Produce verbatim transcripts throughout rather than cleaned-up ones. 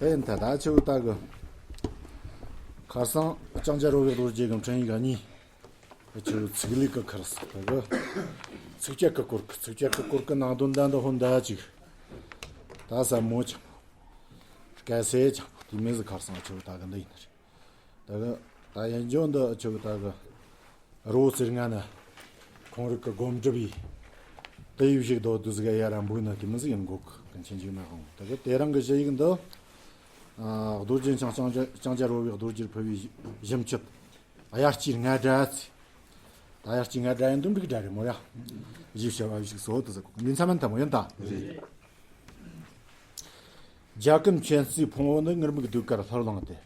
དེ་ཡིན་ད་ད་ཆུ་ད་གི་ཁར་སང་ལྕང་སྐྱ་རོ་བའི་རྡོ་རྗེ་གི་འཕྲིན་ཡིག་གཉིས། ཆུ་ཚིག་ལེགས་གི་ཁར་ས་ད་གི་ཚིག་བཅད་གི་སྐོར་གི་ཚིག་བཅད་གི་སྐོར་གི་ནང་དོན་ད་འདི་ཧོན་ད་ཅིག་ད་ཟབ་མོ་ཆེན་པོ། སྐད་གསལ་ཆེན་པོ་དེ་མིན་ཟིག་ཁར་སང་ཆུ་ད་གི་འདི་ཡིན་རེད། ད་གི་ད་ཡན་ལྗོངས་འདི་ཆུ་ད་གི་རོ་ཟེར་ང་ན། ཁོང་རིག་གི་སྒོམ་སྒྲུབ་ཡིས། དེ་ཡིས་བཞུགས་རྡོ་བདུད་ཟིག་ཡ་ར་འབུག་ན་དེ་མི་ཟིག་ཡིན་འགོག་གི་ཀུན་མཁྱེན་འཇིགས་མེད་དབང་པོ་དེ་གི་དེ་རང་གི་ཞུ་ཡིག་འདི། རྡོ་རྗེ་འཆང་ལྕང་སྐྱ་ལྕང་སྐྱ་རོལ་བའི་རྡོ་རྗེར་ཕུལ་བའི་ཞིབ་འཆད། དབྱར་སྐྱེས་རྔ་སྒྲ་ཚེ། ད་དབྱར་སྐྱེས་རྔ་སྒྲ་ཡིན་དུ་འབྲུག་སྒྲ་རེད་མོ་ཡ། ཞིབ་བྱ་བ་བཞུགས་སོ་དེ་ཟིག་འདི་མཚམས་མིན་ཐ་མོ་ཡིན་ད། རྒྱ་ཀུན་མཁྱེན་བརྩེའི་ཕུང་བོ་ནི། ངུར་སྨྲིག་ཟློས་གར་ལྷུར་བླངས་ཏེ།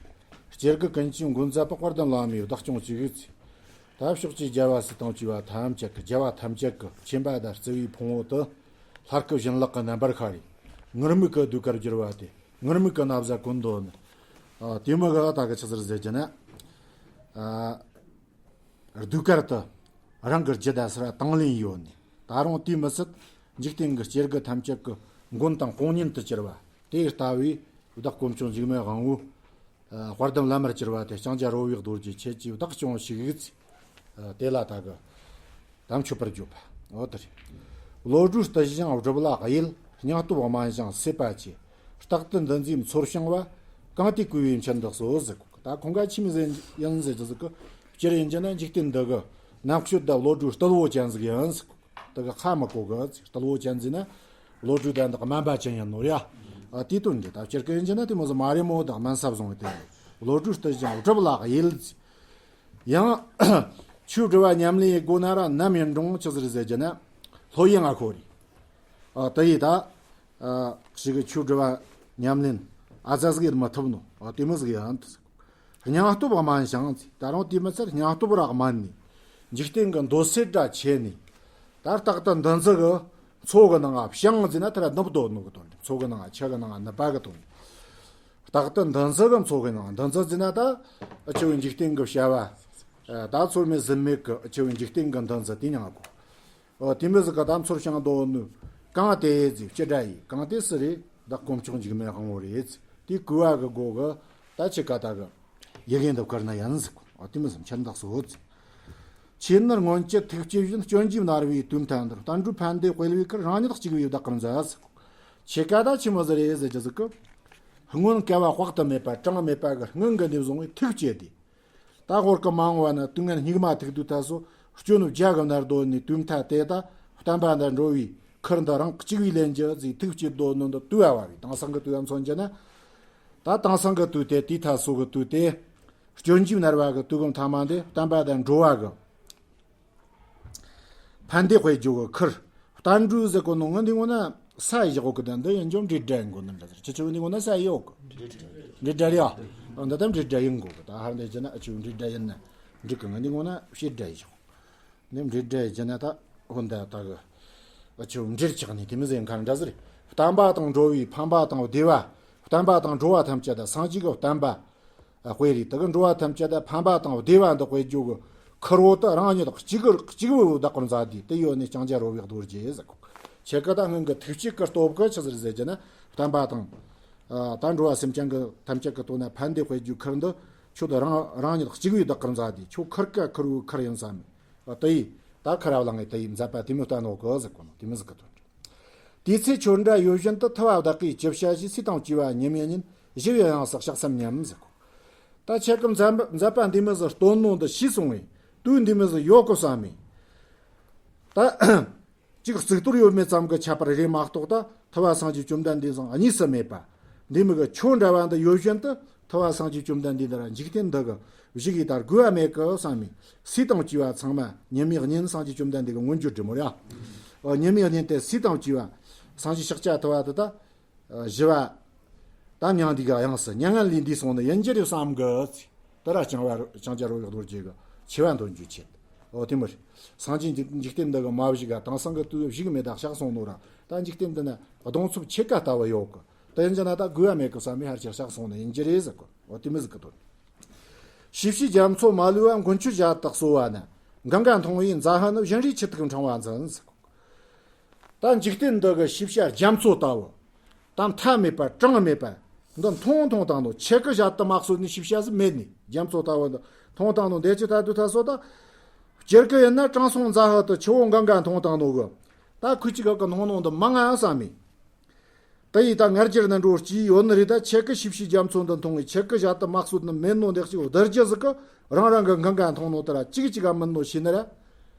སྐྱེ་རྒུ་ཀུན་གྱི་མགོན་མཛད་པ། དཔལ་ལྡན་བླ་མའི་བདག་སྐྱོང་ཅིག་ཟེར། ད་ཕྱོགས་བཅུའི་རྒྱལ་བ་སྲིད་དང་བཅས་པ་ཐམས་ཅད་ཀྱི་རྒྱལ་བ་ཐམས་ཅད་ཀྱི་མཁྱེན་པ་དང་བརྩེ་བའི་ཕུང་བོ་དེ། ལྷ་སྐུ་བཞིན་ལག་གི་རྣམ་པར་ཤར་རེ། ངུར་སྨྲིག་གི་ཟློས་གར་བསྒྱུར་བ་དེ། ངུར་སྨྲིག་གི་ན་བཟའ་གོན་དོ་ནི། ཨ། དེ་མི་ག་ད་གི་ཆི་ཟེར་ཟེར་གྱི་ན། ཨ། ཟློས་གར་དུ་རང་གི་རྒྱུད་ད་སར་དང་ལེན་ཡོད་ནི། ད་རུང་དེ་མི་སྲིད། འཇིག་རྟེན་གྱི་སྐྱེ་རྒུ་ཐམས་ཅད་ཀྱི་མགོན་དང་དཔུང་གཉེན་དུ་གྱུར་པ། དེ་ལྟ་བུའི་བདག་དཀོན་མཆོག་འཇིགས་མེད་དབང་པོ། ཨ། དཔལ་ལྡན་བླ་མར་གྱུར་པ་དེ་ལྕང་སྐྱ་རོལ་བའི་རྡོ་རྗེ་ཁྱེད་ཀྱིས་བདག་སྐྱོང་ཞིག་ཡིག་ཚེ། ཨ། དེ་ལ་ད་གི་དམ་ཆོད་པར་བརྗོད་པ། འོ་དེ་རེད། བློ་གྲོས་བརྟུལ་ཞིང་སྒྲུབ་ལ་གཡེལ། སྙིང་སྟོབས་དམན་ཞིང་སྲེད་པ་ཆེ། རྟག་ཏུ་འདུ་འཛིས་མཚོར་བྱིང་བ། གང་དེས་བསྐུལ་བའི་མཆན་འདི་གསོལ་ཟེར་གོ། ད་ཁོང་ག་ཆི་མི་ཟེར་ཡིན་ཟེར་གྱི་ཟིག་གི། སྤྱིར་ཡིན་གྱི་ན་འཇིག་རྟེན་འདི་གི་རྣམ་དཔྱོད་དང་བློ་གྲོས་རྟུལ་བོ་ཅན་ཟིག་ཡིན་ཟེར་གོ། དེ་གི་ཁ་མི་གོ་གི། རྟུལ་བོ་ཅན་ཟེར་ན་བློ་གྲོས་དང་དག་དམན་པ་ཅན་ཡིན་ནོ་ཡ། ཨ། དེ་དོན་འདི་ད་སྤྱིར་གི་ཡིན་གྱི་ན་དེ་མོ་ཟིག་མ་རེད་མོ། དག་དམན་ས་བཟུང་བའི་དེ་བློ་གྲོས་བརྟུལ་ཞིང་སྒྲུབ་ལ་གཡེལ་ཟེར། ཡང་ཆོས་སྒྲུབ་པ་ཉམས་ལེན་ཡེད་དགོས་ན་ར་ནམ་ཡིན་རུང་ཆི་ཟིག་རེད་ཟེར་གྱི་ན་ལྷོད་ཡངས་ང་ཁོ་རེད། ཨ། དེ་ཡིས་ད། ཨ། ཞིག་གི་ཆོས་སྒྲུབ་པ་ཉམས་ལེན་ཨ་ཙ་ཟིག་ཡེད་མ་ཐུབ་ནོ། ཨ། དེ་མོ་ཟིག་ཡང་། སྙིང་སྟོབས་དམན་ཞིང་ཟེར། ད་རུང་དེ་མི་ཚད་སྙིང་སྟོབས་ར་དམན་ནི། འཇིག་རྟེན་གྱི་འདོད་སྲེད་ར་ཆེ་ནི། ད་རྟག་ཏུ་འདུ་འཛི་གི་མཚོ་གི་ནང་ང་བྱིང་ཟེར་ན་དེ་ར་ནུབ་དོ་ནོ་གི་དོན་རེད། མཚོ་གི་ནང་ང་ཆུ་གི་ནང་ང་ནུབ་པ་གི་དོན་རེད། རྟག་ཏུ་འདུ་འཛི་གི་མཚོ་གི་ནང་འདུ་འཛི་ཟེར་ན་ད་ཨ་ཆུ་བོའི་འཇིག་རྟེན་གྱི་བྱ་བ། ཨ། ད་ཚོར་མེད་ཟིན་མེད་གི་ཨ་ཆུ་བོའི་འཇིག་རྟེན་གྱི་འདུ་འཛི་དེ་མྱང་གོ། ཨོ། དེ་མོ་ཟིག་ག་ད་མཚོར་བྱིང་དོ་ནི། གང་དེ་ཟེར་སྤྱི་སྒྲ་ཡིས། གང་དེ་སུ་རེད། བདག་དཀོན་མཆོག་འཇིགས་མེད་དབང་པོ་རེད། དེ་བསྐུལ་བ་གི་སྒོ་གི་ད་ཆི་ག་ད་གི་ཡི་གེ་འདི་བསྐུར་ན་ཡིན་ཟེར་གོ། ཨོ། དེ་མོ་ཟིག་མཆན་འདི་གསོལ་ཟེར། ཆོས་ནི་སྔོན་གྱི་ཐུགས་བསྐྱེད་བཞིན། སྐྱོན་གྱིས་མནར་བའི་དུས་མཐའ་འདིར། བསྟན་འགྲོའི་ཕན་བདེ་སྤེལ་བའི་ཁུར། རང་ཉིད་གཅིག་པུའི་བདག་གིར་མཛད་ཟེར་གོ། ཆི་ག་ད་ཆི་མོ་ཟིག་རེད་ཟེར་གྱི་ཟིག་གི། སྔོན་བསྐལ་པ་དཔག་ཏུ་མེད་པ་གྲངས་མེད་པ་གི་སྔོན་གི་འདི་བཟུང་བའི་ཐུགས་བསྐྱེད་དེ། ད་ཧོར་གི་མ་འོངས་པ་ན་དུས་ངན་སྙིགས་མ་ཐུག་དུས་ད་སོ་སྐྱོན་བརྒྱ་གི་མནར་དོ་ནི་དུས་མཐའ་དེ་ད་བསྟན་པ་འདི་འགྲོ་བའི་ཁུར་འདི་རང་གཅིག་པུས་ལེན་རྒྱུ་ཟེར་ཐུགས་བསྐྱེད་དོ་ནི་འདི་དུས་བ་བ་བའི་དེང་སང་གི་དུས་བ་མཚོན་རྒྱུ་ན། ད་དེང་སང་གི་དུས་དེ་དེའི་ཐ་སོ་གི་དུས་དེ་སྐྱོན་གྱིས་མནར་བ་གི་དུས་གི་མཐའ་མ་འདི་བསྟན་པ་འདི་འགྲོ་བ་གི་ཕན་བདེ་སྤེལ་རྒྱུ་གི་ཁུར། བསྟན་འགྲོའི་ཟེར་གོ་ནོ་ང་འདི་ངོ་ན་ས་ཡི་བཞག་གོ་གི། ད་འདི་ཡིན་ཅོ་འབྲེལ་སྒྲ་ཡིན་གོ་ནི་འདྲ་ཟེར། ཁྱེད་ཆོ་འདི་ངོ་ན་ས་ཡི་ཡོད་གི། འབྲེལ་སྒྲ་རེད་ཡ། འདི་ད་འབྲེལ་སྒྲ་ཡིན་གོ་གི། ད་ཧར་འདི་ཅི་ན་ཨ་ཆུ་འབྲེལ་སྒྲ་ཡིན་ན་འགྲིག་གི། ང་འདི་ངོ་ན་བྱེད་སྒྲ་ཡི་བཞག་གོ། འདི་འབྲེལ་སྒྲ་ཡི་ཅི་ན་ད་ཧོ་འདི་ད་གི་ཨ་ཆུ་འབྲེལ་ཆགས་ནི་དེ་མི་ཟེར་མཁན་འདྲ་ཟེར། བསྟན་པ་དང་འགྲོ་བའི་ཕན་པ་དང་བདེ་བ། བསྟན་པ་དང་འགྲོ་བ་ཐམས་ཅད་ད་སངས་རྒྱས་ཀྱི་བསྟན་པ། ཨ། དཔེ་རེད། དེ་གི་འགྲོ་བ་ཐམས་ཅད་ད་ཕན་པ་དང་བདེ་བ་འདི་སྤེལ་རྒྱུ་གི་ཁུར་བོ་དེ་རང་ཉིད་གཅིག་གི་གཅིག་པུ་བདག་གིར་མཛད་དེ། དེ་ཡོད་ནི་ལྕང་སྐྱ་རོལ་བའི་རྡོ་རྗེ་ཟེར་གོ། ཁྱེད་ཀྱི་ད་སྔོན་གྱི་ཐུགས་བསྐྱེད་ཀྱི་སྟོབས་ཀྱིས་ཆི་ཟེར་ཟེར་གྱི་ན། བསྟན་པ་དང་། ཨ། ད་འགྲོ་བ་སེམས་ཅན་གྱི་ཐམས་ཅད་ཀྱི་དོན་ན་ཕན་བདེ་སྤེལ་རྒྱུ་ཁུར་འདི་ཁྱོད་དེ་རང་རང་ཉིད་གཅིག་པུ་བདག་གིར་མཛད་དེ། ཁྱོད་ཁུར་ག་ཁུར་བོའི་ཁུར་ཡིན་བསམ་མི། ཨ། དེ་ཡིས་ད་ཁུར་བླངས་ངེ་དེ་ཡིས་མཛད་པ་དེ་མོ་བསྟན་ནོ་གི་ཟེར་གོ་ནོ་དེ་མོ་ཟིག་གི་དོན་རེད། དེ་ཚེ་ཁྱོད་འདྲ་ཡོད་བཞིན་དུ། ཐུབ་པ་བདག་གིས་ཅི་བྱ་ཞེས། སྲིད་དང་བཅས་པ་ཉི་མའི་ཉིན། ཞི་བའི་གཡང་སར་གཤེགས་སམ་སྙམ་ཟེར་གོ། ད་ཁྱེད་ཀྱི་མཛད་མཛད་པ་འདི་མོ་ཟིག་སྟོན་ནོ་འདི་ཤེས་སོང་བས་དུས་འདི་མོ་ཟིག་ཡོད་གོ་བསམ་མི། ད་གཅིག་གཙུག་ཏོར་ཡོད་མེད་ཙམ་གྱི་ཁྱད་པར་རེད་མ་གཏོགས། ད་ཐུབ་པ་སངས་རྒྱས་བཅོམ་ལྡན་འདས་སང་གཉིས་སུ་མེད་པ་འདི་མོ་གི་ཁྱོད་འདྲ་བ་འདི་ཡོད་བཞིན་དུ། ཐུབ་པ་སངས་རྒྱས་བཅོམ་ལྡན་འདས་འདི་ར་འཇིག་རྟེན་འདི་གི་བཞུགས་ཡི་དར་དགོས་པ་མེད་གི་བསམ་མི། སྲིད་དང་བཅས་པ་ཚང་མ་ཉི་མའི་གཉེན། སངས་རྒྱས་བཅོམ་ལྡན་འདས་ཀྱི་མངོན་བརྗོད་འབྲི་མོ་རེད། ཨ། ཉི་མའི་གཉེན་དེ་སྲིད་དང་བཅས་པ། སངས་རྒྱས་ཤཱཀྱ་ཐུབ་པ་དེ་ད་ཞི་བ་ད་མྱང་འདས་ཀྱི་གཡང་སར་མྱ་ངན་ལས་འདས་སོང་ནི་ཡིན་རྒྱུ་རེད་བསམ་གི། དེ་ར་ལྕང་བ་ལྕང་སྐྱ་རོལ་བའི་རྡོ་རྗེ་གི་ཆེ་བ་འདོན་རྒྱུའི་ཆེད། ཨོ་དེ་མོ་རེད། སངས་རྒྱས་འཇིག་འཇིག་རྟེན་འདི་གི་མ་བཞུགས་ག་དེང་སང་གི་དུས་བཞུགས་མེད་ད་གཤེགས་སོང་ནོ་ར། ད་འཇིག་རྟེན་འདི་ན་གདོང་འཚོབ་ཆེ་ག་ལྟ་བུ་ཡོད་གི། དེ་ཡིན་རྒྱུ་ན་ད་དགོས་པ་མེད་གི་བསམ་མི་ཧར་ཆེར་གཤེགས་སོང་ནི་ཡིན་རྒྱུ་རེད་ཟེར་གི། ཨོ་དེ་མོ་ཟིག་གི་དོན། ཞི་བྱེད་རྒྱ་མཚོ་མ་ལུས་པ། མགོན་ཁྱོད་ཞལ་དུ་གསོལ་བ་ན། གང་ག་མཐོང་བའི་མཛའ་བཤེས་ནི། བཞིན་རས་ཁྱི་ཐུག་ཕྲེང་བ་འཛིན་ཟེར་གོ། ད་འཇིག་རྟེན་འདི་གི་ཞི་བྱེད་རྒྱ་མཚོ་ལྟ་བུ། ད་མཐའ་མེད་པ་གྲངས་མེད་པ། འདི་མཐོང་མཐོང་བཏང་ནོ། ཆེ་གི་ཞབས་ཏི་མ་གསོད་ནི་ཞིབ་བཤད་ཟིག་མེད་ནི། རྒྱ་མཚོ་ལྟ་བུ་འདི་མཐོང་བཏང་ནོ། འདས་ཀྱི་ད་དུ་ད་སོ་ད། སྤྱིར་གི་ཡིན་ན་དྲང་སྲོང་རྫ་ཧི་དུ་ཆུ་བོ་གངྒཱ་མཐོང་བཏང་ནོ་གི། ད་ཁུ་ཅི་ག་གི་ནང་ནང་འདི་མང་ང་བསམ་མི། ད་ཡིས་ད་ངར་གྱུར་ན་འགྲོ་སྐྱིད་ཡོད་ནི་རེད། ད་ཆེ་གི་ཞིབ་ཞིབ་རྒྱ་མཚོ་འདི་མཐོང་ངི་ཆེ་གི་ཞབས་ཏི་མ་གསོད་ནི་མེད་ནོ། འདེགས་ཀྱི་བདར་རྒྱུ་ཟིག་གི་རང་རང་གི་གངྒཱ་མཐོང་ནོ་དེ་ར་གཅིག་གཅིག་ག་མིན་ནོ་ཤེས་ནི་ར།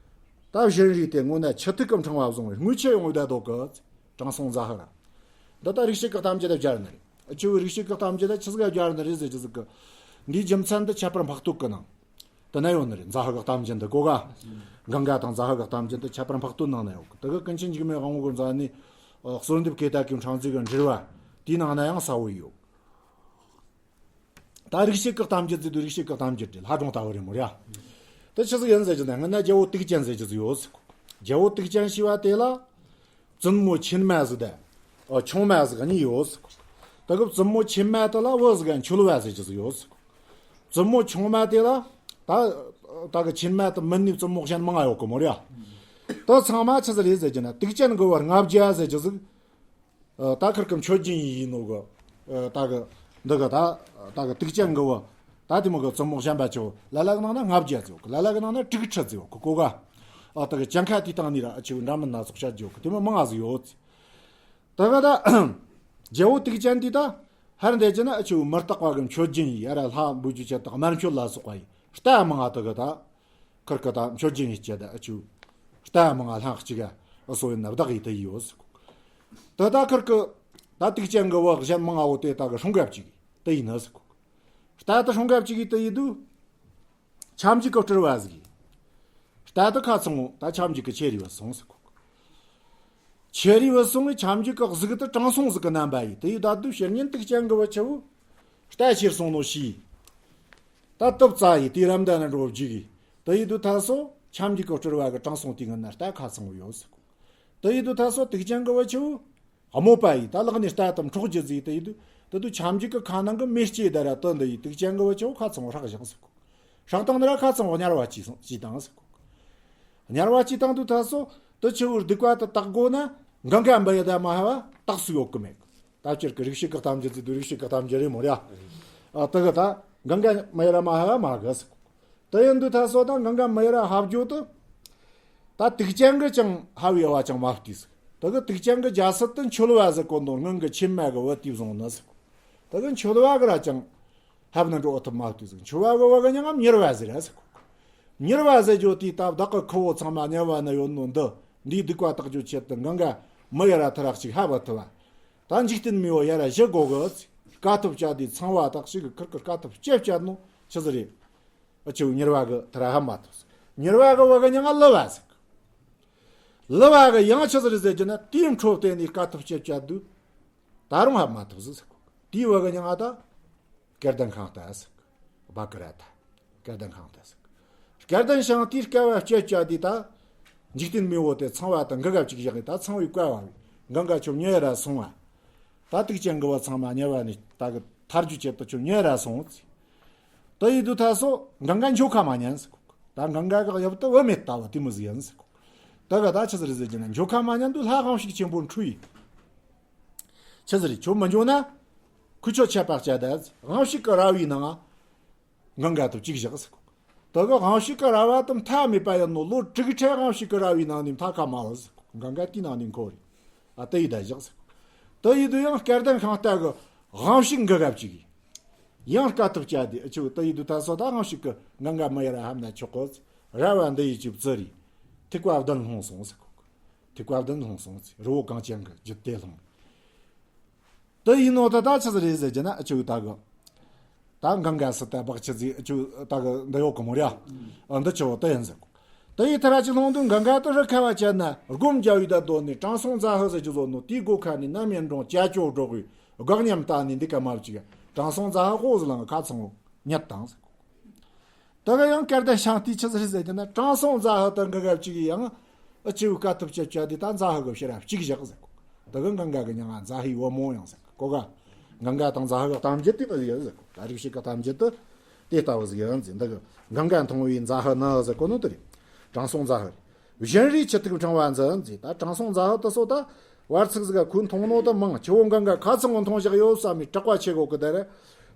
ད་བཞིན་རིས་དེ་དངོས་གནས་ཆུ་ཐིགས་གི་ཕྲེང་བ་བཟུང་བའི་དངུལ་ཆུ་ཡོང་བའི་བསྡད་དོ་གི། དྲང་སྲོང་རྫ་ཧི་ར། འདི་ད་རིག་བྱེད་ཀྱི་གཏམ་རྒྱུད་དེ་སྦྱར་ནི་རེད། ཆུ་བོའི་རིག་བྱེད་ཀྱི་གཏམ་རྒྱུད་དེ་ཆི་ཟིག་ག་སྦྱར་ནི་རེད་ཟེར་རྒྱུ་ཟིག་གི། འདིའི་རྒྱུ་མཚན་དེ་ཁྱད་པར་འཕགས་བསྟོད་ཀྱི་ནང་དེ་ན་ཡོད་ནི་རེད། རྫ་ཧི་གི་གཏམ་རྒྱུད་འདི་གོ་ག། གངྒཱ་དང་རྫ་ཧི་གི་གཏམ་རྒྱུད་འདི་ཁྱད་པར་འཕགས་བསྟོད་ནང་ན་ཡོད་གི། དེ་གི་ཀུན་མཁྱེན་འཇིགས་མེད་དབང་པོ་གི་མཛད་ནི་གསོལ་འདེབས་ཀེ་ཏ་གི་འཕྲང་རྩིས་གི་འགྲེལ་བ་དེའི་ནང་ན་ཡང་གསལ་བོ་ཡོད། ད་རིག་བྱེད་ཀྱི་གཏམ་རྒྱུད་ཟེར་དུས་རིག་བྱེད་ཀྱི་གཏམ་རྒྱུད་དེ་ལྷ་སྒྲུང་ལྟ་བུ་རེད་མོ་ར། དེ་ཆི་ཟིག་ཡིན་ཟེར་རྒྱུ་ན་སྔོན་ན་རྒྱལ་པོ་དུག་ཅན་ཟེར་རྒྱུ་ཟིག་ཡོད་ཟེར་གོ། རྒྱལ་པོ་དུག་ཅན་ཞེས་པ་དེ་ལ་བཙུན་མོ་ཆེན་མ་ཟིག་དང་ཨ་ཆུང་མ་ཟིག་གཉིས་ཡོད་ཟེར་གོ། དེ་གི་བཙུན་མོ་ཆེན་མ་དེ་ལ་བུ་ཟིག་ག་མཆོད་པ་ཟེར་རྒྱུ་ཟིག་ཡོད་ཟེར་གོ། བཙུན་མོ་ཆུང་མ་དེ་ལ་ད་ད་གི་ཆེན་མ་དེ་མིན་ནི་བཙུན་མོ་གཞན་མང་ང་ཡོད་གི་མོ་ར། དེ་ཚང་མ་ཆི་ཟིག་རེད་ཟེར་རྒྱུ་ན་དུག་ཅན་གི་བུ་ལྔ་བརྒྱ་ཟེར་རྒྱུ་ཟིག་ཨ་ད་ཁིར་གི་མཆོད་སྦྱིན་ཡིན་ནོ་གི། ཨ་ད་གི་འདི་གི་ད་ད་གི་དུག་ཅན་གི་བུ། ད་དེ་མོ་གི་བཙུན་མོ་གཞན་པ་ཆོ་ལ་ལ་གི་ནང་ན་ལྔ་བརྒྱ་ཟེར་གི། ལ་ལ་གི་ནང་ན་དྲུག་ཁྲི་ཟེར་གི་གོ་ག། ཨ་ད་གི་གྱངས་ཁ་དེ་སྟེང་ནས་ར་ཨ་ཆེ་བོ་འདྲ་མིན་སྣ་ཚོགས་བཤད་རྒྱུ་གི་དེ་མོ་མང་ང་ཟིག་ཡོད། ད་གི་ད་རྒྱལ་པོ་དུག་ཅན་དེ་ད་ཧར་འདས་ཀྱི་ན་ཨ་ཆེ་བོ་མི་རྟག་པ་གི་མཆོད་སྦྱིན་ཡིན། ཡ་ར་ལྷ་འབུལ་རྒྱུ་ཆེད་དུ་དམར་མཆོད་ལ་སོགས་པ་ཡིན། རྟ་མང་ང་ད་གི་ད། ཁིར་ཀི་ད་མཆོད་སྦྱིན་ཡིན་སྐྱེ་ད་ཨ་ཆུ། རྟ་མང་ང་ལྷན་གཅིག་ག་ཨ་སོ་ཡིན་ན་བདག་ཡིན་དེ་ཡོད་ཟེར་གོ། ད་ད་ཁིར་ཀི་ད་དུག་ཅན་གི་བུ་གཞན་མང་ང་བོ་དེ་ད་གི་སྲུང་སྐབས་གཅིག་དེ་ཡིན་ན་ཟེར་གོ། རྟ་ད་སྲུང་སྐབས་གཅིག་གི་དེ་ཡིན་དུས། ཁྱབ་འཇུག་གི་སྤྲུལ་བ་ཟིག་ཡིན། རྟ་ད་ཁ་ཚང་བོ་ད་ཁྱབ་འཇུག་གི་ཁྱེར་ཡོད་སོང་ཟེར་གོ། ཁྱེར་ཡོད་སོང་གི་ཁྱབ་འཇུག་གི་གཟུགས་དེ་དྲང་སྲོང་ཟིག་གི་རྣམ་པ་ཡིན། དེ་ཡིན་ད་དུས་བཤེས་གཉེན་དུག་ཅན་གི་བུ་ཆུ་བོ། རྟ་ཁྱེར་སོང་ནོ་ཤི། ད་སྟབས་རྩ་ཡིས་དེའི་རམ་ད་ན་འགྲོ་བརྒྱུག་གི། དེ་ཡིན་དུས་ད་སོ་ཁྱབ་འཇུག་གི་སྤྲུལ་བ་གི་དྲང་སྲོང་དེའི་ངན་ན་རྟ་ཁ་ཚང་བོ་ཡོད་ཟེར་གོ། དེ་ཡིན་དུས་ད་སོ་དུག་ཅན་གི་བུ་ཆུ་བོ། དམོད་པ་ཡིས་ད་ལག་ནས་རྟ་དམ་འཕྲོག་རྒྱུ་ཟིག་དེ་ཡིན་དུས་དེ་དུས་ཁྱབ་འཇུག་གི་ཁ་ནང་གི་མེ་ལྕེ་ད་ར་དོན་འདི་ཡིས་དུག་ཅན་གི་བུ་ཆུ་བོ་ཁ་ཚང་བོ་ཧྲག་བཞག་ཟེར་གོ། ཧྲག་བཏང་ནི་ར་ཁ་ཚང་བོ་དམྱལ་བ་ཅི་སོང་ཅི་བཏང་ཟེར་གོ། དམྱལ་བ་ཅི་བཏང་དུས་ད་སོ་དེ་ཆུ་བོའི་སྡིག་པ་དེ་དག་དགོས་ན་གངྒཱ་འབུ་ཡི་ད་མ་ཧ་བ་དག་སུ་ཡོད་གི་མེད་གི། ད་སྤྱིར་གི་རིག་བྱེད་ཀྱི་གཏམ་རྒྱུད་ཚིག་དུ་རིག་བྱེད་ཀྱི་གཏམ་རྒྱུད་རེད་མོ་ར། ཨ་དེ་གི་ད་གངྒཱ་མི་ཡི་ར་མ་ཧ་བ་མ་གི་ཟེར་གོ། དེ་ཡིན་དུས་ད་སོ་ད་གངྒཱ་མི་ཡི་ར་ཧ་བརྗོད་དུ། ད་དུག་ཅན་གི་ཅང་ཧ་བའི་བ་ཅང་མ་བལྟས་ཟིག་དེ་གི་དུག་ཅན་གི་རྒྱལ་སྲིད་དུ་མཆོད་པ་ཟེར་གོ་འདོན་སྔོན་གི་ཆེན་མ་གི་བུ་དེ་བཟུང་ནི་ཟེར་གོ། དེ་གི་མཆོད་པ་གི་ར་ཅང་ཧ་བ་ན་འགྲོ་ཐུབ་མ་བལྟས་ཟིག་མཆོད་པ་གི་བུ་གི་མྱིང་ང་མྱུར་བ་ཟེར་ར་ཟེར་གོ། མྱུར་བ་ཟེར་རྒྱུ་དེ་ད་བདག་གི་ཁུ་བོ་ཚང་མ་དམྱལ་བ་ན་ཡོད་ནོ་འདི་འདིའི་སྡིག་པ་དག་རྒྱུ་ཆེད་དུ་གངྒཱ་མི་ཡི་ར་ཐུ་ར་གཅིག་ཧ་བ་ཐུབ་བ། ད་འཇིག་རྟེན་མི་བོ་ཡ་ར་བཞི་དགོ་གི། དཀའ་ཐུབ་བཅད་དེ་ཚང་བ་དག་ཞིག་གི་ཁིར་ཁིར་དཀའ་ཐུབ་སྤྱད་བཅད་ནོ་ཆི་ཟིག་རེད། ཨ་ཆུ་མྱུར་བ་གི་ཐུ་ར་ཧ་མ་ཐུབ་ཟེར། མྱུར་བ་གི་བུ་གི་མྱིང་ང་ལི་བ་ཟེར་གི། ལི་བ་གི་ཡང་ཆི་ཟིག་རེད་ཟེར་རྒྱུ་ན་དེའི་འཕྲོ་བརྟེན་ནས་དཀའ་ཐུབ་སྤྱད་བཅད་དུས། ད་རུང་ཧ་མ་ཐུབ་ཟིག་ཟེར་གོ། དེའི་བུ་གི་མྱིང་ང་ད། སྐལ་ལྡན་ཤིང་རྟ་ཟེར་གི། བ་ཀི་ར་ད། སྐལ་ལྡན་ཤིང་རྟ་ཟེར་གི། སྐལ་ལྡན་ཤིང་རྟའི་བསྐལ་བ་སྤྱད་བཅད་དེ་ད། འཇིག་རྟེན་མི་བོ་དེ་ཚང་བ་དང་གངྒཱ་གཅིག་བཞག་གི་ད་ཚང་བའི་བསྐལ་བ་བས་གངྒཱ་ཆུ་མྱི་ཡི་ར་སོང་བ། ད་དུག་ཅན་གི་བུ་ཚང་མ་དམྱལ་བ་ནས་ད་གི་ཐར་རྒྱུ་ཆེད་དུ་ཆུ་མྱི་ཡི་ར་སོང་ཟེར། དེ་ཡིན་དུས་ད་སོ་གངྒཱ་འགྱོ་ཁ་མ་ཉན་ཟེར་གོ། ད་གངྒཱ་གི་གཡབ་ཏུ་བུད་མེད་ལྟ་བུ་དེ་མོ་ཟིག་ཡིན་ཟེར་གོ། ད་གི་ད་ཆི་ཟིག་རེད་ཟེར་རྒྱུ་ན་འགྱོ་ཁ་མ་ཉན་དུས་ལྷ་དབང་ཕྱུག་ཆེན་པོ་འཁྲུལ་ཡིན། ཆི་ཟིག་རེད་ཁྱོད་མི་འགྱོ་ན། ཁུ་ཆོ་ཆད་པ་བཅད་ད་ཟེར། དབང་ཕྱུག་གི་ར་བའི་ནང་ང་། གངྒཱ་དུ་གཅིག་བཞག་ཟེར་གོ། དེ་གི་དབང་ཕྱུག་གི་ར་བ་དེ་མཐའ་མེད་པ་ཡིན་ནོ། ལོ་དྲུག་ཁྲི་དབང་ཕྱུག་གི་ར་བའི་ནང་ནས་མཐའ་ཁ་མ་ལོ་ཟེར་གོ། གངྒཱ་དེའི་ནང་ནས་འཁོར་རེ། ཨ་དེ་ཡི་ད་བཞག་ཟེར་གོ། དེ་ཡི་དུས་ཡང་སྐལ་ལྡན་ཤིང་རྟ་གི་དབང་ཕྱུག་འགི་ག་བཅུག་གི། ཡང་དཀའ་ཐུབ་བཅད་དེ་ཨ་ཆུ་དེ་ཡི་དུས་ད་སོ་ད་དབང་ཕྱུག་གི་གངྒཱ་མི་ཡི་ར་ཧམ་ན་ཆོག་གོ་ཟེར། ར་བ་འདི་ཡི་ཆུ་བཙི་རེ། ཐིག་པ་བདུན་ལྷུང་སོང་ཟེར་གོ། ཐིག་པ་བདུན་ལྷུང་སོང་ཟེར། རི་བོ་གངས་ཅན་གི་རྒྱུད་དེ་ལྷུང་། དེ་ཡིན་ནོ་ད་ད་ཆི་ཟིག་རེད་ཟེར་རྒྱུ་ན་ཨ་ཆུ་ད་གི། ད་གངྒཱ་སི་ཏ་བག་ཆུ་ཟིག་ཨ་ཆུ་ད་གི་འདི་ཡོད་གི་མོ་ར། ཨ་འདི་ཆུ་བོ་དེ་ཡིན་ཟེར་གོ། དེ་ཡི་ཐ་ར་ཅི་ལྷུང་དུས་གངྒཱ་དུ་རི་ཁ་བ་ཅན་ན་སྒོམ་རྒྱ་བའི་ད་དོ་ནི་དྲང་སྲོང་རྫ་ཧུ་ཟེར་རྒྱུ་བཟོ་ནོ། དེའི་སྒོ་ཁ་ནས་ནམ་ཡིན་འབྲོང་ཅ་ཅོ་སྒྲོག་གི་དགག་ཉམས་ལྟ་ནི་འདི་ཀ་མ་བཅུག་དྲང་སྲོང་རྫ་ཧུ་ཧོ་ཟི་ལང་ཁ་ཚང་བོ་ཉལ་བཏང་ཟེར་གོ། དེ་ག་ཡང་སྐལ་ལྡན་ཤིང་རྟའི་ཆི་ཟིག་རེད་ཟེར་རྒྱུ་ན་དྲང་སྲོང་རྫ་ཧུ་དང་གི་གབ་ཅིག་ཡང་ཨ་ཆུ་བོའི་དཀའ་ཐུབ་སྤྱད་བཅད་དེ་ད་རྫ་ཧུ་གི་ཕྱིར་ར་གཅིག་བཞག་ཟེར་གོ། དེ་གི་གངྒཱ་གི་མྱིང་ང་རྫ་ཧུའི་བུ་མོ་ཡང་ཟེར་གོ་ག། གངྒཱ་དང་རྫ་ཧུ་གི་གཏམ་རྒྱུད་དེ་མོ་ཟིག་ཡིན་ཟེར་གོ། ད་རིག་བྱེད་ཀྱི་གཏམ་རྒྱུད་དེ་དེ་ལྟ་བུ་ཟིག་ཡིན་ཟེར། འདི་གི་གངྒཱ་མཐོང་བའི་རྫ་ཧུ་ནི་ཟེར་གོ་ནོ་དེ་རེད། དྲང་སྲོང་རྫ་ཧུ་རེད། བཞིན་རས་ཆུ་ཐིགས་ཕྲེང་བ་འཛིན་ཟེར། ད་དྲང་སྲོང་རྫ་ཧུ་དེ་སོ་ད། བར་ཚིག་ཟིག་ག་ཁོས་མཐོང་ནོ་དེ་མང་ཆེ་བོ་འགའ་འགའ་ཁ་ཚང་ངོ་མཐོང་བཞག་ཡོད་བསམ་མི་སྐྲག་པ་ཆེ་གོ་གི་དེ་རེད།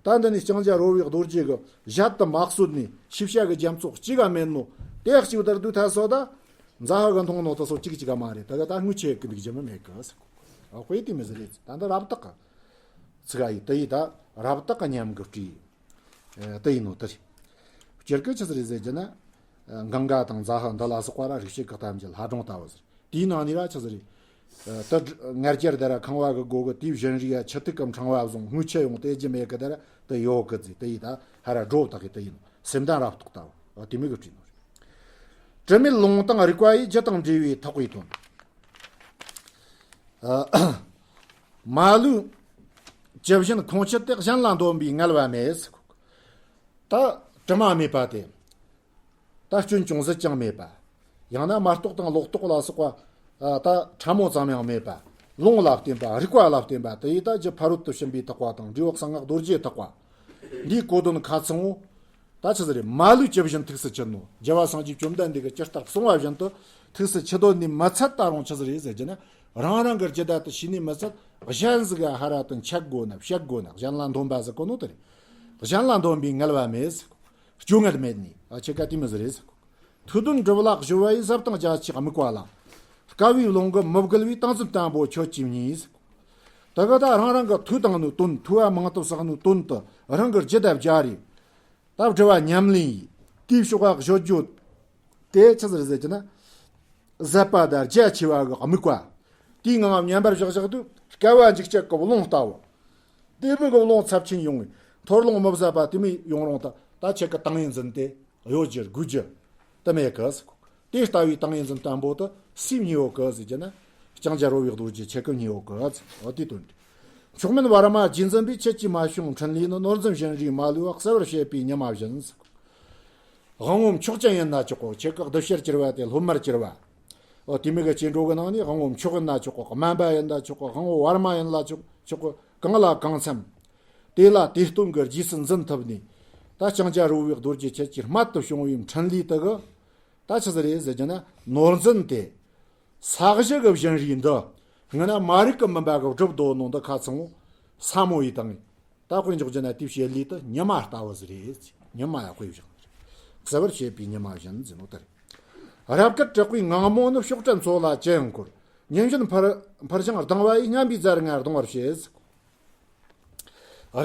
ད་འདི་ནི་ལྕང་སྐྱ་རོལ་བའི་རྡོ་རྗེ་གི་ཞལ་དུ་མ་གསོལ་ནས་ཤེས་བྱ་གི་རྒྱ་མཚོ་གཅིག་ག་མེད་ནོ་དེ་གཅིག་དར་དུས་ཐ་སོ་ད། མཛའ་བ་གི་མཐོང་ནོ་དེ་སོ་གཅིག་གཅིག་ག་མ་རེད། ད་ག་ད་དངུལ་ཆེ་གི་འདུག་རྒྱུ་མི་མེད་གི་ཟེར་གོ། ཨ་དཔེ་དེ་མི་ཟེར་རེད། ད་འདི་རབ་བཏགས་གི་ཚིག་ཨ་ཡི་དེ་ཡི་ད་རབ་བཏགས་གི་ཉམས་གི་བྲིས། ཨ་དེ་ཡིན་ནོ་དེ་རེད། སྤྱིར་གི་ཆི་ཟིག་རེད་ཟེར་རྒྱུ་ན། ཨ་གངྒཱ་དང་ཛ་ཧ་འདི་ལ་སོགས་པ་ར་རིག་བྱེད་ཀྱི་གཏམ་རྒྱུད་ལྷ་སྒྲུང་ལྟ་བུ་ཟེར། དེའི་ནང་ནས་ར་ཆི་ཟིག་རེད། ཨ་དེ་ང་རྒྱལ་དེ་ར་ཁང་བ་གི་སྒོ་གི་དེའི་བཞིན་རིག་ཡ་ཆུ་ཐིགས་ཀྱི་ཕྲེང་བ་བཟུང་དངུལ་ཆེ་ཡོང་དེ་རྒྱུ་མེད་གི་དེ་ར་དེ་ཡོད་གི་ཟེར། དེ་ཡི་ད་ཧ་ར་སྒྲོ་བཏགས་གི་དེ་ཡིན་ནོ། སེམས་ལྡན་རབ་རྟོག་ལྟ་བུ་ཨ་དེ་མོ་གི་བྲིས་ནོ་རེད། དྲི་མེད་ལུང་དང་རིག་པ་ཡིས། རྒྱུ་དང་འབྲས་བུའི་ཐེག་པའི་དོན། ཨ་མ་ལུས་ཇི་བཞིན་ཁོང་ཆུད་དེ། གཞན་ལ་འདོན་པའི་ངལ་བ་མེད། ད་དྲི་མ་མེད་པ་དེ། ད་སྐྱོན་ཅུང་ཟད་ཀྱང་མེད་པ། ཡང་ན་མ་རྟོགས་དང་ལོག་རྟོག་ལ་སོགས་པ། ཨ་ད་ཕྲ་མོ་ཙམ་ཡང་མེད་པ། ལུང་ལ་བརྟེན་པ། རིགས་པ་ལ་བརྟེན་པ། དེ་ཡིས་ད་རྒྱུ་ཕ་རོལ་ཏུ་ཕྱིན་པའི་ཐེག་པ་དང་། འབྲས་བུ་གསང་སྔགས་རྡོ་རྗེའི་ཐེག་པ། འདིའི་གོ་དོན་ཁ་ཚང་བོ། ད་ཆི་ཟིག་རེད། མ་ལུས་ཇི་བཞིན་ཐུགས་སུ་ཆུད་ནོ། རྒྱལ་བ་སངས་རྒྱས་བཅོམ་ལྡན་འདས་ཀྱིས་ཇི་ལྟར་གསུངས་པ་བཞིན་དུ་ཐུགས་སུ་ཆུད་དོ་ནི་མི་ཚད། ད་རུང་ཆི་ཟིག་རེད་ཟེར་རྒྱུ་ན། རང་རང་གི་རྒྱུད་ད་དུ་ཤེས་ནི་མི་ཚད། གཞན་ཟིག་ག་ཧ་ར་དུ་འཆད་དགོས་ན་བཤད་དགོས་ན། གཞན་ལ་འདོན་པ་ཟེར་གོ་ནོ་དེ་རེད། གཞན་ལ་འདོན་པའི་ངལ་བ་མེད་ཟེར་གོ། སྐྱོ་ངལ་མེད་ནི་ཨ་ཆེ་ཀ་དེ་མོ་ཟིག་རེད་ཟེར་གོ། ཐུགས་དོན་སྒྲུབ་ལ་གཞོལ་བ་ཡི། ཟབ་དང་རྒྱ་ཆེའི་དམིགས་པ་ལ། དཀའ་བའི་རླུང་གིས་མི་བསྒུལ་བའི། ཏིང་འཛིན་བརྟན་པོ་ཁྱོད་ཀྱིས་བརྙེས་ཟེར་གོ། དེ་ག་ད་རང་རང་གི་ཐོས་དང་ནི་དོན། ཐོས་པ་མང་དུ་བསགས་ནི་དོན་དུ་རང་གི་རྒྱུད་ད་སྦྱར་རེ། ད་སྒྲུབ་པ་ཉམས་ལེན་ཡིས། དེའི་ཕྱོགས་ལ་གཞོལ་རྒྱུ་དེ་ཆི་ཟིག་རེད་ཟེར་གྱི་ན། ཟབ་པ་དང་རྒྱ་ཆེ་བ་གི་དམིགས་པ། དེའི་ངང་ཉམས་པར་བཞག་བཞག་དུས་སྐལ་བ་འཇིག་བྱེད་ཀྱི་རླུང་ལྟ་བུ། དེ་མོ་གི་རླུང་ཚབས་ཆེན་ཡོང་བའི་འཐོར་རླུང་མི་བཟད་པ་དེ་མོ་ཡོང་རུང་ད་ད་ཁྱེད་ཀྱི་ཏིང་ངེ་འཛིན་དེ་གཡོ་རྒྱུ་རྒུད་རྒྱུ་དེ་མེད་གི་ཟེར་གོ། དེ་ལྟ་བུའི་ཏིང་ངེ་འཛིན་བརྟན་པོ་དེ་སུས་བརྙེས་ཡོད་གི་ཟེར་གྱི་ན། ལྕང་སྐྱ་རོལ་བའི་རྡོ་རྗེ་ཁྱེད་ཀྱིས་བརྙེས་ཡོད་གི་ཟེར། འོ་དེའི་དོན་དེ། མཆོག་དམན་བར་མ་རྗེས་འཛིན་པས། ཁྱེད་ཀྱིས་མ་བྱུང་འཕྲིན་ལས་ནི། ནོར་འཛིན་བཞིན་རས་མ་ལུས་པ། གསལ་བར་བྱེད་པའི་ཉི་མ་བཞིན་ཟེར་གོ། དབང་པོ་མཆོག་ཅན་ཡིན་ན་ཆོག་གོ། ཁྱེད་ཀྱི་གདུལ་བྱར་གྱུར་པ་དེ་སློབ་མར་གྱུར་པ། འོ་དེ་མོ་གི་སྐྱེ་འགྲོ་གི་ནང་ནས་དབང་པོ་མཆོག་ཡིན་ན་ཆོག་གོ། དམན་པ་ཡིན་ན་ཆོག་གོ། དབང་པོ་བར་མ་ཡིན་ལ་ཆོག་ཆོག་གོ། གང་ལ་གང་འཚམ། དེ་ལ་དེ་སྟོན་གྱི་རྗེས་སུ་འཛིན་ཐུབ་ནས། ད་ལྕང་སྐྱ་རོལ་བའི་རྡོ་རྗེ་ཁྱེད་ཀྱི་རྨད་དུ་བྱུང་བའི་འཕྲིན་ལས་དེ་གི། ད་ཆི་ཟིག་རེད་ཟེར་རྒྱུ་ན། ནོར་འཛིན་དེ། ས་གཞི་གི་བཞིན་རས་འདི། སྔོན་ན་མ་རིག་གི་མུན་པ་གིས་བསྒྲིབས་དོ་ནོ་འདི་ཁ་ཚང་བོ་ས་མོ་ཡི་དང་། ད་དཔེ་འཇོག་རྒྱུ་ན་དེའི་བྱེད་ལས་དེ་ཉི་མ་ལྟ་བུ་ཟིག་རེད། ཉི་མ་ཡ་དཔེ་བཞག་ནི་རེད། གསལ་བར་བྱེད་པའི་ཉི་མ་བཞིན་ཟེར་ནོ་དེ་རེད། རབ་དཀར་དྲེགས་པའི་ངང་མོ་ནི། ཕྱོགས་བྲལ་མཚོ་ལ་ཅི་ཡང་འཁོར། ཉིན་བཞིན་འཕུར་འཕུར་ཞིང་ལྡང་བ་ཡིས། སྙན་པའི་རྫ་རྔ་ལྡང་བར་བྱེད།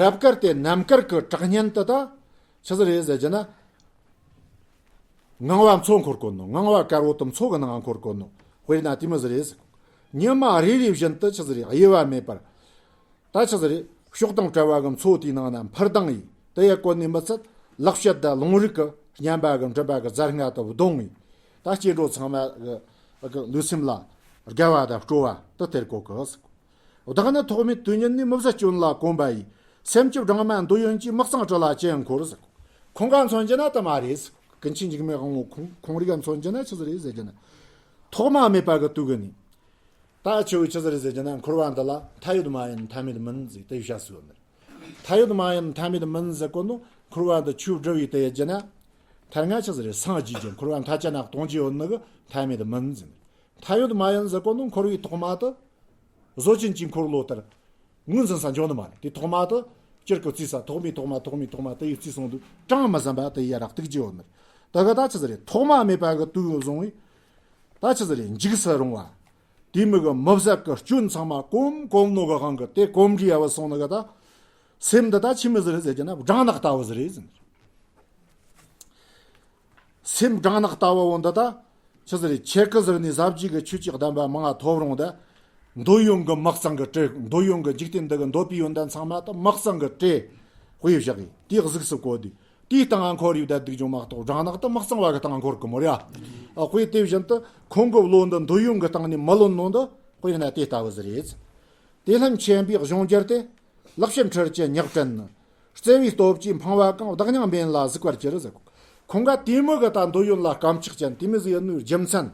རབ་དཀར་དེ་ནམ་དཀར་གྱི་གྲགས་སྙན་དེ་ད་ཆི་ཟིག་རེད་ཟེར་རྒྱུ་ན། ངང་བ་མཚོ་འཁོར་གོ་ནོ། ངང་བ་དཀར་བོ་དེ་མཚོ་གི་ནང་འཁོར་གོ་ནོ། དཔེར་ན་དེ་མོ་ཟིག་རེད་ཟེར། ཉི་མ་རེ་རེ་བཞིན་དུ་ཆི་ཟིག་རེད། དབྱེ་བ་མེད་པར། ད་ཆི་ཟིག་རེད། ཕྱོགས་དང་བྲལ་བ་གི་མཚོ་དེའི་ནང་ན་འཕུར་ལྡིང་ཡིས། དེ་ཡི་གོ་ནས་མི་ཚད། ལེགས་བཤད་དང་ལུང་རིགས་ཀྱི་སྙན་པ་གིས་མགྲིན་པ་གི་རྫ་རྔ་དེ་བརྡུང་ཡིས། ད་སྐྱེ་འགྲོ་ཚང་མ་གི་གི་ལུས་སེམས་ལ་དགའ་བ་དང་སྤྲོ་བ་དེ་སྟེར་གོ་གི་ཟེར། བདག་ནི་ཐོག་མེད་དུས་ཉིད་ནས། མི་བཟད་སྐྱོན་ལ་གོམས་པ་ཡིས། སེམས་ཀྱི་སྦྲང་མ་འདོད་ཡོན་གྱིས། མི་གཙང་དྲི་ལ་ཅི་ཡང་འཁོར་ཟེར། ཁོང་ག་མཚོན་རྒྱུ་ན་དེ་མ་རེད་ཟེར། ཀུན་མཁྱེན་འཇིགས་མེད་དབང་པོ་ཁོང་ཁོང་རིག་ག་མཚོན་རྒྱུ་ན་ཆི་ཟིག་རེད་ཟེར་རྒྱུ་ན། ཐོག་མ་མེད་པ་གི་དུས་གི་ནས། ད་ཆི་བོ་ཆི་ཟིག་རེད་ཟེར་རྒྱུ་ན། འཁོར་བ་འདི་ལ་མཐའ་ཡོད་མ་ཡིན་མཐའ་མེད་མིན་ཟེར་དེ་བཤད་སྲོལ་ཡོད་ནི་རེད། མཐའ་ཡོད་མ་ཡིན་མཐའ་མེད་མིན་ཟེར་གོ་ནོ། འཁོར་བ་འདི་ཆོས་སྒྲུབ་པའི་དེ་ཡོད་རྒྱུ་ན། ཐལ་རྔ་ཆི་ཟིག་རེད། སངས་རྒྱས་ཀྱི་འཁོར་བ་མཐའ་ཅན་ན་གཏོང་རྒྱུ་ཡོད་ནི་གི་མཐའ་མེད་མིན་ཟེར། མཐའ་ཡོད་མ་ཡིན་ཟེར་གོ་ནོ། འཁོར་བའི་ཐོག་མ་དེ། བཟོ་ཅན་གྱི་འཁོར་ལོ་ལྟར། ངོས་འཛིན་ས་འཇོག་ནི་མ་རེད། དེ་ཐོག་མ་དེ། སྤྱིར་གི་བརྩིས་ས་ཐོག་མའི་ཐོག་མ་ཐོག་མའི་ཐོག་མ་དེ་ཡི་བརྩིས་སོང་དུས་གྲངས་མི་ཟིན་པ་དེ་ཡི་རག་ཏུ་གི་ཡོད་ནི་རེད། ད་ག་ད་ཆི་ཟིག་རེད། ཐོག་མ་མེད་པ་གི་དུས་བཟུང་བས། ད་ཆི་ཟིག་རེད། འཇིགས་སུ་རུང་བ། དེ་མོ་གི་མི་བཟད་གི་སྐྱོན་ཚང་མ་གོམས་གོམས་ནོ་གི་དབང་གིས་དེ་གོམས་འདྲིས་ཡ་བ་སོང་ནི་གི་ད། སེམས་འདི་ད་ཆི་མོ་ཟིག་རེད་ཟེར་རྒྱུ་ན། སྦྲང་ནག་ལྟ་བུ་ཟིག་རེད་ཟེར། སེམས་སྦྲང་ནག་ལྟ་བུ་འོ་འདི་ད། ཆི་ཟིག་རེད། ཁྱེད་ཀྱི་ཟུར་ནས་ཟབ་རྒྱས་ཀྱི་ཆོས་ཀྱི་བདེན་པ་མང་ང་ཐོབ་རུང་ད། འདོད་ཡོན་གྱི་མི་གཙང་གི་དྲི། འདོད་ཡོན་གྱི་འཇིག་རྟེན་འདི་གི་འདོད་པའི་ཡོན་ཏན་ཚང་མ་ད་མི་གཙང་གི་དྲི་དཔེ་བཞག་གི་དེ་གཟུགས་སུ་བཀོད་དུས། དེའི་སྟེང་ང་འཁོར་ཡོད་ད་སྡུག་ཅུང་མ་གཏོགས། སྦྲང་ནག་ད་མི་གཙང་བ་གི་སྟེང་ང་འཁོར་གི་མོ་རེད་ཨ། དཔེ་དེ་བཞིན་དུ་ཁོང་གི་བློ་འདི་འདོད་ཡོན་གྱི་སྟེང་ནས་མི་ལོན་ནོ་འདི་དཔེར་ན་དེ་ལྟ་བུ་ཟིག་རེད། དེ་ལྷན་མཁྱེན་པའི་གཞུང་འགྱུར་ཏེ། ལེགས་བཤད་འཕྲུལ་གྱི་ཉག་ཕྲན་ནི། བརྩེ་བའི་སྟོབས་ཀྱིས་འཕངས་པ་གང་། བདག་མྱང་འབེན་ལ་གཟིགས་པར་གྱུར་ཟེར། ཁོང་ག་དེ་མོ་གི་ད་འདོད་ཡོན་ལ་དཀའ་ཁག་ཅན་དེ་མོ་ཟིག་ཡིན་ནོའི་རྒྱུ་མཚན།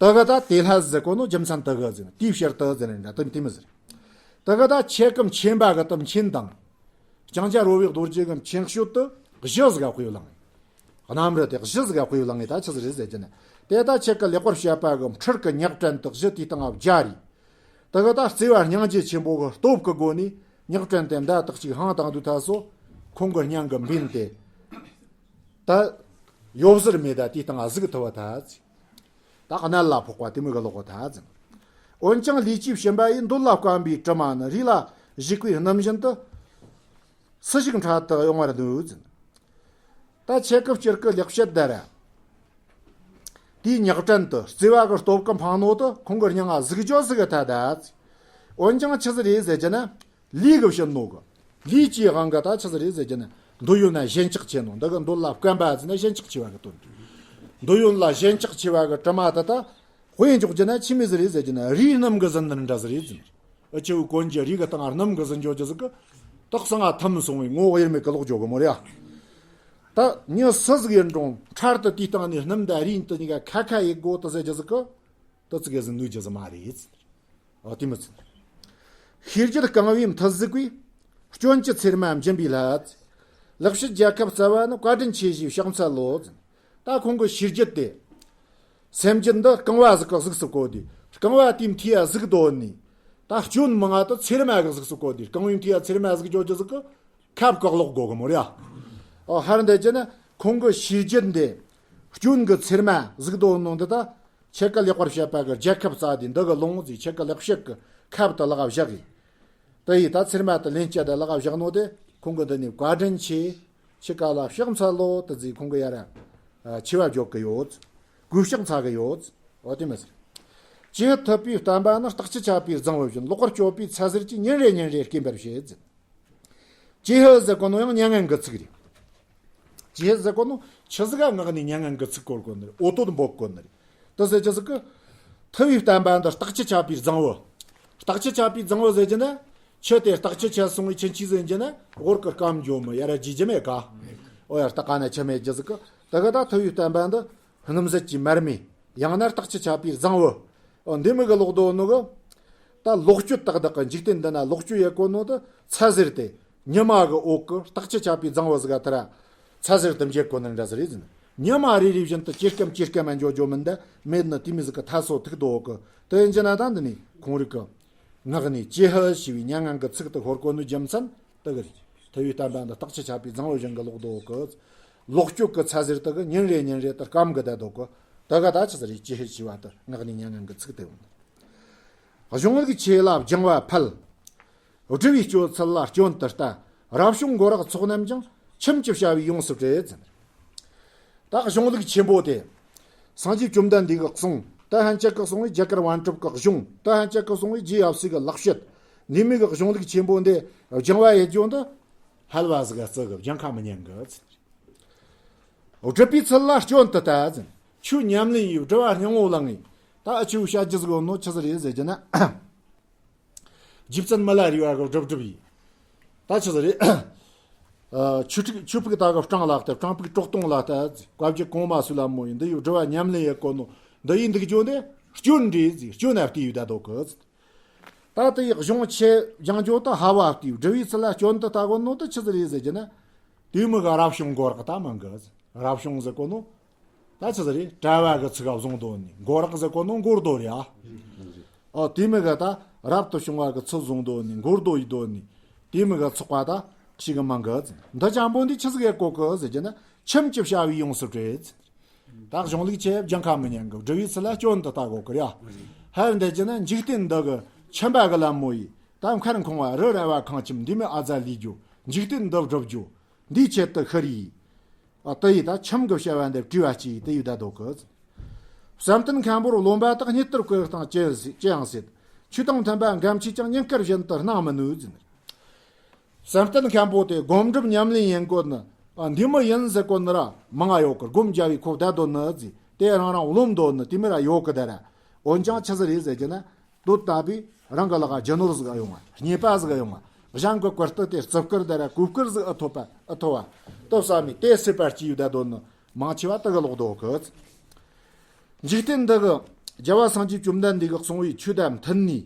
དེ་ག་ད་དེ་ལྷ་ཟེར་གོ་ནོ་རྒྱུ་མཚན་དེ་ག་ཟེར་ན་དེའི་ཕྱིར་དུ་ཟེར་ན་འདྲ་དེ་དེ་མོ་ཟེར། དེ་ག་ད་ཁྱེད་ཀྱི་མཁྱེན་པ་གི་ད་མཁྱེན་དང་། ལྕང་སྐྱ་རོལ་བའི་རྡོ་རྗེ་གི་མཁྱེན་དཔྱོད་དེ་གཞི་ཟིག་ག་དཔེ་བླངས། རྣམ་རིག་དེ་གཞི་ཟིག་ག་དཔེ་བླངས་ངེ་ད་ཆི་ཟིག་རེད་ཟེར་གྱི་ན། དེ་ད་ཁྱེད་ཀྱི་ལེགས་པར་བཤད་པ་གི་འཕྲུལ་གྱི་ཉག་ཕྲན་དེ་གཞི་དེའི་སྟེང་ང་སྦྱར་རེ། དེ་གི་ད་བརྩེ་བ་སྙིང་རྗེ་ཆེན་པོ་གི་སྟོབས་ཀྱི་སྒོ་ནས་ཉག་ཕྲན་དེ་མདའ་དག་ཅིག་འཕངས་བཏང་དུས་ཐ་སོ། ཁོང་གི་སྙིང་གི་འབེན་དེ་ད་ཡོབ་སར་མེད་ད་དེའི་སྟེང་ང་ཟུག་ཐུབ་པ་ཐལ་ཟེར། ད་གནད་ལ་ཕོག་པ་དེ་མོ་གི་ལོག་པ་ཐལ་ཟེར། འོན་ཀྱང་ལུས་ཀྱི་བྱིན་པ་ཡིས། འདོད་ལ་བརྐམ་པའི་དྲི་མ་ནི། རུས་ལ་ཞིག་པའི་སྣུམ་བཞིན་དུ། སུ་ཞིག་འཕྲལ་དུ་གཡེང་བར་ནུས་ཟེར། ད་ཁྱེད་ཀྱི་སྤྱིར་གི་ལེགས་བཤད་དེ་ར། དེའི་ཉག་ཕྲན་དུ་བརྩེ་བ་གི་སྟོབས་ཀྱིས་འཕངས་ནོ་དེ་ཁོང་གི་སྙིང་ང་ཟུག་འཇོག་ཟིག་གི་ཐལ་ད། འོན་ཀྱང་ཆི་ཟིག་རེད་ཟེར་གྱི་ན། ལུས་གི་བྱིན་ནོ་གི། ལུས་ཀྱི་དབང་གིས་ད་ཆི་ཟིག་རེད་ཟེར་གྱི་ན། འདོད་ཡོན་ན་ཞེན་ཆགས་ཆེ་ནོ། འདི་གི་འདོད་ལ་བརྐམ་པ་ཟེར་ན་ཞེན་ཆགས་ཆེ་བ་གི་དོན་ཏེ། འདོད་ཡོན་ལ་ཞེན་ཆགས་ཆེ་བ་གི་དྲི་མ་དེ་ད། དཔེ་འཇོག་རྒྱུ་ན་ཆི་མོ་ཟིག་རེད་ཟེར་གྱི་ན། རུས་སྣུམ་གིས་ཟིན་ནི་འདྲ་ཟིག་རེད་ཟེར། འུ་ཆོ་གོན་རྒྱུ་རུས་གི་སྟེང་སྣུམ་གིས་ཟིན་འཇོག་རྒྱུ་ཟིག་གི། དག་ས་ང་ཐིམ་སོང་བའི་ངོ་བོ་དབྱེར་མེད་གི་ལོག་འཇོག་གི་མོ་རེད་ཡ། ད་མྱི་སུ་ཟིག་ཡིན་རུང་འཕྲལ་དུ་དེའི་སྟེང་ནས་སྣུམ་དང་རུས་དེ་གཉིས་ཀ་ཁ་ཁ་ཡེད་དགོ་དེ་ཟེར་རྒྱུ་ཟིག་གི། དེ་ཙི་གེ་ཟིག་ནུས་རྒྱུ་ཟིག་མ་རེད། འོ་དེ་མི་ཚད། ཤེས་རྒྱུད་རྐང་བའི་མཐུ་གཟུགས་པས། སྐྱོན་གྱི་ཚེར་མ་འབྱིན་པའི་ལྷ། ལེགས་བཤད་རྒྱལ་ཁབ་རྩ་བ་ནི། བཀའ་དྲིན་ཆེ་ཞེས་ཕྱག་འཚལ་ལོ། ད་ཁོང་གི་ཤེས་རྒྱུད་དེ། སེམས་རྒྱུད་འདི་རྐང་བ་ཟིག་གི་གཟུགས་སུ་བཀོད་དེ། རྐང་བ་དེའི་མཐུ་ཡ་ཟུག་དོན་ནི། ད་སྐྱོན་མང་ང་དེ་ཚེར་མ་གི་གཟུགས་སུ་བཀོད་དེ། རྐང་བའི་མཐུ་ཡ་ཚེར་མ་ཟིག་འཇོག་རྒྱུ་ཟིག་གི། ཁབ་བཀག་ལོག་དགོ་གི་མོ་རེད་ཡ། ཨོ་ཧར་འདི་ཅི་ན་ཁོང་གི་ཤེས་རྒྱུད་འདི། སྐྱོན་གི་ཚེར་མ་ཟིག་དོན་ནོ་འདི་ད། ཁྱེད་ཀྱི་ལེགས་པར་བཤད་པ་གི་རྒྱལ་ཁབ་རྩ་དེ་འདི་གི་ལུང་ཟིག་ཁྱེད་ཀྱི་ལེགས་བཤད་གི་ཁབ་དེ་ལག་བཞག་གི། དེ་ཡིས་ད་ཚེར་མ་དེ་ལེན་སྤྱད་དེ་ལག་བཞག་ནོ་དེ་ཁོང་གི་འདི་ནི་བཀའ་དྲིན་ཆེ། ཁྱེད་ཀ་ལ་ཕྱག་འཚལ་ལོ་དེ་ཟིག་ཁོང་གི་ཡ་ར། ཆེ་བ་འཇོག་གི་ཡོད། གུས་ཕྱག་འཚལ་གི་ཡོད། འོ་དེ་མི་ཟེར། ཅི་ཐུབ་པའི་བསྟན་པ་ནི། རྟག་ཆད་ཆད་པའི་རྫིང་བུ་བཞིན། ལོག་པར་སྤྱོད་པའི་ཚ་ཟེར་གྱིས། ཉིན་རེ་ཉིན་རེ་སྐེམ་པར་བྱེད་ཟེར། ཅི་ཧི་ཟེར་གོ་ནོ་ཡང་མྱ་ངན་གི་ཚིག་རེད། ཅི་ཧི་ཟེར་གོ་ནོ་ཆི་ཟིག་ག་ངག་ནས་མྱ་ངན་གི་ཚིག་བཀོལ་གོ་ནི་རེད། འོ་དོད་འབོད་གོ་ནི་རེད། དེ་ཟེར་ཅི་ཟིག་གི། ཐུབ་པའི་བསྟན་པ་འདི། རྟག་ཆད་ཆད་པའི་རྫིང་བུ། རྟག་ཆད་ཆད་པའི་རྫིང་བུ་ཟེར་གྱི་ན། ཆུ་དེ་རྟག་ཆད་ཆད་སོང་བའི་ཆུན་ཆི་ཟེར་གྱི་ན། གོར་གི་སྐམ་འགྱོ་མི་ཡ་ར་ཇི་ཇི་མེད་ཀ། འོ་ཡ་རྟག་ག་ན་ཆུ་མེད་ཅི་ཟིག་གི། དེ་གི་ད་ཐུབ་པའི་བསྟན་པ་འདི། སྣུམ་ཟད་ཀྱི་མར་མེ། ཡང་ན་རྟག་ཆད་ཆད་པའི་རྫིང་བུ། འོ་འདི་མོ་གི་ལོག་དོ་ནོ་གི། ད་ལོག་སྤྱོད་དག་དག་གི་འཇིག་རྟེན་འདི་ན་ལོག་སྤྱོད་ཡེ་གོ་ནོ་དེ་ཚ་ཟེར་ཏེ། ཉི་མ་གི་འོག་གི་རྟག་ཆད་ཆད་པའི་རྫིང་བུ་ཟིག་ག་ཐར། ཚ་ཟེར་དུ་འཇལ་གོ་ནི་འདྲ་ཟིག་རེད་ཟེར། ཉི་མ་རེ་རེ་བཞིན་དུ་ཇེ་སྐམ་ཇེ་སྐམ་འགྱོ་འགྱོ་མིན་ད་མེད་ནི་དེ་མོ་ཟིག་གི་ཐ་སོ་ཐུག་དོ་གི། དེ་ཡིན་གྱི་ན་ད་འདི་ནི་ཁོང་རིགས་གི་ངག་ནས་ཅི་ཧི་ཞེས་པའི་མྱ་ངན་གི་ཚིག་དེ་ཤོར་གོ་ནོ་རྒྱུ་མཚན། དེ་གི་རེད། ཐུབ་པའི་བསྟན་པ་འདི། རྟག་ཆད་ཆད་པའི་རྫིང་བུ་བཞིན་གི་ལོག་དོ་གི། ལོག་སྤྱོད་གི་ཚ་ཟེར་དེ་གི་ཉིན་རེ་ཉིན་རེ་དེ་སྐམ་གི་བསྡད་དོ་གི། དེ་གི་ད་ཆི་ཟིག་རེད། ཅི་ཧི་ཞེས་པ་དེ་ངག་ནས་མྱ་ངན་གི་ཚིག་དེ་ཡོང་། གཞུང་ལུགས་ཆེ་ལ་སྦྱང་བ་ཕུལ། སྒྲུབ་པའི་སྤྱོད་ཚུལ་ལ་སྐྱོན་དུ་ལྟ། རབ་བྱུང་མགོ་རག་ཚོགས་རྣམས་ཀྱང་། ཁྱིམ་གྱི་བྱ་བས་ཡོངས་སུ་བྲེལ་ཟེར། ད་གཞུང་ལུགས་ཆེན་པོ་དེ། སངས་རྒྱས་བཅོམ་ལྡན་འདས་ཀྱིས་གསུངས། ད་ཧན་ཅག་གིས་གསུངས་པའི་རྒྱ་གར་པཎ་གྲུབ་ཀྱི་གཞུང་། ད་ཧན་ཅག་གིས་གསུངས་པའི་རྗེ་ཡབ་སྲས་ཀྱི་ལེགས་བཤད། འདི་མོ་གི་གཞུང་ལུགས་ཆེན་པོ་འདི་སྦྱང་བ་ཡེད་རྒྱུ་འདི། ཧལ་བ་ཟིག་ག་བརྩི་གི། སྦྱང་ཁ་མི་ཉན་གི། སྒྲུབ་པའི་ཚུལ་ལ་སྐྱོན་དུ་ལྟ་ཟེར། ཆོས་ཉམས་ལེན་ཡེད། སྒྲུབ་པ་སྙིང་པོ་བླངས་ངེ་ད་ཨ་ཆོས་བཤད་རྒྱུ་ཟིག་ཡོད་ནོ་ཆི་ཟིག་རེད་ཟེར་གྱི་ན། རྗེ་བཙུན་མི་ལ་རས་པ་གི་སྒྲུབ་སྒྲུབ་ཡེད། ད་ཆི་ཟིག་རེད། ཨ། ཆོས་ཕུག་ཆོས་ཕུག་ད་གི་སྤྲང་ལ་ལྟ། སྤྲང་ཕུག་གྲོག་སྟོང་ལ་ལྟ་ཟེར། བཀའ་བརྒྱུད་གོང་མ་སུ་ལ་མོ་ཡིན། འདི་ཡི་སྒྲུབ་པ་ཉམས་ལེན་ཡེད་གོ་ནོ་འདི་ཡི་འདུག་རྒྱུ་འདི་སྐྱོན་རེད་ཟེར། སྐྱོན་ན་བལྟས་ཡོད་ད་དོ་གི། ད་དེ་ཡི་གཞུང་ཆེ་སྦྱང་རྒྱུ་ད་ཧལ་བ་བལྟས་ཡོད། སྒྲུབ་པའི་ཚུལ་ལ་སྐྱོན་དུ་ལྟ་གོ་ནོ་ད་ཆི་ཟིག་རེད་ཟེར་གྱི་ན། དེ་མོ་གི་རབ་བྱུང་མགོ་རག་ད་མང་གི། རབ་བྱུང་ཟེར་གོ་ནོ། ད་ཆི་ཟིག་རེད། གྲྭ་བ་གི་ཚིག་ག་བཟུང་དོ་ནི། མགོ་རག་ཟེར་གོ་ནོ་མགོ་རྡོ་རེད་ཨ། ཨོ་དེ་མོ་གི་ད་རབ་ཏུ་བྱུང་བ་གི་ཚུལ་བཟུང་དོ་ནི། མགོ་རྡོ་ཡེད་དོ་ནི། དེ་མོ་གི་ཚོགས་པ་ད་ཞིག་གི་མང་གི། འདི་ཅང་པོ་འདི་ཆི་ཟིག་ཡེད་གོ་གི་ཟེར་གྱི་ན། ཁྱིམ་གྱི་བྱ་བས་ཡོངས་སུ་བྲེལ། ད་གཞུང་ལུགས་ཆེ་སྦྱང་ཁ་མི་ཉན་གི། སྒྲུབ་པའི་ཚུལ་ལ་སྐྱོན་དུ་ལྟ་གོ་གི་རེད་ཨ། ཧར་འདི་གྱི་ན་འཇིག་རྟེན་འདི་གི་ཁྱིམ་པ་གི་ལམ་མོ་ཡིས། ད་མཁར་ཁང་བ་རི་ར་བ་ཁང་ཁྱིམ་འདི་མོ་ཨ་ཛ་ལས་རྒྱུ། འཇིག་རྟེན་འདི་སྒྲུབ་རྒྱུ། འདིའི་ཆེད་དུ་ཤི་རེ་ཡིས། ཨ། དེ་ཡིས་ད་ཁྱིམ་གྱི་བྱ་བ་འདི་བྲེལ་བ་སྐྱེས་དེ་ཡི་བསྡད་དོ་གི། བསམ་གཏན་མཁན་པོར་རློམ་པ་དག། རྙེད་དུ་བཀོད་དང་ཅི་ཡང་ཟེར། ཅི་ཡང་ཟེར། ཆོས་དང་མཐུན་པ་འགའ་མཆིས་ཀྱང་། ཉིན་དཀར་བཞིན་དུ་སྣང་མི་ནུས་ཟེར། བསམ་གཏན་མཁན་པོ་དེ་སྒོམ་སྒྲུབ་ཉམས་ལེན་ཡེད་གོ་ནི། ཨ། འདི་མོ་ཡིན་ཟེར་གོ་ནི་ར་མང་ང་ཡོད་གི། སྒོམ་རྒྱབ་བི་ཁོ་བསྡད་དོ་ནི་ཟེར། དེ་རང་རང་རློམ་དོ་ནི་དེ་མོ་ར་ཡོད་གི། དེ་ར་འོན་ཀྱང་ཆི་ཟིག་རེད་ཟེར་གྱི་ན། དོ་ད་བི་རང་གི་ལག་ག་རྒྱུ་ནོར་ཟིག་ཨེ་ཡོང་བ། རྙེད་པ་ཟིག་ཨེ་ཡོང་བ། གཞན་གི་བཀུར་སྟི་དེ་རྩི་བཀུར་དེ་ར་གུས་བཀུར་ཟིག་ཨེ་ཐོབ་པ་ཨེ་ཐོབ་བ། དེ་བསམ་མི་དེ་སྲིད་པ་སྐྱེས་ཡོད་ད་དོ་ནི་མང་ཆེ་བ་དེ་གི་ལོག་དོ་གི། འཇིག་རྟེན་འདི་གི་རྒྱལ་བ་སངས་རྒྱས་བཅོམ་ལྡན་འདས་ཀྱིས་གསུངས་པའི་ཆོས་དང་མཐུན་ནི་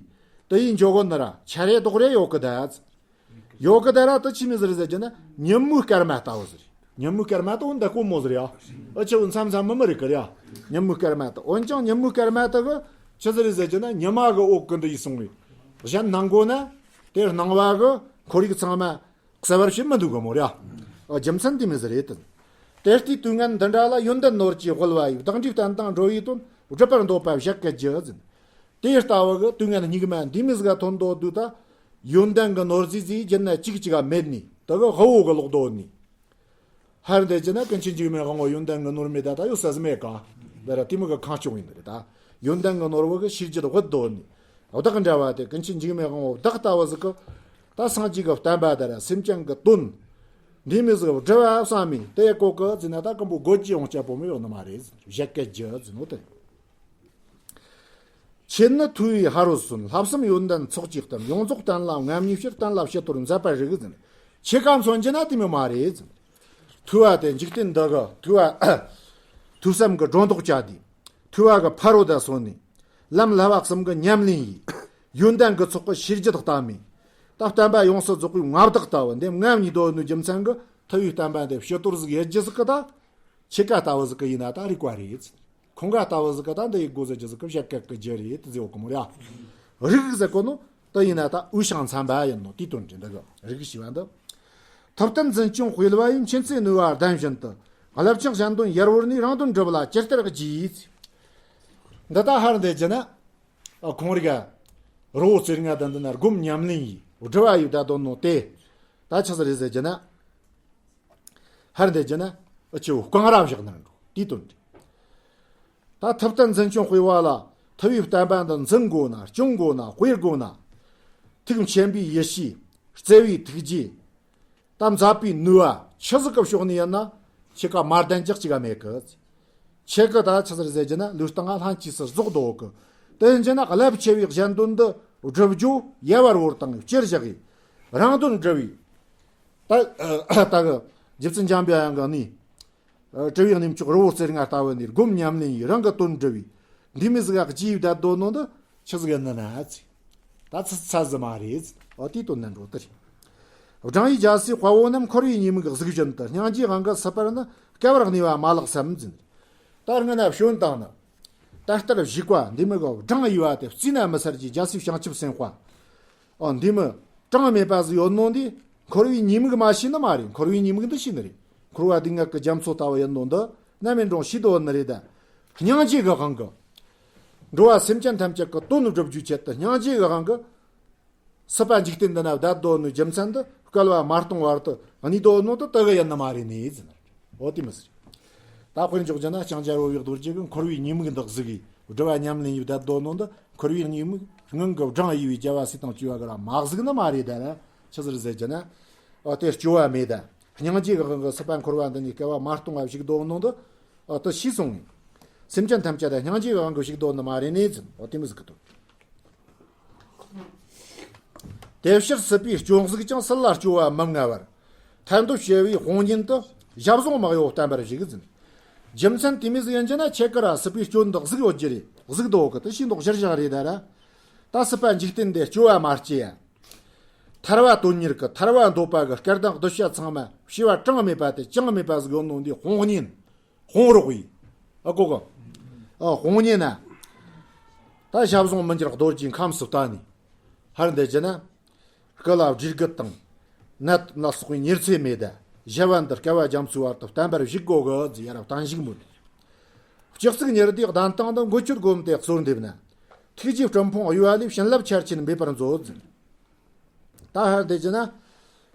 དེ་ཡི་འཇོག་གོ་ནི་ར་ཆ་རེ་དོག་རེ་ཡོད་གི་ད། ཡོད་གི་དེ་ར་དེ་ཆི་མོ་ཟིག་རེད་ཟེར་གྱི་ན། ཉིན་མོའི་སྐར་མ་ལྟ་བུ་ཟིག་རེད། ཉིན་མོའི་སྐར་མ་དེ་འོ་འདི་དཀོན་མོ་ཟིག་རེད་ཡ། ཨ་ཆེ་བོ་མཚམས་མཚམས་མི་མི་རིག་གི་རེད་ཡ། ཉིན་མོའི་སྐར་མ་དེ། འོན་ཀྱང་ཉིན་མོའི་སྐར་མ་དེ་གི་ཆི་ཟིག་རེད་ཟེར་གྱི་ན། ཉི་མ་གི་འོག་གི་འདི་ཡི་སོང་བའི་ གཞན་སྣང་དགོས་ན་དེར་སྣང་བ་གི་ཁོར་ཡུག་ཚང་མ་གསལ་བར་བྱེད་མི་འདུག་གི་མོ་ར། རྒྱུ་མཚན་དེ་མོ་ཟིག་རེད་དེ། དེ་ལྟའི་དུས་ངན་འདི་འདྲ་ལ་ཡོན་ཏན་ནོར་གྱིས་དབུལ་བ་ཡི་བདག་འདྲའི་བསྟན་དང་འགྲོ་བའི་དོན་སྒྲུབ་པར་འདོད་པ་བཤད་གི་རྒྱུ་ཟིན། དེ་ལྟ་བུ་གི་དུས་ངན་སྙིགས་མ་འདི་མོ་ཟིག་ག་ཐོན་དོ་དུས་ད་ཡོན་ཏན་གི་ནོར་རྫས་ཟིག་སྦྱིན་ན་གཅིག་གཅིག་ག་མེད་ནི་དེ་གི་དབུལ་བོ་གི་ལོག་དོ་ནི། ཧར་འདི་ཅི་ན་ཀུན་མཁྱེན་འཇིགས་མེད་དབང་པོ་ཡོན་ཏན་གི་ནོར་མེད་ད་ད་ཡོད་ས་ཟིག་མེད་ག། འདི་ར་དེ་མོ་གི་ཁང་སྐྱོང་ཡིན་ནི་རེད་ད། ཡོན་ཏན་གི་ནོར་བུ་གི་ཤིས་བརྗོད་དབུལ་དོ་ནི། བདག་འདྲ་བ་དེ་ཀུན་མཁྱེན་འཇིགས་མེད་དབང་པོ་བདག་ལྟ་བུ་ཟིག་གི་ད་སངས་རྒྱས་ཀྱི་བསྟན་པ་དེ་ར་སེམས་ཅན་གྱི་དོན་འདི་མོ་ཟིག་སྒྲུབ་པ་བསམ་མི་དེ་ཡེ་གོ་གི་ཟིན་ན་ད་ཀུན་པོ་དགོད་རྒྱུ་ཡོང་ཆ་པོ་མོ་ཡོད་ནི་མ་རེད། བཤད་གི་རྒྱུ་ཟིན་ནོ་དེ། ཁྱེད་ནི་ཐུ་བའི་ཕ་རོལ་སོན། ལྷག་བསམ་ཡོན་ཏན་ཚོགས་ཀྱིས་བསྟན། ཡོངས་རྫོགས་བསྟན་ལ་རྔམ་མྱོས་ཕྱིར། བསྟན་ལ་ཕྱི་དོར་མཛད་པར་རིགས་ཟིན། ཁྱེད་ཀ་མཚོན་གྱི་ན་དེ་མོ་མ་རེད་ཟིན། ཐུ་བ་དེ་འཇིག་རྟེན་འདི་གི་ཐུ་བ་ཐུགས་བསམ་གྱི་སྒྲོ་འདོགས་བཅད་དེ། ཐུ་བ་གི་ཕ་རོལ་ད་སོན་ནས། ལམ་བསླབ་པ་གསུམ་གྱི་ཉམས་ལེན་ཡིས། ཡོན་ཏན་གྱི་ཚོགས་ཀྱི་ཤིས་བརྗོད་བཏབ་མི། ད་བསྟན་པ་ཡོངས་སུ་རྫོགས་པའི་མངའ་བདག་ལྟ་བུ་འདེམས་ངམ་ཉིད་དོ་ནུ་རྒྱུ་མཚན་གྱི་ཐུ་བའི་བསྟན་པ་འདི་ཕྱི་དོར་ཟིག་ཡེ་རྒྱུ་ཟིག་གི་ད། ཁྱེད་ཀ་ལྟ་བུ་ཟིག་གི་ཡིན་ན་ད་རིགས་པ་རེད། ཁོང་ཀ་ལྟ་བུ་ཟིག་གི་ད་འདི་ཡི་སྒོ་ཟེར་རྒྱུ་ཟིག་གི་བཤད་གི་གི་རྒྱུ་རེད་དེ་ཟེར་བ་གི་མོ་ར། རིགས་ཟེར་གོ་ནོ་ད་ཡིན་ན་ད་དབུས་ཤང་མཚན་པ་ཡིན་ནོ་དེའི་དོན་རེད། འདི་གི་རིགས་ཞེས་པ་འདི། ཐུབ་བསྟན་འཛིན་སྐྱོང་སྤེལ་བ་ཡིས། མཁྱེན་བརྩེ་ནུས་པ་ལྡན་བཞིན་དུ། རླབས་ཆེན་གཞན་དོན་ཡར་བོར་ནས། རང་དོན་སྒྲུབ་ལ་ཇི་ལྟར་བགྱིས། འདི་ད་ཧར་འདི་རྒྱུ་ན། ཨ། ཁོང་རིག་རི་བོ་རྩེ་ལྔ་དང་འདི་ན་སྒོམ་ཉམས་ལེན་ཡིས་སྒྲུབ་པ་ཡི་བདག་དོན་ནོ་དེ། ད་ཆི་ཟིག་རེད་ཟེར་རྒྱུ་ན། ཧར་འདི་རྒྱུ་ན་ཨ་ཆེ་བོ་རྐང་ར་བཞག་ན་འགྲོ་དེའི་དོན་རེད། ད་ཐུབ་བསྟན་འཛིན་སྐྱོང་སྤེལ་བ་ལ་ཐུབ་པའི་བསྟན་པ་འདི་འཛིན་དགོས་ན། སྐྱོང་དགོས་ན། སྤེལ་དགོས་ན། ཐུགས་མཁྱེན་པའི་ཡེ་ཤེས། བརྩེ་བའི་ཐུགས་རྗེ། ད་མཛད་པའི་ནུས་པ་ཆི་ཟིག་གི་ཕྱོགས་ནས་ཡིན་ན་ཁྱེད་ཀ་མ་ལྡན་ཅག་ཅིག་ག་མེད་གི། ཁྱེད་ཀ་ད་ཆི་ཟིག་ཟེར་རྒྱུ་ན་ལུས་སྟེང་ང་ལྷན་སྐྱེས་སུ་རྫོགས་འདུག་གི། དེ་ཡིན་རྒྱུ་ན་རླབས་ཆེ་བའི་གཞན་དོན་འདི་སྒྲུབ་རྒྱུ་ཡལ་བར་བོར་དང་སྤྱིར་བཞག་གི། རང་དོན་སྒྲུབ་པའི། ད་ད་གི་རྗེ་བཙུན་འཇམ་པའི་དབྱངས་ཀྱི་ནི། ཨ། དྲི་བའི་གནས་མཆོག་རི་བོ་རྩེ་ལྔ་ལྟ་བུ་ནས་སྒོམ་ཉམས་ལེན་ཡིས་རང་གི་དོན་སྒྲུབ་པའི་འདི་མོ་ཟིག་ག་བགྱིས་བསྡད་དོ་ནོ་འདི་ཆི་ཟིག་ཡིན་ན་ན་ཚེ། ད་ཚི་ཚ་ཟི་མ་རེད། ཨོ་དེའི་དོན་ན་འགྲོ་དེ་རེད། སྦྲང་ཡི་རྒྱལ་སྲས་དཔའ་བོ་རྣམས། འཁོར་བའི་ཉེས་དམིགས་གཟུགས་བཞིན་དུ། སྙིང་རྗེའི་དབང་གིས་སྲིད་པར་ནི། བསྐལ་པར་གནས་པ་མ་ལགས་སམ་ཟིན། ད་སྔ་ན་བྱོན་བཏང་ནི། ད་ལྟར་བཞུགས་པ་འདི་མོ་གི་སྦྲང་ཡི་བ་དེ་བརྩིས་ན་མི་ཚར་གྱི་རྒྱལ་སྲས་བྱང་ཆུབ་སེམས་དཔའ། ཨོ་འདི་མོ་གྲངས་མེད་པ་ཟིག་ཡོད་ནོ་འདི་འཁོར་བའི་ཉེས་དམིགས་མ་ཤེས་ནི་མ་རེད། འཁོར་བའི་ཉེས་དམིགས་འདི་ཤེས་ནི་རེད། འཁོར་བ་སྡུག་བསྔལ་གྱི་རྒྱ་མཚོ་ལྟ་བུ་ཡིན་ནོ་འདི་རྣམ་སྨིན་འགྲོ་ཤེས་དོ་ནི་རེད་ད། སྙིང་རྗེ་གི་དབང་གིས་འགྲོ་བ་སེམས་ཅན་ཐམས་ཅད་ཀྱི་དོན་སྒྲུབ་རྒྱུའི་ཆེད་དུ་སྙིང་རྗེ་གི་དབང་གིས་སྲིད་པ་འཇིག་རྟེན་འདི་ན་བསྡད་དོ་ནི་རྒྱུ་མཚན་འདི་བསྐལ་པ་མ་སྟོང་བར་དུ་གནས་དོ་ནོ་འདི་དེ་གི་ཡིན་ནི་མ་རེད་ནི་ཟེར་ནི་རེད། འོ་དེ་མོ་ཟིག་རེད། ད་དཔེར་འཇོག་རྒྱུ་ན་ལྕང་སྐྱ་རོལ་བའི་རྡོ་རྗེ་གིས་འཁོར་བའི་ཉེས་དམིགས་འདི་གཟིགས་གིས་སྒྲུབ་པ་ཉམས་ལེན་ཡིས་བསྡད་དོ་ནོ་འདི་འཁོར་བའི་ཉེས་དམིགས་སྔོན་གྱི་སྦྲང་ཡི་བའི་རྒྱལ་བ་སྲས་དང་བཅས་པ་གི་ར་མ་གཟིགས་ནི་མ་རེད་ད་ན་ཆི་ཟིག་རེད་ཟེར་རྒྱུ་ན། ཨ་དེ་སྐྱོ་བ་མེད་ད། སྙིང་རྗེ་གི་དབང་གིས་སྲིད་པ་འཁོར་བ་འདི་ནས་བསྐལ་པ་མ་སྟོང་བ་བཞུགས་དོ་ནོ་འདི། ཨ་དེ་ཤེས་སོང་། སེམས་ཅན་ཐམས་ཅད་ད་སྙིང་རྗེ་གི་དབང་གིས་བཞུགས་དོ་ནི་མ་རེད་ནི་ཟེར། ཨོ་དེ་མོ་ཟིག་གི་དོན། དེ་ཕྱིར་སྲིད་པའི་སྐྱོན་གཟིགས་ཀྱང་། སྲིད་ལ་སྐྱོ་བ་མི་མངའ་བར། ཐར་འདོད་བྱེ་བའི་དཔུང་གཉེན་དུ། ཞབས་ཟུང་མི་གཡོ་བརྟན་པར་བཞུགས་ཟིན། རྒྱུ་མཚན་དེ་མོ་ཟིག་ཡིན་རྒྱུ་ན་ཁྱེད་ཀ་ར་སྲིད་པའི་སྐྱོན་འདི་གཟིགས་ཡོད་རྒྱུ་རེད། གཟིགས་དོ་གི་དེ་ཤེས་མདོག་གཞིར་བཞག་རེད་ད་ར། ད་སྲིད་པ་འཇིག་རྟེན་འདི་སྐྱོ་བ་མ་སྐྱེ་ཡ། ཐར་པ་དོན་གཉེར་གི་ཐར་པ་འདོད་པ་གི་སྐལ་དང་གདུལ་བྱ་ཚང་མ་བྱེ་བ་གྲངས་མེད་པ་དེ་ཅང་མེད་པ་ཟིག་ཡོད་ནོ་འདི་དཔུང་གཉེན། དཔུང་རོགས་ཡིན། ཨ་གོ་གི། ཨ་དཔུང་གཉེན་ན། ད་ཞབས་ཟུང་མི་འགྱུར་རྡོ་རྗེའི་ཁམས་སུ་བལྟ་ནས། ཧར་འདི་རྒྱུ་ན། སྐུ་ལ་བགྲེས་རྒུད་དང་། ནད་ལ་སོགས་པའི་ཉེར་འཚེ་མེད་ད། གཞན་བ་འདི་བསྐལ་པ་རྒྱ་མཚོའི་བར་དུ་བརྟན་པར་བཞུགས་དགོ་གི་ཟེར་ཡ་རབ་བརྟན་བཞུགས་མོད། སྤྱི་གཙུག་ཉི་ཟླའི་གདན་སྟེང་དུ་མགོན་ཁྱོད་བསྒོམས་ཏེ་གསོལ་འདེབས་ན། ཐུགས་རྗེའི་སྤྲིན་ཕུང་གཡོ་བ་ལས། བྱིན་རླབས་ཆར་ཆེན་འབེབས་པར་མཛོད་ཟེར། ད་ཧར་འདི་རྒྱུ་ན།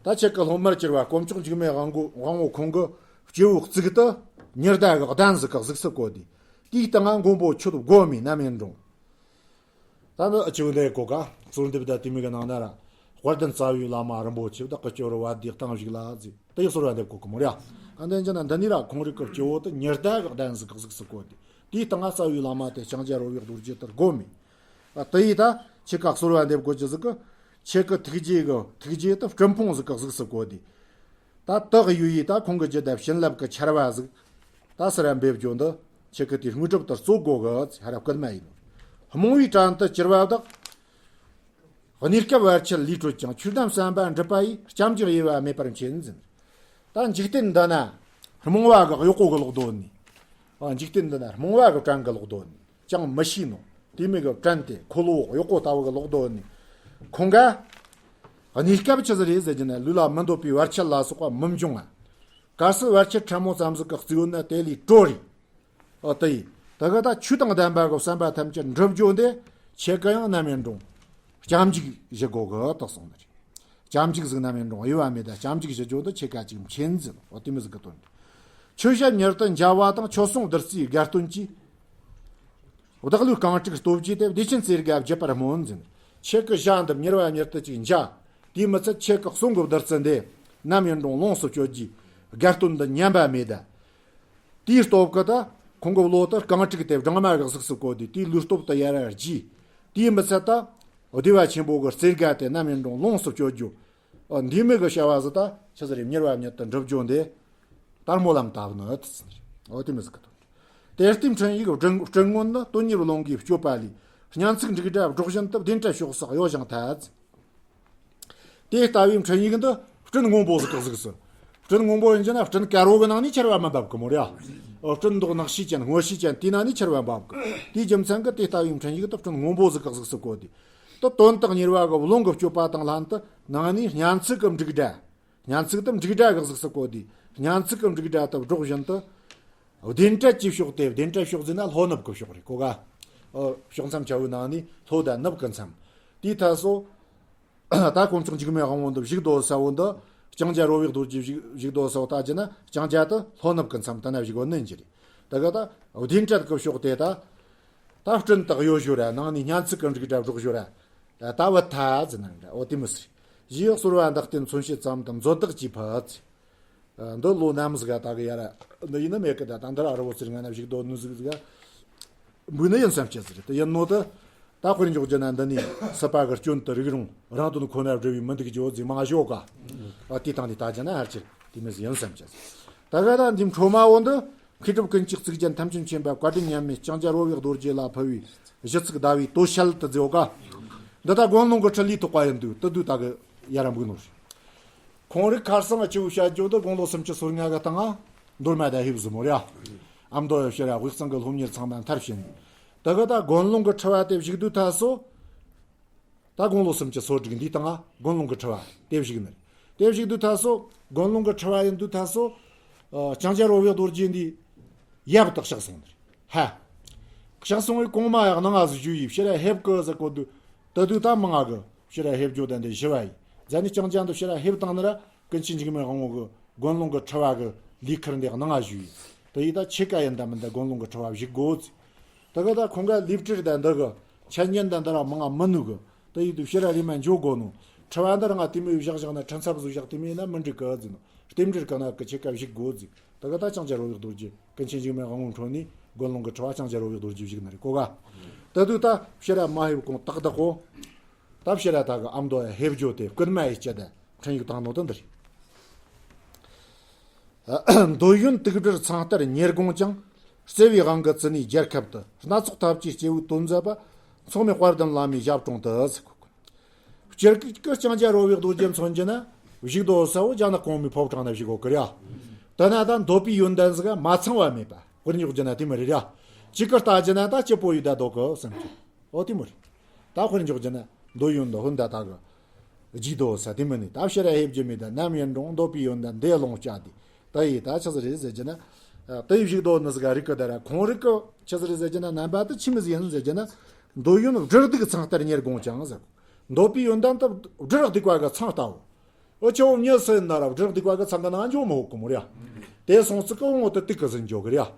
ད་ཁྱེད་ཀྱི་སློབ་མར་གྱུར་པ་དཀོན་མཆོག་འཇིགས་མེད་དབང་པོ་དབང་པོ་ཁོང་གི་སྤྱི་བོའི་གཙུག་ཏུ་ཉི་ཟླ་གི་གདན་ཟིག་གི་གཟུགས་སུ་བཀོད་དེ། དེའི་སྟེང་ང་མགོན་པོ་ཁྱོད་བསྒོམས་མི་རྣམ་སྨིན་འགྲོ། ད་ནི་ཨ་ཆུ་ལས་གོ་ག་གསོལ་འདེབས་ད་དེ་མོ་གི་ནང་ན་ར། དཔལ་ལྡན་རྩ་བའི་བླ་མ་རིན་པོ་ཆེ་བདག་གི་སྤྱི་བོར་བ་དེ་གཏང་བཞུགས་ལ་ཟེར། དེ་ཡི་གསོལ་བ་འདེབས་གོ་གི་མོ་ར། ཨ་འདི་རྒྱུ་ན་འདི་ནི་ར་ཁོང་རིགས་ཀྱི་སྤྱི་བོ་དེ་ཉི་ཟླ་གི་གདན་ཟིག་གི་གཟུགས་སུ་བཀོད་དེ། དེའི་སྟེང་ང་རྩ་བའི་བླ་མ་དེ་ལྕང་སྐྱ་རོལ་བའི་རྡོ་རྗེ་དེ་བསྒོམས་མི། ཨ་དེ་ཡིས་ད་ཁྱེད་ཀ་གསོལ་བ་འདེབས་དགོས་རྒྱུ་ཟིག་གི། ཁྱེད་ཀྱི་ཐུགས་རྗེ་གི་ཐུགས་རྗེ་དེ་སྤྲིན་ཕུང་ཟིག་གི་གཟུགས་སུ་བཀོད་དེ། ད་དག་ཡོད་ཡིས་ད་ཁོང་གི་རྒྱུད་དེ་བྱིན་རླབས་ཀྱི་ཆར་བ་ཟིག་ད་སི་ར་འབེབས་རྒྱུ་འདི། ཁྱེད་ཀྱི་དེའི་དངོས་གྲུབ་དེ་སྩོལ་དགོ་གི་ཟེར་ཧ་ར་བསྐུལ་མ་ཡིན། རྨོངས་པའི་བྲན་དུ་གྱུར་པ་བདག་གནས་སྐབས་བར་ཆད་ལས་གྲོལ་ཅིང་། ཆོས་དམ་བསམ་པ་འགྲུབ་པ་ཡི། སྐྱབས་འཇུག་དབྱེ་བ་མེད་པར་མཁྱེན་ཟིན། ད་འཇིག་རྟེན་འདི་ན་རྨོངས་པ་གི་གཡོག་པོ་གི་ལོག་དོན་ནི། ཨ་འཇིག་རྟེན་འདི་ན་རྨོངས་པ་གི་བྲན་གི་ལོག་དོན་ནི། ཅང་མི་ཤེས་ནོ། དེ་མོ་གི་བྲན་དེ་འཁོར་ལོ་གཡོག་པོ་ལྟ་བུ་གི་ལོག་དོན་ནི། ཁོང་ག་གནས་སྐབས་ཆི་ཟིག་རེད་ཟེར་གྱི་ན། ལུས་ལ་མི་འདོད་པའི་བར་ཆད་ལ་སོགས་པ་མི་འབྱུང་ང་། གལ་སྲིད་བར་ཆད་ཕྲ་མོ་ཙམ་ཟིག་གིས་གཙོས་ན་དེ་ལས་གྲོལ་རེད། ཨོ་དེ་ཡིན། ད་ག་ད་ཆོས་དང་ལྡན་པ་གི་བསམ་པ་ཐམས་ཅད་འགྲུབ་རྒྱུ་འདི་ཁྱེད་ཀ་ཡང་ནམ་ཡིན་རུང་སྐྱབས་འཇུག་ཞུ་དགོ་གི་དག་གསུངས་ནི་རེད། སྐྱབས་འཇུག་ཟིག་ནམ་ཡིན་རུང་དབྱེ་བ་མེད་ད། སྐྱབས་འཇུག་ཞུ་རྒྱུ་འདི་ཁྱེད་ཀ་ཅིག་མཁྱེན་ཟིན། ཨོ་དེ་མོ་ཟིག་གི་དོན། ཆོས་བཤད་མྱུར་དུ་མཇལ་བ་དང་། ཆོས་གསུང་བདུད་རྩིའི་དགའ་སྟོན་གྱིས། བདག་བློའི་རྐང་དྲུག་སྟོབས་བསྐྱེད་དེ། བདེ་ཆེན་རྩེ་དགའ་བརྒྱུད་པར་སྨོན་ཟིན། ཁྱེད་ཀྱི་ཞལ་འདི་མྱུར་བ་མྱུར་དུ་ཅིག་མཇལ། དེས་མི་ཚད་ཁྱེད་ཀྱི་གསུང་གི་བདུད་རྩི་འདི་ནམ་ཡིན་རུང་ལོངས་སུ་སྤྱོད་རྒྱུའི་དགའ་སྟོན་འདི་ཉམས་པ་མེད་ད། དེའི་སྟོབས་ཀྱིས་ད་ཁོང་གི་བློ་དེ་རྐང་དྲུག་དེ་སྦྲང་མ་གི་གཟུགས་སུ་བཀོད་དེ། དེའི་ལུས་སྟོབས་དེ་ཡར་རྒྱས། དེས་མི་ཚད་ད་བདེ་བ་ཆེན་པོ་གི་རྩེ་དགའ་དེ་ནམ་ཡིན་རུང་ལོངས་སུ་སྤྱོད་རྒྱུ། ཨ། འདི་མོ་གི་བྱ་བ་ཟིག་ད་ཆི་ཟིག་རེད། མྱུར་བ་མྱུར་དུ་འགྲུབ་རྒྱུ་འདི་ད་སྨོན་ལམ་བཏབ་ནི་ཟེར། ཨོ་དེ་མོ་ཟིག་གི་དོན། དེ་ལྟའི་འཕྲིན་ཡིག་སྤྲིན་སྤྲིན་སྔོན་ནི། དོན་གཉེར་བློ་འགའི་སྤྱོད་པ་ལས། སྙན་ཚིག་འབྲུག་སྒྲ་སྒྲོག་བཞིན་དུ། བདེ་འཕྲད་ཕྱོགས་སུ་གཡོ་ཞིང་ཐལ། དེ་ལྟ་བུའི་འཕྲིན་ཡིག་འདི་སྤྲིན་སྔོན་པོ་ཟིག་གི་གཟུགས་སུ། སྤྲིན་སྔོན་པོ་ཡིན་གྱི་ན་སྤྲིན་དཀར་བོ་གི་ནང་ནས་ཆར་བ་མི་འབབ་གི་མོ་རེད། ཨ། སྤྲིན་མདོག་ནག་ཤས་ཅན་སྔོ་ཤས་ཅན་དེའི་ནང་ནས་ཆར་བ་འབབ་གི། དེའི་རྒྱུ་མཚན་གྱིས་དེ་ལྟ་བུའི་འཕྲིན་ཡིག་འདི་སྤྲིན་སྔོན་པོ་ཟིག་གི་གཟུགས་སུ་བཀོད་དེ། དེ་དོན་དང་གཉེར་བ་གི་བློ་གི་སྤྱོད་པ་དང་ལྷན་དུ་ནང་ནས་སྙན་ཚིག་གི་འབྲུག་སྒྲ། སྙན་ཚིག་དེ་འབྲུག་སྒྲ་གི་གཟུགས་སུ་བཀོད་དེ། སྙན་ཚིག་གི་འབྲུག་སྒྲ་དེ་སྒྲོག་བཞིན་དུ། བདེ་འཕྲད་ཀྱི་ཕྱོགས་དེ། བདེ་འཕྲད་ཕྱོགས་ཟེར་ན་ལྷོ་ནུབ་ཀྱི་ཕྱོགས་རེད་གོ་ག། ཨོ། ཕྱོགས་མཚམས་ཆ་བོའི་ནང་ནས་ལྷོ་དང་ནུབ་ཀྱི་མཚམས། དེའི་ཐད་སོ། ད་དཀོན་མཆོག་འཇིགས་མེད་དབང་པོ་འདི་བཞུགས་དོ་ས་བོ་འདི། ལྕང་སྐྱ་རོ་བའི་རྡོ་རྗེ་བཞུགས་བཞུགས་དོ་ས་བོ་ལྟ་རྒྱུ་ན། ལྕང་སྐྱ་དེ་ལྷོ་ནུབ་ཀྱི་མཚམས་དེ་ན་བཞུགས་ཡོད་ནི་ཡིན་གྱི་རེད། ད་ག་ད་བདེ་འཕྲད་ཀྱི་ཕྱོགས་དེ་ད། ད་སྤྲིན་དེ་གཡོ་ཞོར་ར། ནང་ནས་སྙན་ཚིག་གི་འབྲུག་སྒྲ་སྒྲོག་ཞོར་ར། ད་བུད་ཐལ་ཟེར་ན་འདྲ། འོ་དེ་མོ་ཟིག་རེད། གཞི་ཡག་ཟོར་བ་འདག་སྟེ་མཚོན་བྱེད་ཙམ་དུ། མཛོད་བདག་གིས་ཕུད་ཚེ། འདི་ལོ་ནམ་ཟིག་ག་ད་གི་ཡ་ར། འདི་ཡིན་ན་མེད་གི། ད་ད་འདི་ར་རི་བོ་རྩེ་ལྔ་ན་བཞུགས་དོ་ནི་ཟིག་ཟིག་ག་འབུལ་ནི་ཡིན་བསམ་བྱེད་ཟིག་རེད། དེ་ཡིན་ནོ་ད། ད་དཔེར་འཇོག་རྒྱུ་ན་འདི་ནས་སྲིད་པ་གི་སྐྱོན་དུ་རིགས་རུང་རང་དོན་ཁོ་ན་བསྒྲུབས་པའི་མི་འདུག་རྒྱུ་ཟིག་མང་ཞོག་ག། ཨ། དེ་དང་དེ་ལྟ་རྒྱུ་ན་ཧར་ཆེར་དེ་མོ་ཟིག་ཡིན་བསམ་བྱེད་ཟིག་ད་ག་ད་འདི་འཕྲོ་མ་བོ་འདི། མཁས་གྲུབ་ཀུན་གྱི་གཙུག་རྒྱན་ཐམས་ཅད་མཁྱེན་པ། བཀའ་དྲིན་མཉམ་མེད་ལྕང་སྐྱ་རོ་བའི་རྡོ་རྗེ་ལ་ཕུལ་བའི་གཞི་ཚིག་ཟླ་བའི་དོ་ཤལ་དུ་མཛད་ག། འདི་ད་དགོན་ལུང་གི་ཁྲི་ལས་ཐོགས་པ་ཡིན་འདུག་དེ་དུས་ད་གི་ཡ་ར་འབུལ་ནོ་རེད། ཁོང་རིགས་ཁར་སང་སྤྱི་བོ་བཤད་རྒྱུ་དེ་དགུང་ལོ་སུམ་ཅུ་སོ་ལྔ་གི་སྟེང་ང་མདོ་སྨད་དང་ཧེ་བཟི་མོ་རེད། ཨ་མདོ་ཡི་ཕྱིར་ར་དབུས་གཙང་གི་སློབ་གཉེར་ཚང་མ་མཐར་ཕྱིན། དེ་གི་ད་དགོན་ལུང་གི་ཁྲི་བ་དེ་བཞུགས་དུས་ཐ་སོ། ད་དགུང་ལོ་སུམ་ཅུ་སོ་དྲུག་འདིའི་སྟེང་ང་དགོན་ལུང་གི་ཁྲི་བ་དེ་བཞུགས་ནི་རེད། དེ་བཞུགས་དུས་ཐ་སོ། དགོན་ལུང་གི་ཁྲི་བ་ཡིན་དུས་ཐ་སོ། ཨ། ལྕང་སྐྱ་རོ་བའི་རྡོ་རྗེ་འདི་ཡབ་དེ་གཤེགས་སོང་ནི་རེད། ཧ། གཤེགས་སོང་བའི་གོང་མ་ཡང་སྣང་ང་ཟིག་ཞུ་ཡིས་ཕྱིར་ར་ཕེབས་གི་ཟེར་གོ་དུས། དེ་དུས་ད་མང་ང་གི་ཕྱིར་ར་ཕེབས་རྒྱུ་དེ་འདི་ཞུ་བ་ཡིན། རྗེས་ནས་ལྕང་སྐྱ་འདི་ཕྱིར་ར་ཕེབས་བཏང་ནི་ར། ཀུན་མཁྱེན་འཇིགས་མེད་དབང་པོ་གི་དགོན་ལུང་གི་ཁྲི་བ་གི་ལས་ཁུར་འདི་སྣང་ང་ཞུ་ཡིས། དེ་ཡིས་ད་ཁྱེད་ཀ་ཡིན་ད་མིན་ད་དགོན་ལུང་གི་ཁྲི་བ་བཞུགས་དགོ་ཟེར། དེ་གི་ད་ཁོང་ག་ལས་བྲེལ་ད་འདི་གི་འཆད་ཉན་ད་འདི་ར་མང་ང་མི་ནུས་གི། དེ་ཡིན་དུས་ཕྱིར་ར་རེམ་མ་འགྱོ་དགོ་ནོ། ཁྲི་བ་འདི་རང་ང་དེ་མོ་བཞག་བཞག་ན། ཁྲི་འཚབ་བཟོ་བཞག་དེ་མོ་ཡིན་ན་མི་འགྲིག་གི་ཟེར་ནོ། རྟེན་འབྲེལ་གི་ནང་གི་ཁྱེད་ཀ་བཞུགས་དགོ་ཟེར། དེ་གི་ད་ལྕང་སྐྱ་རོ་བའི་རྡོ་རྗེ་ཀུན་མཁྱེན་འཇིགས་མེད་དབང་པོ་འཕྲོ་ནས་དགོན་ལུང་གི་ཁྲི་བ་ལྕང་སྐྱ་རོ་བའི་རྡོ་རྗེ་བཞུགས་ནི་རེད་གོ་ག། དེ་དུས་ད་ཕྱིར་ར་མ་ཕེབས་གོང་ཏག་ཏག་གོ། ད་ཕྱིར་ར་ད་གི་ཨ་མདོ་ཡ་ཕེབས་རྒྱུ་དེ་སྐུལ་མ་ཡི་སྤྱི་དེ་འཕྲིན་ཡིག་བཏང་ནོ་དེ་འདི་རེད། འདོད་ཡོན་དུག་སྦྲུལ་ཚང་ལྟར་ཉེར་དགོངས་ཀྱང་། བརྩེ་བའི་དབང་གིས་བརྩི་ནས་རྒྱལ་ཁབ་ཏུ། སྣ་ཚོགས་ཐབས་ཀྱིས་སྐྱེ་བོའི་དོན་མཛད་པ། མཚུངས་མེད་དཔལ་ལྡན་བླ་མའི་ཞབས་དྲུང་དུ་ཟེར། སྤྱིར་གི་ལྕང་སྐྱ་རོ་བའི་རྡོ་རྗེ་མཚོན་གྱི་ན་བཞུགས་དོ་ས་བོ་རྒྱ་ནག་གོང་མའི་ཕོ་བྲང་ན་བཞུགས་གོ་གི་རེད། དེ་ན་ད་འདོད་པའི་ཡོན་ཏན་ཟིག་མ་ཚང་བ་མེད་པ། དཔེར་འཇོག་རྒྱུ་ན་དེ་མོ་རེད་ར། གཅིག་གི་ལྟ་རྒྱུ་ན་ད་སྐྱིད་པོ་ཡོད་ད་འདོད་གི་བསམ་གྱི། ཨོ་དེ་མོ་རེད། ད་དཔེར་འཇོག་རྒྱུ་ན་འདོད་ཡོན་འདི་ཧུན་ད་ད་གི་བརྗེད་དོ་ས་དེ་མིན་ནི། ད་ཕྱིར་ར་ཕེབས་རྒྱུ་མེད་ད། ནམ་ཡིན་རུང་འདོད་པའི་ཡོན་ཏན་འདི་ལོངས་སྤྱད་དེ། ད་ཡིས་ད་ཆི་ཟིག་རེད་ཟེར་རྒྱུ་ན། ད་ཡིས་བཞུགས་དོ་ནི་ཟིག་རིག་གི་ད་ར། ཁོང་རིག་གི་ཆི་ཟིག་རེད་ཟེར་རྒྱུ་ན། རྣམ་པ་དེ་ཆི་མོ་ཟིག་ཡིན་ཟེར་རྒྱུ་ན། འདོད་ཡོན་སྦྲུལ་གདུག་ཚང་ལྟར་ཉེར་དགོངས་ཀྱང་ཟེར། འདོད་པའི་ཡོན་ཏན་དེ་སྦྲུལ་གདུག་པ་གི་ཚང་ལྟ་བུ། འོ་ཁྱོད་མྱི་སུ་ཡིན་ན་ར་སྦྲུལ་གདུག་པ་གི་ཚང་གི་ནང་འཇོག་མི་ཧོག་གི་མོ་རེད། དེ་སོང་ཙི་ཀི་འོང་དེ་དུག་གི་ཟིན་འཇོག་གི་རེད།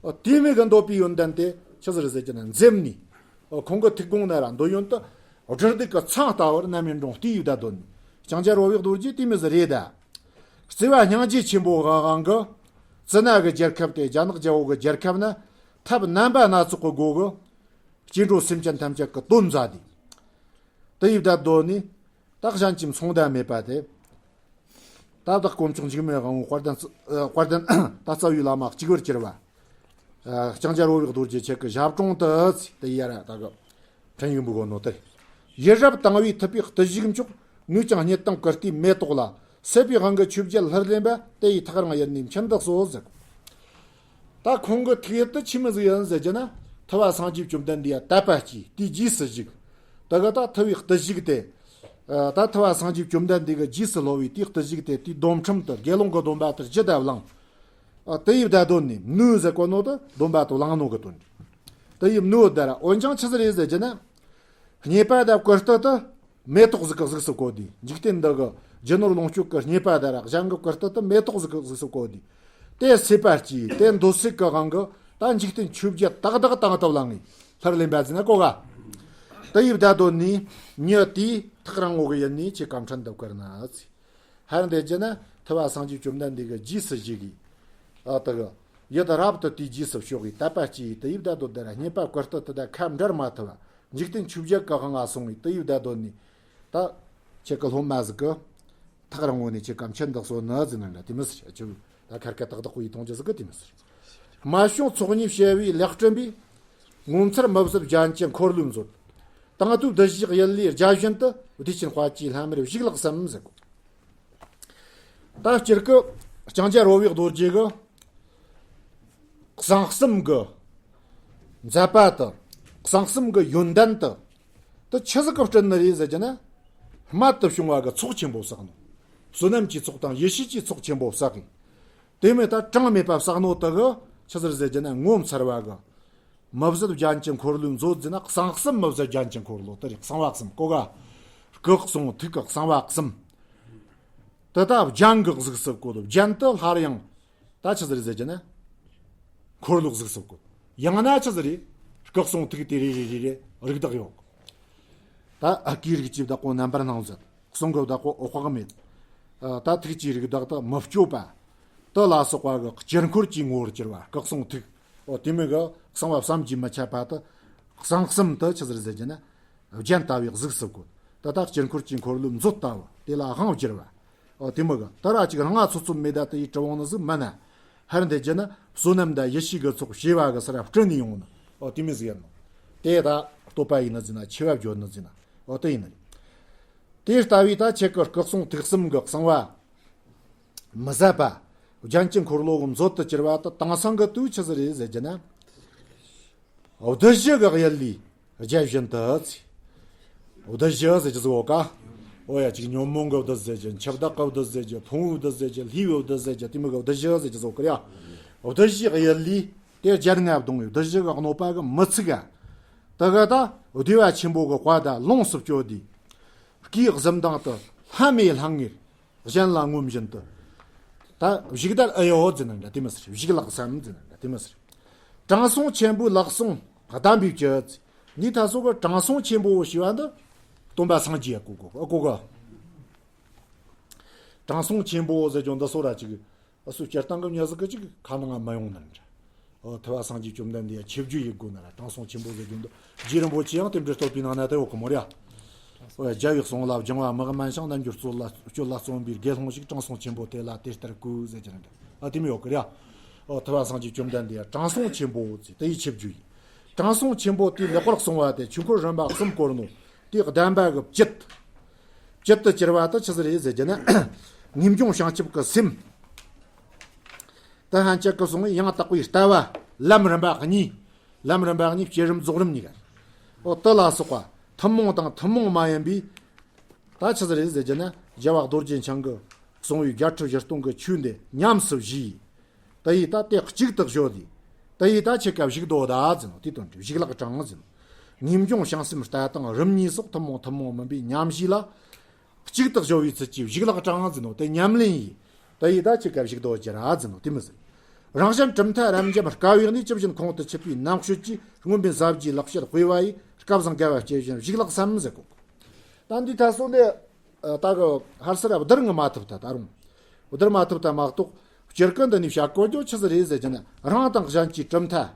འོ་དེ་མོ་གི་འདོད་པའི་ཡོན་ཏན་དེ་ཆི་ཟིག་རེད་ཟེར་རྒྱུ་ན་འཛེམ་ནས། འོ་ཁོང་གི་ཐུགས་དགོངས་ན་ར་འདོད་ཡོན་དེ་སྦྲུལ་གདུག་གི་ཚང་ལྟ་བུར་ནམ་ཡིན་རུང་བལྟས་ཡོད་ད་དོ་ནི། ལྕང་སྐྱ་རོ་བའི་རྡོ་རྗེ་དེ་མོ་ཟིག་རེད་ད། བརྩེ་བ་སྙིང་རྗེ་ཆེན་པོ་དབང་དབང་གིས། ཙི་ན་གི་རྒྱལ་ཁབ་དེ་རྒྱ་ནག་རྒྱལ་པོ་གི་རྒྱལ་ཁབ་ན་ཐབས་རྣམ་པ་སྣ་ཚོགས་ཀྱི་སྒོ་གིས། སྐྱེ་འགྲོ་སེམས་ཅན་ཐམས་ཅད་ཀྱི་དོན་མཛད་དེ། དེ་ཡི་བདག་སྡོད་ནས་ད་གཞན་གྱི་མཚུངས་ཟླ་མེད་པ་དེ། ད་བདག་དཀོན་མཆོག་འཇིགས་མེད་དབང་པོ་དཔལ་ལྡན་ཙི་ཨ་དཔལ་ལྡན་ད་རྩ་བའི་བླ་མ་གཅིག་པུར་གྱུར་པ། ཨ་ལྕང་སྐྱ་རོ་བའི་རྡོ་རྗེ་ཁྱེད་ཀྱི་ཞབས་དྲུང་དུ་ཟེར། དེ་ཡ་ར་ད་གི་འཕྲིན་ཡིག་འབུལ་གོ་ནོ་དེ། ཡིད་རབ་དང་བས་ཐུབ་པའི་བརྟུལ་ཞུགས་མཆོག། ངོས་ཀྱང་སྙིད་དང་ཀིརྟིའི་མེ་ཏོག་ལ། སྲིད་པའི་དབང་གིས་ཆོས་བརྒྱད་ལྷུར་ལེན་པ། དེ་ཡི་ཐག་རིང་ཡེ་ནས་མཆིན་དུ་གསོལ་ཟེར། ད་ཁོང་གི་ཐུགས་ཡིད་དེ་ཆི་མོ་ཟིག་ཡིན་ཟེར་རྒྱུ་ན། ཐུབ་པ་སངས་རྒྱས་བཅོམ་ལྡན་འདས་ཡ་དད་པ་སྐྱེས་དེའི་རྗེས་སུ་ཞུགས། དེ་གི་ད་ཐུབ་པའི་བརྟུལ་ཞུགས་དེ། ཨ། ད་ཐུབ་པ་སངས་རྒྱས་བཅོམ་ལྡན་འདས་ཀྱི་རྗེས་སུ་སློབ་པའི་དེའི་བརྟུལ་ཞུགས་དེ། དེའི་སྡོམ་ཁྲིམས་དེ། དགེ་སློང་གི་སྡོམ་པ་དེ་ཇི་ལྟར་བླངས། ཨ། དེ་ཡི་བརྡ་དོན་ནི། མནོས་ཟེར་གོ་ནོ་དེ་སྡོམ་པ་དེ་བླངས་ནོ་གི་དོན་རེད། དེ་ཡི་མནོས་དེ་ར། འོན་ཀྱང་ཆི་ཟིག་རེད་ཟེར་རྒྱུ་ན། རྙེད་པ་དང་བཀུར་སྟི་དེ་མེ་ཏོག་ཟིག་གི་གཟུགས་སུ་བཀོད་དེ། འཇིག་རྟེན་འདི་གི་རྒྱུ་ནོར་ལོངས་སྤྱོད་ཀྱི་རྙེད་པ་དང་ར་གཞན་གྱི་བཀུར་སྟི་དེ་མེ་ཏོག་ཟིག་གི་གཟུགས་སུ་བཀོད་དེ། དེ་སྲེད་པ་སྐྱེས། དེ་འདོད་སྲེད་ཀྱི་དབང་གིས་ད་འཇིག་རྟེན་ཆོས་བརྒྱད་ཏག་ཏག་དང་དུ་བླངས་ངེ་སླར་ལེན་པ་ཟེར་ན་གོ་ག། དེ་ཡི་བརྡ་དོན་ནི། མྱི་དེས་ཐག་རིང་བོ་གི་ཡུལ་ནས་ཁྱེད་ཀ་འཕྲིན་འདི་བསྐུར་ན་ཟེར། ཧར་འདི་རྒྱུ་ན་ཐུབ་པ་སངས་རྒྱས་བཅོམ་ལྡན་འདས་ཀྱི་རྗེས་སུ་བཞུགས་ཀྱི། ཨ། དེ་གི་ཡུལ་རབ་ཏུ་དེའི་རྗེས་སུ་ཕྱོགས་ཀྱི་དད་པ་སྐྱེས། དེ་ཡི་བརྡ་དོན་དེ་ར། རྙེད་པ་བཀུར་སྟི་དེ་དང་ཁ་འབྲལ་མ་ཐུབ་པ། འཇིག་རྟེན་ཆོས་བརྒྱད་ཀྱི་དབང་ང་སོང་བའི་དེ་ཡི་བརྡ་དོན་ནི། ད་ཁྱེད་ཀྱི་སློབ་མ་ཟིག་གིས་ཐག་རིང་བོ་ནས་ཁྱེད་ཀ་འཕྲིན་འདི་གསོལ་ནི་ཟེར་ན་འདྲ། དེ་མི་ཟེར། ཨ། ཆུ་ད་ཁར་ཁ་ཏག་ཏག་པོ་ཡི་གཏོང་རྒྱུ་ཟིག་གི་དེ་མི་ཟེར། རྨད་བྱུང་ཚོགས་གཉིས་བྱེ་བའི་ལེགས་བསྐྲུན་པའི། ངོ་མཚར་མི་བཟད་རྒྱན་གྱི་འཁོར་ལོའི་མཛོད། དང་དུ་བདུད་བཞིའི་གཡུལ་ལས་རྒྱལ་བཞིན་དུ། བདེ་ཆེན་དཔལ་གྱི་ལྷམ་མེར་བཞུགས་ལགས་སམ་ཟེར་གོ། ད་སྤྱིར་གི་ལྕང་སྐྱ་རོལ་བའི་རྡོ་རྗེ་གི་གསང་གསུམ་གི་མཛད་པ་དེ། གསང་གསུམ་གི་ཡོན་ཏན་དེ། དེ་ཆི་ཟིག་གིས་བསྐྲུན་ནི་རེད་ཟེར་རྒྱུ་ན། རྨད་དུ་བྱུང་བ་གི་ཚོགས་ཆེན་པོ་བསགས་ནོ། བསོད་ནམས་ཀྱི་ཚོགས་དང་ཡེ་ཤེས་ཀྱི་ཚོགས་ཆེན་པོ་བསགས་ཡིན། དེ་མོ་ད་གྲངས་མེད་པ་བསགས་ནོ་དེ་གིས་ཆི་ཟིག་རེད་ཟེར་རྒྱུ་ན། ངོ་མཚར་བ་གི་མི་བཟད་རྒྱན་གྱི་འཁོར་ལོའི་མཛོད་ཟེར་ན། གསང་གསུམ་མི་བཟད་རྒྱན་གྱི་འཁོར་ལོ་དེ་རེད། གསང་བ་གསུམ་གོ་ག། སྐུ་གསུང་ཐུགས་ཀྱི་གསང་བ་གསུམ། དེ་ད་རྒྱན་གྱི་གཟུགས་སུ་བཀོད། རྒྱན་དེ་སླར་ཡང་ད་ཆི་ཟིག་རེད་ཟེར་རྒྱུ་ན། འཁོར་ལོའི་གཟུགས་སུ་བཀོད། ཡང་ན་ཆི་ཟིག་རེད། སྐུ་གསུང་ཐུགས་དེ་རེ་རེ་རེ་རེ་རིགས་བདག་ཡོད། ད་ཨ་ཀའི་རིགས་ཀྱི་བདག་པོ་རྣམ་པར་སྣང་མཛད། གསུང་གི་བདག་པོ་འོད་དཔག་མེད། ཨ། ད་ཐུགས་ཀྱི་རིགས་བདག་ཏུ་མི་བསྐྱོད་པ། དེ་ལ་སོགས་པ་གི་དཀྱིལ་འཁོར་གྱི་ངོ་བོར་གྱུར་པ་སྐུ་གསུང་ཐུགས། འོ་དེ་མོ་གི་གསང་བ་བསམ་གྱིས་མི་ཁྱབ་པ་དེ། གསང་གསུམ་དེ་ཆི་ཟིག་རེད་ཟེར་རྒྱུ་ན། རྒྱན་ལྟ་བུའི་གཟུགས་སུ་བཀོད། དེ་དག་དཀྱིལ་འཁོར་གྱི་འཁོར་ལོའི་མཛོད་ལྟ་བུ། དེ་ལ་དབང་བསྒྱུར་བ། འོ་དེ་མོ་གི་ད་ར་ཅིག་རང་ང་ཚོད་ཚོད་མེད་ད་དེ་ཡི་གྲུབ་འོང་ནི་ཟིག་མིན་ན། ཧར་འདི་རྒྱུ་ན་བསོད་ནམས་དང་ཡེ་ཤེས་ཀྱི་ཚོགས་བྱེ་བ་གི་སར་བསྐྲུན་ནས་ཡོང་ནི། འོ་དེ་མོ་ཟིག་ཡིན་ནོ། དེ་ད་བསྟོད་པ་ཡིན་ནི་ཟེར་ན། ཆེ་བ་བརྗོད་ནི་ཟེར་ན། འོ་དེ་ཡིན་ནི་རེད། དེ་ལྟ་བུའི་ད་ཁྱེད་ཀྱི་སྐུ་གསུང་ཐུགས་གསུམ་གྱི་གསང་བ་མི་ཟད་པ། རྒྱན་གྱི་འཁོར་ལོ་གི་མཛོད་དུ་གྱུར་པ་དེ་དེང་སང་གི་དུས་ཆི་ཟིག་རེད་ཟེར་རྒྱུ་ན། བདུད་བཞི་གི་གཡུལ་ལས་རྒྱལ་བཞིན་དུ་ཟེར། བདུད་བཞི་ཟེར་རྒྱུ་ཟིག་ཡོད་ཀ། འོ་ཡ། ཅིག་ཉོན་མོངས་གི་བདུད་ཟེར་རྒྱུ། འཆི་བདག་གི་བདུད་ཟེར་རྒྱུ། ཕུང་པོའི་བདུད་ཟེར་རྒྱུ། ལྷའི་བདུད་ཟེར་རྒྱུ། དེ་མོ་གི་བདུད་བཞི་ཟེར་རྒྱུ་ཟིག་ཡོད་ཀི་ར། བདུད་བཞི་གི་གཡུལ་ལས་དེ་རྒྱལ་ང་གདོང་བའི་བདུད་བཞི་གི་གནོད་པ་གིས་མི་ཚུགས་ག། དེ་གིས་ད་བདེ་བ་ཆེན་པོ་གི་དཔལ་དེ་ལོངས་སུ་སྤྱོད་དེ། སྐུའི་གཟི་མདངས་དེ་ལྷམ་མེ་ལྷང་ངེར་གཞན་ལ་ངོམས་བཞིན་དུ། ད་བཞུགས་ད་ཨེ་ཡོད་ཟེར་ན་འདྲ། དེ་མི་ཟེར། བཞུགས་ལགས་སམ་ཟེར་ན་འདྲ། དེ་མི་ཟེར། དྲང་སྲོང་ཆེན་པོའི་ལག་ཟུང་གདམས་པའི་བཅུད་ཟེར། འདི་ད་སོ་གི་དྲང་སྲོང་ཆེན་པོ་ཞེས་པ་འདི་སྟོན་པ་སངས་རྒྱས་གོ་གོ་གོ་གི། དྲང་སྲོང་ཆེན་པོ་ཟེར་རྒྱུ་འདི་སོ་ར་ཅིག་ཨ་སུ་སྤྱིར་བཏང་གི་མྱི་ཟིག་གི་ཅིག་ཁ་ནང་ང་མི་ཡོང་ནི་འདྲ། ཨོ། ཐུབ་པ་སངས་རྒྱས་བཅོམ་ལྡན་འདས་ཆེ་བརྗོད་ཡེད་དགོས་ན་ར། དྲང་སྲོང་ཆེན་པོ་ཟེར་རྒྱུ་འདི་རྗེ་རིན་པོ་ཆེ་ཡང་རྟེན་འབྲེལ་བསྟོད་པའི་ནང་ན་དེ་ཡོད་གི་མོ་ར། ཨོ། རྒྱལ་བའི་གསུང་ལ་སྦྱང་བ་མི་དམན་ཞིང་། རྣལ་འབྱོར་སྤྱོད་ལ་སྤྱོད་ལ་བརྩོན་པའི་དགེ་སློང་ཞིག་དྲང་སྲོང་ཆེན་པོ་དེ་ལ་དེ་ལྟར་བཀོད་ཟེར་གྱི་འདུག། ཨ། དེ་མོ་ཡོད་གི་ར། ཨོ། ཐུབ་པ་སངས་རྒྱས་བཅོམ་ལྡན་འདས་དྲང་སྲོང་ཆེན་པོ་ཟེར་དེ་ཡི་ཆེ་བརྗོད་ཡིན། དྲང་སྲོང་ཆེན་པོ་དེས་ལེགས་པར་གསུངས་པ་དེ་ཆོས་འཁོར་རིམ་པ་གསུམ་བསྐོར་ནོ། དེའི་གདམས་པ་གི་བཅུད། བཅུད་དུ་གྱུར་པ་དེ་ཆི་ཟིག་རེད་ཟེར་རྒྱུ་ན། ངེས་འབྱུང་བྱང་ཆུབ་ཀྱི་སེམས། དེ་ཧན་ཅག་གི་གསུང་ཡང་དག་པའི་ལྟ་བ་ལམ་རིམ་པ་གཉིས། ལམ་རིམ་པ་གཉིས། བསྐྱེད་རིམ་རྫོགས་རིམ་གཉིས་ཀ། འོ། དེ་ལ་སོགས་པ་ཐུན་མོང་དང་ཐུན་མོང་མ་ཡིན་པའི། ད་ཆི་ཟིག་རེད་ཟེར་རྒྱུ་ན། རྒྱལ་བ་རྡོ་རྗེ་འཆང་གིས་གསུངས་པའི་བརྒྱད་ཁྲི་བཞི་སྟོང་གི་ཆོས་འདི་ཉམས་སུ་བཞེས། དེ་ཡིས་ད་དེ་གཅིག་ཏུ་བཟོས་ཏེ། དེ་ཡིས་ད་ཁྱེད་ཀ་བཞུགས་དོ་ད་ཟེར་ནོ། དེ་དོན་དེ་བཞུགས་ལག་དྲངས་ཟེར་ནོ། ངེས་འབྱུང་བྱང་སེམས་ལྟ་སྟངས་རིམ་གཉིས་སོགས་ཐུན་མོང་ཐུན་མོང་མིན་པའི་ཉམས་བཞེས་ལ། གཅིག་ཏུ་བཟོ་བའི་ཚུལ་གྱིས་བཞུགས་ལག་དྲངས་ཟེར་ནོ། དེ་ཉམས་ལེན་ཡིས། དེ་ཡིས་ད་ཁྱེད་ཀ་བཞུགས་དོ་ཅི་ར་ཟེར་ནོ། དེ་མི་ཟེར། རང་གཞན་གྲུབ་མཐའ་རབ་འབྱམས་དཀའ་བའི་གནས། ཇི་བཞིན་ཁོང་དུ་ཆུད་པའི་རྣམ་དཔྱོད་ཀྱིས། མངོན་པའི་ཟབ་རྒྱས་ལེགས་བཤད་དཔེ་བ་ཡི། སྐལ་བཟང་དགའ་བ་སྐྱེད་བཞིན་བཞུགས་ལགས་སམ་ཟེར་གོ། ད་འདི་ད་སོ་འདི། ཨ། ད་གི་ཧར་སར་བསྡུར་ངི་མ་ཐུབ་ད། ད་རུང་བསྡུར་མ་ཐུབ་ད་མ་གཏོགས། སྤྱིར་གི་འདི་ནས་བཤད་དགོས་རྒྱུ་ཆི་ཟིག་རེད་ཟེར་རྒྱུ་ན། རང་དང་གཞན་གྱི་གྲུབ་མཐའ་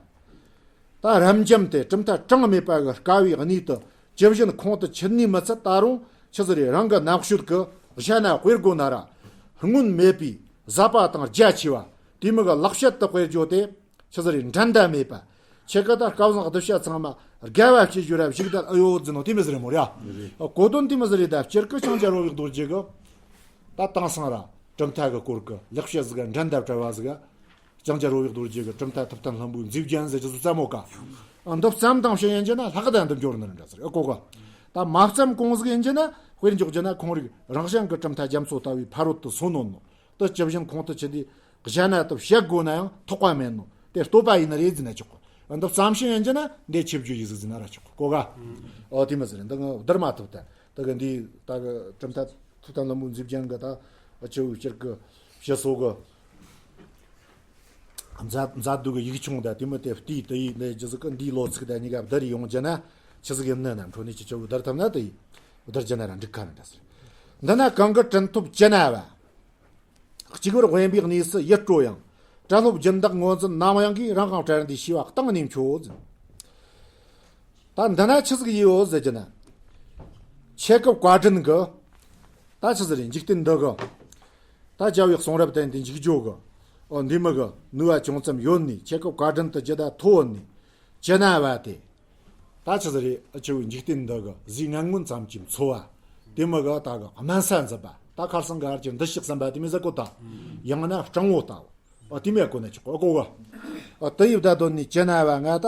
ད་རབ་འབྱམས་ཏེ། གྲུབ་མཐའ་གྲངས་མེད་པ་གི་དཀའ་བའི་གནས་དེ་ཇི་བཞིན་ཁོང་དུ་ཆུད་ནས་མི་ཚད། ད་རུང་ཆི་ཟིག་རེད། རང་གི་རྣམ་དཔྱོད་ཀྱིས་གཞལ་ན་དཔེར་དགོས་ན་ར། སྔོན་མེད་པའི་ཟབ་པ་དང་རྒྱ་ཆེ་བ་དེ་མོ་གི་ལེགས་བཤད་དེ་དཔེར་བརྗོད་དེ། ཆི་ཟིག་རེད། འགྲན་ཟླ་མེད་པ། ཁྱེད་ཀྱིས་ད་སྐལ་བཟང་གདུལ་བྱ་ཚང་མ་དགའ་བ་སྐྱེད་རྒྱུ་ར་བཞུགས་ད་ཨེ་ཡོད་ཟེར་ནོ། དེ་མི་ཟིག་རེད་མོ་ར། གོ་དོན་དེ་མི་ཟིག་རེད། ད་སྤྱིར་གི་ལྕང་སྐྱ་རོལ་བའི་རྡོ་རྗེ་གིས་ད་དེང་སང་ར་གྲུབ་མཐའ་གི་སྐོར་གི་ལེགས་བཤད་ཟིག་ག་འགྲན་ཟླ་བྲལ་བ་ཟིག་ག། ལྕང་སྐྱ་རོལ་བའི་རྡོ་རྗེ་གིས་གྲུབ་མཐའ་ཐུབ་བསྟན་ལྷུན་པོའི་མཛེས་རྒྱན་ཟེར་རྒྱུ་ཟིག་བརྩམས་མོ་ཀ། ཨ། འདི་བརྩམས་དང་ཕྱིན་ཡིན་རྒྱུ་ན་ལྷག་ད་འདི་འབྱོར་ནི་རེད་འདྲ་ཟེར། ཨེ་གོ་ག། ད་མ་བརྩམས་གོང་ཟིག་ཡིན་རྒྱུ་ན་ དཔེར་འཇོག་རྒྱུ་ན་ཁོང་རིགས་རང་གཞན་གྱི་གྲུབ་མཐའ་རྒྱ་མཚོ་ལྟ་བུའི་ཕ་རོལ་ཏུ་སོན་ནོ་ནོ། དེ་ཇི་བཞིན་ཁོང་དུ་ཆུད་དེ་གཞན་ན་དུ་བཤད་དགོས་ན་ཡང་ཐོགས་པ་མེད་ནོ། དེ་བསྟོད་པ་ཡིན་ན་རེད་ཟེར་ན་ཆོག་གོ། འདི་བསམ་ཤེས་ཡིན་རྒྱུ་ན་འདི་ཆིབས་བསྒྱུར་ཡིག་གཟུགས་ཟེར་ན་ར་ཆོག་གོ། གོ་ག། ཨོ་དེ་མི་ཟེར། འདི་ང་བསྡུར་མ་ཐུབ་ད། ད་གི་འདི་ད་གི་གྲུབ་མཐའ་ཐུབ་བསྟན་ལྷུན་པོ་མཛེས་རྒྱན་གི་ད་ཆུ་བོའི་སྤྱིར་གི་ཕྱི་སོ་གི་མཛད་མཛད་སྡུག་གི་ཡིག་ཆུང་དང་དེ་མི་དེ་བལྟས་དེ་ཡིས་ལས་རྒྱུ་ཟིག་གི་འདིའི་ལོ་ཚིགས་དང་གཉིས་ཀ་བསྡུར་ཡོང་རྒྱུ་ན་ཆི་ཟིག་ཡིན་ནི་ན། འཕྲོ་ནས་ཅི་ཆུ་བོ་བསྡུར་ཐུབ་ན་དེ་ཡིས་བསྡུར་རྒྱུ་ན་ར་འགྲིག་ག་ན་འདྲ་ཟེར། འདི་ན་གང་གི་དྲིན་ཐོབ་ཅི་ན་བ། གཅིག་པུར་དབེན་པའི་གནས་སུ་ཡིད་སྤྲོ་ཡང་། གྲྭ་སློབ་སྦྱིན་བདག་ངོ་འཛིན་ནམ་ཡང་གིས། རང་དབང་བྲལ་འདིའི་ཤེས་པ་གཏིང་ནས་འཆོལ་ཟེར། ད་འདི་ན་ཆི་ཟིག་ཡིན་ཡོད་ཟེར་རྒྱུ་ན། ཆེ་སྐབས་བཀའ་དྲིན་གི། ད་ཆི་ཟིག་རེད། འཇིག་རྟེན་འདི་གི། ད་རྒྱལ་བའི་གསུང་རབ་བསྟན་ཏེ་འཇིག་རྒྱུ་གི། ཨོ་འདི་མི་གི་ནུས་པ་ཅུང་ཙམ་ཡོད་ནི། ཆེ་སྐབས་བཀའ་དྲིན་དུ་ཇི་ལྟར་མཐོ་བོ་ནི། ཅི་ན་བ་དེ། ད་ཆི་ཟིག་རེད། ཨ་ཆུ་བོའི་འཇིག་རྟེན་འདི་གི་ཟས་ངན་ངོན་ཙམ་གྱིས་འཚོ་བ། དེ་མི་གི་ད་གི་དམན་ས་འཛིན་པ། ད་ཁར་སང་ག་ཅིག་འདུ་ཤེས་ཟིན་པ་དེ་མི་ཟེར་གོ་ད། ཡང་ན་སྤྲང་བོ་ལྟ་བུ། ཨ་དེ་མི་གོ་ན་ཆོག་གོ་གོ་ག། ཨ་དེ་ཡིས་བདག་དོན་ནི་ཅི་ན་བ་ང་ད།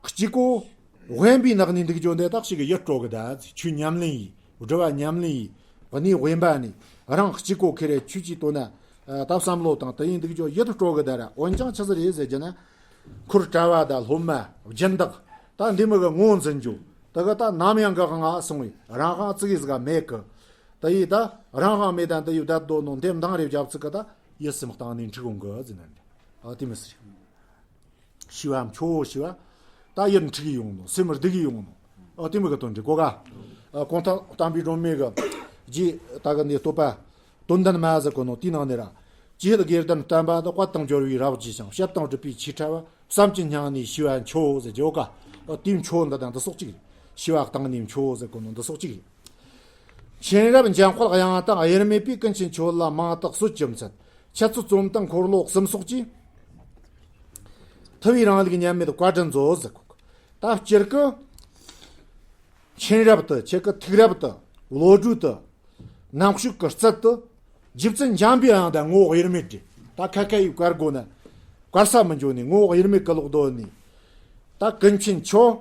གཅིག་གོ། དབེན་པའི་ནགས་ནས་འདུག་རྒྱུ་འདི་དག་ཞིག་གི་ཡིད་སྤྲོ་གི་ད། ཆོས་ཉམས་ལེན་ཡིས། སྒྲུབ་པ་ཉམས་ལེན་ཡིས། གནས་དབེན་པ་ནས་རང་གཅིག་གོ་ཁེ་རེ་ཆོས་ཀྱི་དོན་ན། ད་བསམ་བློ་དང་དེ་ཡིན་འདུག་རྒྱུ་ཡིད་སྤྲོ་གི་ད་ར། འོན་ཀྱང་ཆི་ཟིག་རེད་ཟེར་རྒྱུ་ན། འཁོར་གྲྭ་བ་དང་སློབ་མ་སྦྱིན་བདག་ད་འདི་མི་གི་ངོ་འཛིན་རྒྱུ་དེ་གི་ད་ནམ་ཡང་གི་ང་སོང་བའི་རང་དབང་ཙི་གེ་ཟིག་ག་མེད་གི། དེ་ཡིས་ད་རང་དབང་མེད་ད་འདི་ཡིས་བདག་དོན་ནོ་འདེམས་དང་རེ་བྱབ་ཚིག་གི་ད་ཡིད་སེམས་གཏིང་ནས་འཁྲུག་འོང་གི་ཟེར་ན་འདི། ཨ་དེ་མི་ཟེར། ཤི་བ་འཆོ་ཤི་བ། ད་ཡིད་འཁྲུག་ཡོང་ནོ། སེམས་སྡུག་ཡོང་ནོ། ཨ་དེ་མི་གི་དོན་འདི་གོ་ག། ཨ་གུང་ཐང་བསྟན་པའི་སྒྲོན་མེ་གི་རྗེས་ད་གི་འདི་བསྟོད་པ། དོན་ལྡན་མ་ཟེར་གོ་ནོ་དེའི་ནང་ནས་ར། ཇི་སྲིད་དགེ་ལྡན་བསྟན་པ་འདི། དཔལ་དང་འབྱོར་བའི་རབ་རྒྱས་ཤིང་། བཤད་དང་སྒྲུབ་པའི་ཆོས་ཕྲ་བ། བསམ་གྱིས་སྙིང་ནས་ཤི་བ་འཆོ་ཟེར་རྒྱུ་ག། ཨ་དེའི་འཆོ་འདི་དང་འདི་སོགས་གཅིག་རེད། ཤི་བ་གཏིང་ནས་འཆོ་ཟེར་གོ་ནོ་འདི་སོགས་གཅིག་རེད། མཁྱེན་རབ་འཇམ་དཔལ་དབྱངས་དང་དབྱེར་མེད་པའི། ཀུན་མཁྱེན་ཁྱོད་ལ་མིང་དག་གསོལ་གྱི་མཛད། འཆད་རྩོད་རྩོམ་དང་འཁོར་ལོ་གསུམ་སོགས་ཀྱིས། ཐུབ་པའི་རིང་ལུགས་ཉམས་མེད་བཀའ་དྲིན་སྩོལ་ཟེར་གོ། ད་སྤྱིར་གི་མཁྱེན་རབ་ཏུ་ཁྱེད་ཀྱི་ཐུགས་རབ་ཏུ་བློ་གྲོས་ཏུ་རྣམ་དཔྱོད་ཀྱི་རྩལ་དུ་རྗེ་བཙུན་འཇམ་པའི་དབྱངས་དང་ངོ་བོ་དབྱེར་མེད་རེད། ད་ཁ་ཁ་ཡིས་བཀར་དགོས་ན་བཀར་ས་མི་འཇོག་ནས་ངོ་བོ་དབྱེར་མེད་ཀྱི་ལོག་རྡོ་ནས། ད་ཀུན་མཁྱེན་ཁྱོད་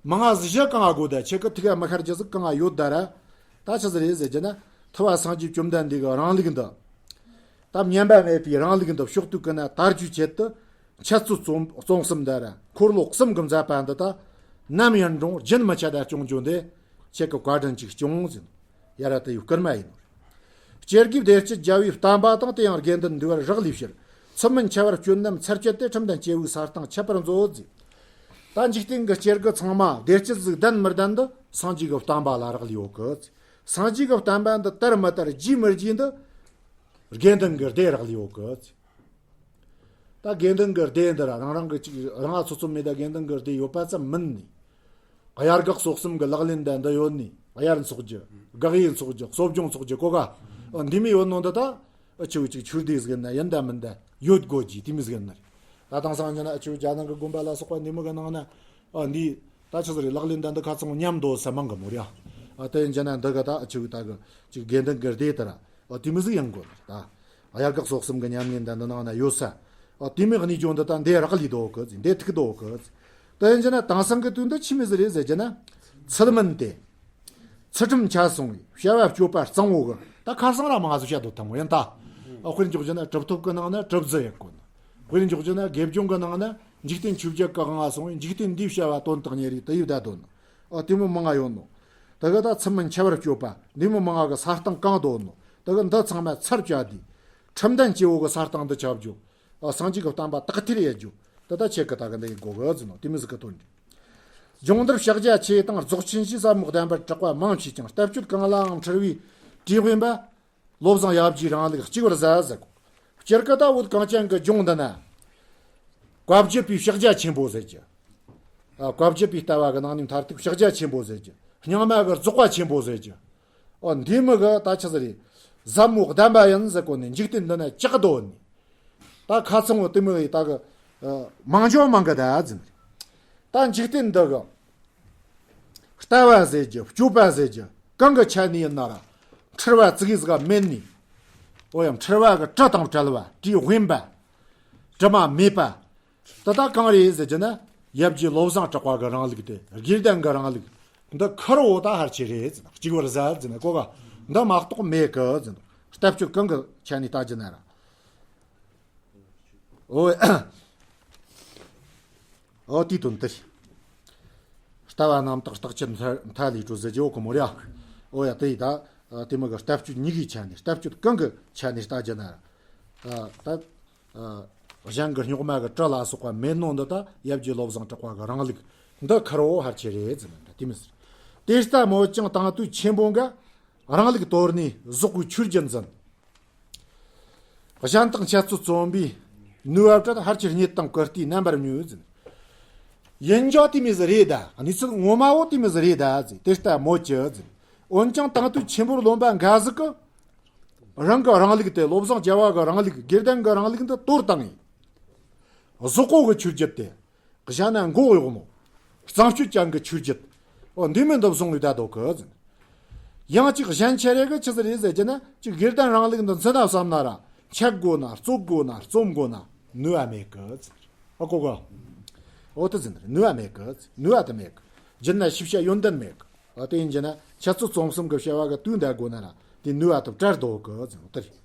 མང་ང་ཟིག་གང་ང་དགོས། ད་ཁྱེད་ཀྱི་ཐུགས་ཀ་མི་ཤར་རྒྱུ་ཟིག་གང་ང་ཡོད་ད་ར། ད་ཆི་ཟིག་རེད་ཟེར་རྒྱུ་ན། ཐུབ་པ་སངས་རྒྱས་བཅོམ་ལྡན་འདས་ཀྱི་རིང་ལུགས་འདི། ད་སྙན་པ་མེད་པའི་རིང་ལུགས་འདི་ཕྱོགས་དུས་ཀུན་ན་དར་རྒྱས་ཆེད་དུ། འཆད་རྩོད་རྩོམ་རྩོམ་གསུམ་ད་ར་འཁོར་ལོ་གསུམ་གྱི་མཛད་པ་འདི་ད་ནམ་ཡང་འགྲོ་རྒྱུན་མི་ཆད་ད་སྐྱོང་རྒྱུ་འདི་ཁྱེད་ཀྱི་བཀའ་དྲིན་ཅིག་སྐྱོང་ཟིན། ཡ་ར་དེ་ཡི་བསྐུལ་མ་ཡིན་ནོ། སྤྱིར་གྱི་བདེ་སྐྱིད་རྒྱལ་བའི་བསྟན་པ་དང་། དེ་ཡང་དགེ་འདུན་འདུས་པར་རག་ལས་ཕྱིར། ཚུལ་མིན་འཆི་བར་སྤྱོད་རྣམས་ཚར་བཅད་དེ། ཁྲིམས་ལྡན་སྐྱེ་བོའི་ས་སྟེང་ཁྱབ་པར་མཛོད་ཟེར། ད་འཇིག་རྟེན་གྱི་སྤྱིར་གྱི་ཚང་མ་བདེ་སྐྱིད་ཟིག་ལྡན་མི་ལྡན་འདི་སངས་རྒྱས་ཀྱི་བསྟན་པ་ལ་རག་ལས་ཡོད་གི། སངས་རྒྱས་ཀྱི་བསྟན་པ་འདི་དར་མི་དར་རྒྱས་མི་རྒྱས་འདི་དགེ་འདུན་གྱི་སྡེ་རག་ལས་ཡོད་གི། ད་དགེ་འདུན་གྱི་སྡེ་འདི་ར་རང་རང་གི་ཅིག་རང་ང་ཚོ་ཚོ་མེད་ད་དགེ་འདུན་གྱི་སྡེ་ཡོད་པ་ཙམ་མིན་ནི། དབྱར་དགག་གསོག་གསུམ་གྱི་ལག་ལེན་དང་འདི་ཡོད་ནི། དབྱར་འཚོགས་རྒྱུ། དགག་དབྱེ་འཚོགས་རྒྱུ། གསོ་སྦྱོང་འཚོགས་རྒྱུ་གོ་ག། འདི་མི་ཡོད་ནོ་འདི་ད། ཨ་ཆུ་ཅིག་ཆུ་སྡེ་ཟིག་ན་ཡིན་ད་མིན་ད་ཡོད་དགོས་ཀྱི་དེ་མི་ཟིག་ན་རེད། ད་དེང་སང་ཉིན་ཨ་ཆུ་རྒྱ་ནག་གི་དགོན་པ་ལ་སོགས་པ་འདི་མི་གི་ནང་ན། ཨ་འདི་ད་ཆི་ཟིག་རེད། ལག་ལེན་དང་འདི་ཁ་ཚང་མཉམ་དུ་ས་མང་གི་མོ་རེད། ཨ་དེ་ཡིན་རྒྱུ་ན་འདི་ག་ད་ཨ་ཆུ་ད་གི་ཅིག་དགེ་འདུན་གྱི་སྡེ་དེ་ར། ཨ་དེ་མི་ཟིག་ཡང་དགོས་ད། དབྱར་དགག་སོགས་གསུམ་གྱི་ཉམས་ལེན་དང་འདི་ནང་ན་ཡོད་ས། ཨ་དེ་མི་གནས་ཀྱང་འདི་ད་འདི་རག་ལས་དོ་གི་ཟིག་འདི་ཐུག་དོ་གི་ཟིག་དེ་ཡིན་རྒྱུ་ན་དེང་སང་གི་དུས་འདི་ཆི་མི་ཟིག་རེད་ཟེར་རྒྱུ་ན། ཚུལ་མིན་ཏེ། ཚུལ་ཁྲིམས་ཆད་སོང་བའི་བྱ་བ་སྤྱོད་པ་གཙང་བོ་གི་ད་ཁ་སང་ར་མང་ཟིག་བཤད་དོ་དང་བོ་ཡིན་ད། ཨ་དཔེར་འཇོག་རྒྱུ་ན་གྲུབ་ཐོབ་ཀྱི་ནང་ན་གྲུབ་རྫི་ཡག་གོ་ནི། དཔེར་འཇོག་རྒྱུ་ན་དགེ་སྦྱོང་གི་ནང་ན་འཇིག་རྟེན་ཆོས་བརྒྱད་ཀྱི་དབང་ང་སོང་བའི་འཇིག་རྟེན་འདིའི་བྱ་བ་དོན་དག་གཉེར་རེ་དེ་ཡི་བསྡད་དོ་ནི། ཨ་དེ་མོ་མང་ང་ཡོད་ནོ། ད་ག་ད་ཚུལ་མིན་འཆི་བར་སྤྱོད་པ་འདི་མོ་མང་ང་གི་ས་སྟེང་གང་དོ་ནོ། ད་ག་འདི་ཚང་མ་ཚར་བཅད་དེ། ཁྲིམས་ལྡན་སྐྱེ་བོ་གི་ས་སྟེང་འདི་ཁྱབ་རྒྱུ། ཨ་སངས་རྒྱས་ཀྱི་བསྟན་པ་དག་ཐེར་ཡེད་རྒྱུ། དེ་ད་ཁྱེད་ཀྱི་ད་ག་འདི་ཡི་གོ་གི་ཟིན་ནོ། དེ་མི་ཟིག་གི་དོན་འདི། སྦྱོང་བརྡར་ཕྱག་རྒྱ་ཆེ་དང་རྫོགས་ཆེན་ཞེས་ཟབ་མོ་བསྟན་པར་གྲགས་པ་མང་ཆེ་ཀྱང་ལྟ་སྤྱོད་གང་ལའང་འཁྲུལ་བའི་དྲི་དབེན་པ། བློ་བཟང་ཡབ་རྗེའི་རིང་ལུགས་གཅིག་པར་ཟ་ཟེར་གོ། སྤྱིར་ཀ་ད་བོད་གངས་ཅན་གྱི་ལྗོངས་འདི་ན། བཀའ་བརྒྱུད་པའི་ཕྱག་རྒྱ་ཆེན་པོ་ཟེར་གྱི། ཨ་བཀའ་བརྒྱུད་པའི་ལྟ་བ་གི་ནང་ནས་མཐར་ཐུག་ཕྱག་རྒྱ་ཆེན་པོ་ཟེར་གྱི། རྙིང་མ་གི་རྫོགས་པ་ཆེན་པོ་ཟེར་གྱི། ཨོ་འདི་མི་གི་ད་ཆི་ཟིག་རེད། ཟབ་མོ་གདམས་པ་ཡིན་ཟེར་གོ་ནས་འཇིག་རྟེན་འདི་ན་ཅག་རྡོ་ནི། ད་ཁ་ཚང་བོ་དེ་མི་གི་ད་གི། ཨ་མང་ཇོ་མང་གི་ད་ཟིན། ད་འཇིག་རྟེན་འདི་གི། ལྟ་བ་ཟེར་རྒྱུ་སྤྱོད་པ་ཟེར་རྒྱུ་གང་གི་ཆ་ནས་ཡིན་ན་ར། འཁྲུལ་བ་ཙི་གེ་ཟིག་མེད་ནི། ཨོ་ཡང་འཁྲུལ་བ་གི་དྲི་དང་བྲལ་བ་དྲི་དབེན་པ། དྲི་མ་མེད་པ། དེ་དག་གང་རེད་ཟེར་རྒྱུ་ན། ཡབ་རྗེ་བློ་བཟང་གྲགས་པ་གི་རིང་ལུགས་དེ། དགེ་ལྡན་གི་རིང་ལུགས། འདི་ཁུར་བོ་ད་ཕལ་ཆེར་རེད་ཟེར། གཅིག་པར་ཟད་ཟེར་ན་གོ་ག་འདི་མ་གཏོགས་མེད་གི་ཟེར། ལྟ་སྤྱོད་གང་གི་ཆ་ནས་ལྟ་རྒྱུ་ན་ར། ཨོ། ཨོ་དེའི་དོན་དེ་རེད། ལྟ་བ་རྣམ་དག་རྟག་ཆད་མཐའ་མཐའ་ལས་གྲོལ་ཟེར་རྒྱུ་ཨོ་ཁོ་མོ་རེད་ཨ། ཨོ་ཡ་དེ་ཡིས་ད་དེ་མོ་གི་ལྟ་སྤྱོད་གཉིས་ཀའི་ཆ་ནས། ལྟ་སྤྱོད་གང་གི་ཆ་ནས་ལྟ་རྒྱུ་ན་ར། ད་གཞན་གྱི་རྙོག་མ་གི་གྲི་ལ་སོགས་པ་མེད་ནོ་འདི་ད་ཡབ་རྗེ་བློ་བཟང་གྲགས་པ་གི་རང་ལུགས་འདི་ཁུར་བོ་ཕལ་ཆེར་རེད་ཟེར་ན་འདྲ། དེ་མི་ཟེར། དེ་ལྟ་མོད་ཀྱང་དང་དུས་ཆེན་པོ་འགའ་རང་ལུགས་དོར་ནས་ཟོག་གི་ཆོས་རྒྱུན་འཛིན། གཞན་དག་འཆད་རྩོད་རྩོམ་པའི་ནུས་པ་བྲལ། ཕལ་ཆེར་རྙེད་དང་བཀུར་སྟིའི་རྣམ་པར་མྱོས་ཟེར། ཡིན་ཀྱང་དེ་མི་ཟེར་རེད་ད། གནས་ཚུལ་ངོ་མ་བོ་དེ་མི་ཟེར་རེད་ད་ཟེར། དེ་ལྟ་མོད་ཀྱི་ཟེར། འོན་ཀྱང་དང་དུས་ཆེན་པོར་རློམ་པ་འགའ་ཟིག་གི་རང་གི་རང་ལུགས་དེ། བློ་བཟང་རྒྱལ་བ་གི་རང་ལུགས། དགེ་ལྡན་གི་རང་ལུགས་འདི་དོར་བཏང་ངས། གཟུགས་པོ་གི་ཆོས་བརྒྱུད་དེ། གཞན་ན་མགོ་གཡོག་ནོ། གཙང་སྤྱོད་ཅན་གྱི་ཆོས་བརྒྱུད། འོ་འདི་མོ་འདི་བཟུང་ནས་བསྡད་འདུག་གི་ཟེར། ཡང་ཅིག་གཞན་ཆ་རེ་གིས་ཆི་ཟིག་རེད་ཟེར་རྒྱུ་ན། ཅིག་དགེ་ལྡན་རང་ལུགས་འདི་འཛིན་ན་བསམ་ན་ར། འཆད་དགོས་ན། རྩོད་དགོས་ན། རྩོམ་དགོས་ན་ནུས་པ་མེད་གི་ཟེར། ཨ་གོ་གོ། འོ་དེ་ཟེར་ནི་རེད། ནུས་པ་མེད་གི་ཟེར། ནུས་པ་དེ་མེད་གི། རྒྱུ་ན་ཤེས་བྱ་ཡོན་ཏན་མེད་གི། འོ་དེ་ཡིན་རྒྱུ་ན་འཆད་རྩོད་རྩོམ་གསུམ་གི་བྱ་བ་གི་དུས་འདའ་དགོས་ན་ར། དེ་ནུས་པ་དེ་བྲལ་འདུག་གི་ཟེར། དེ་རེད།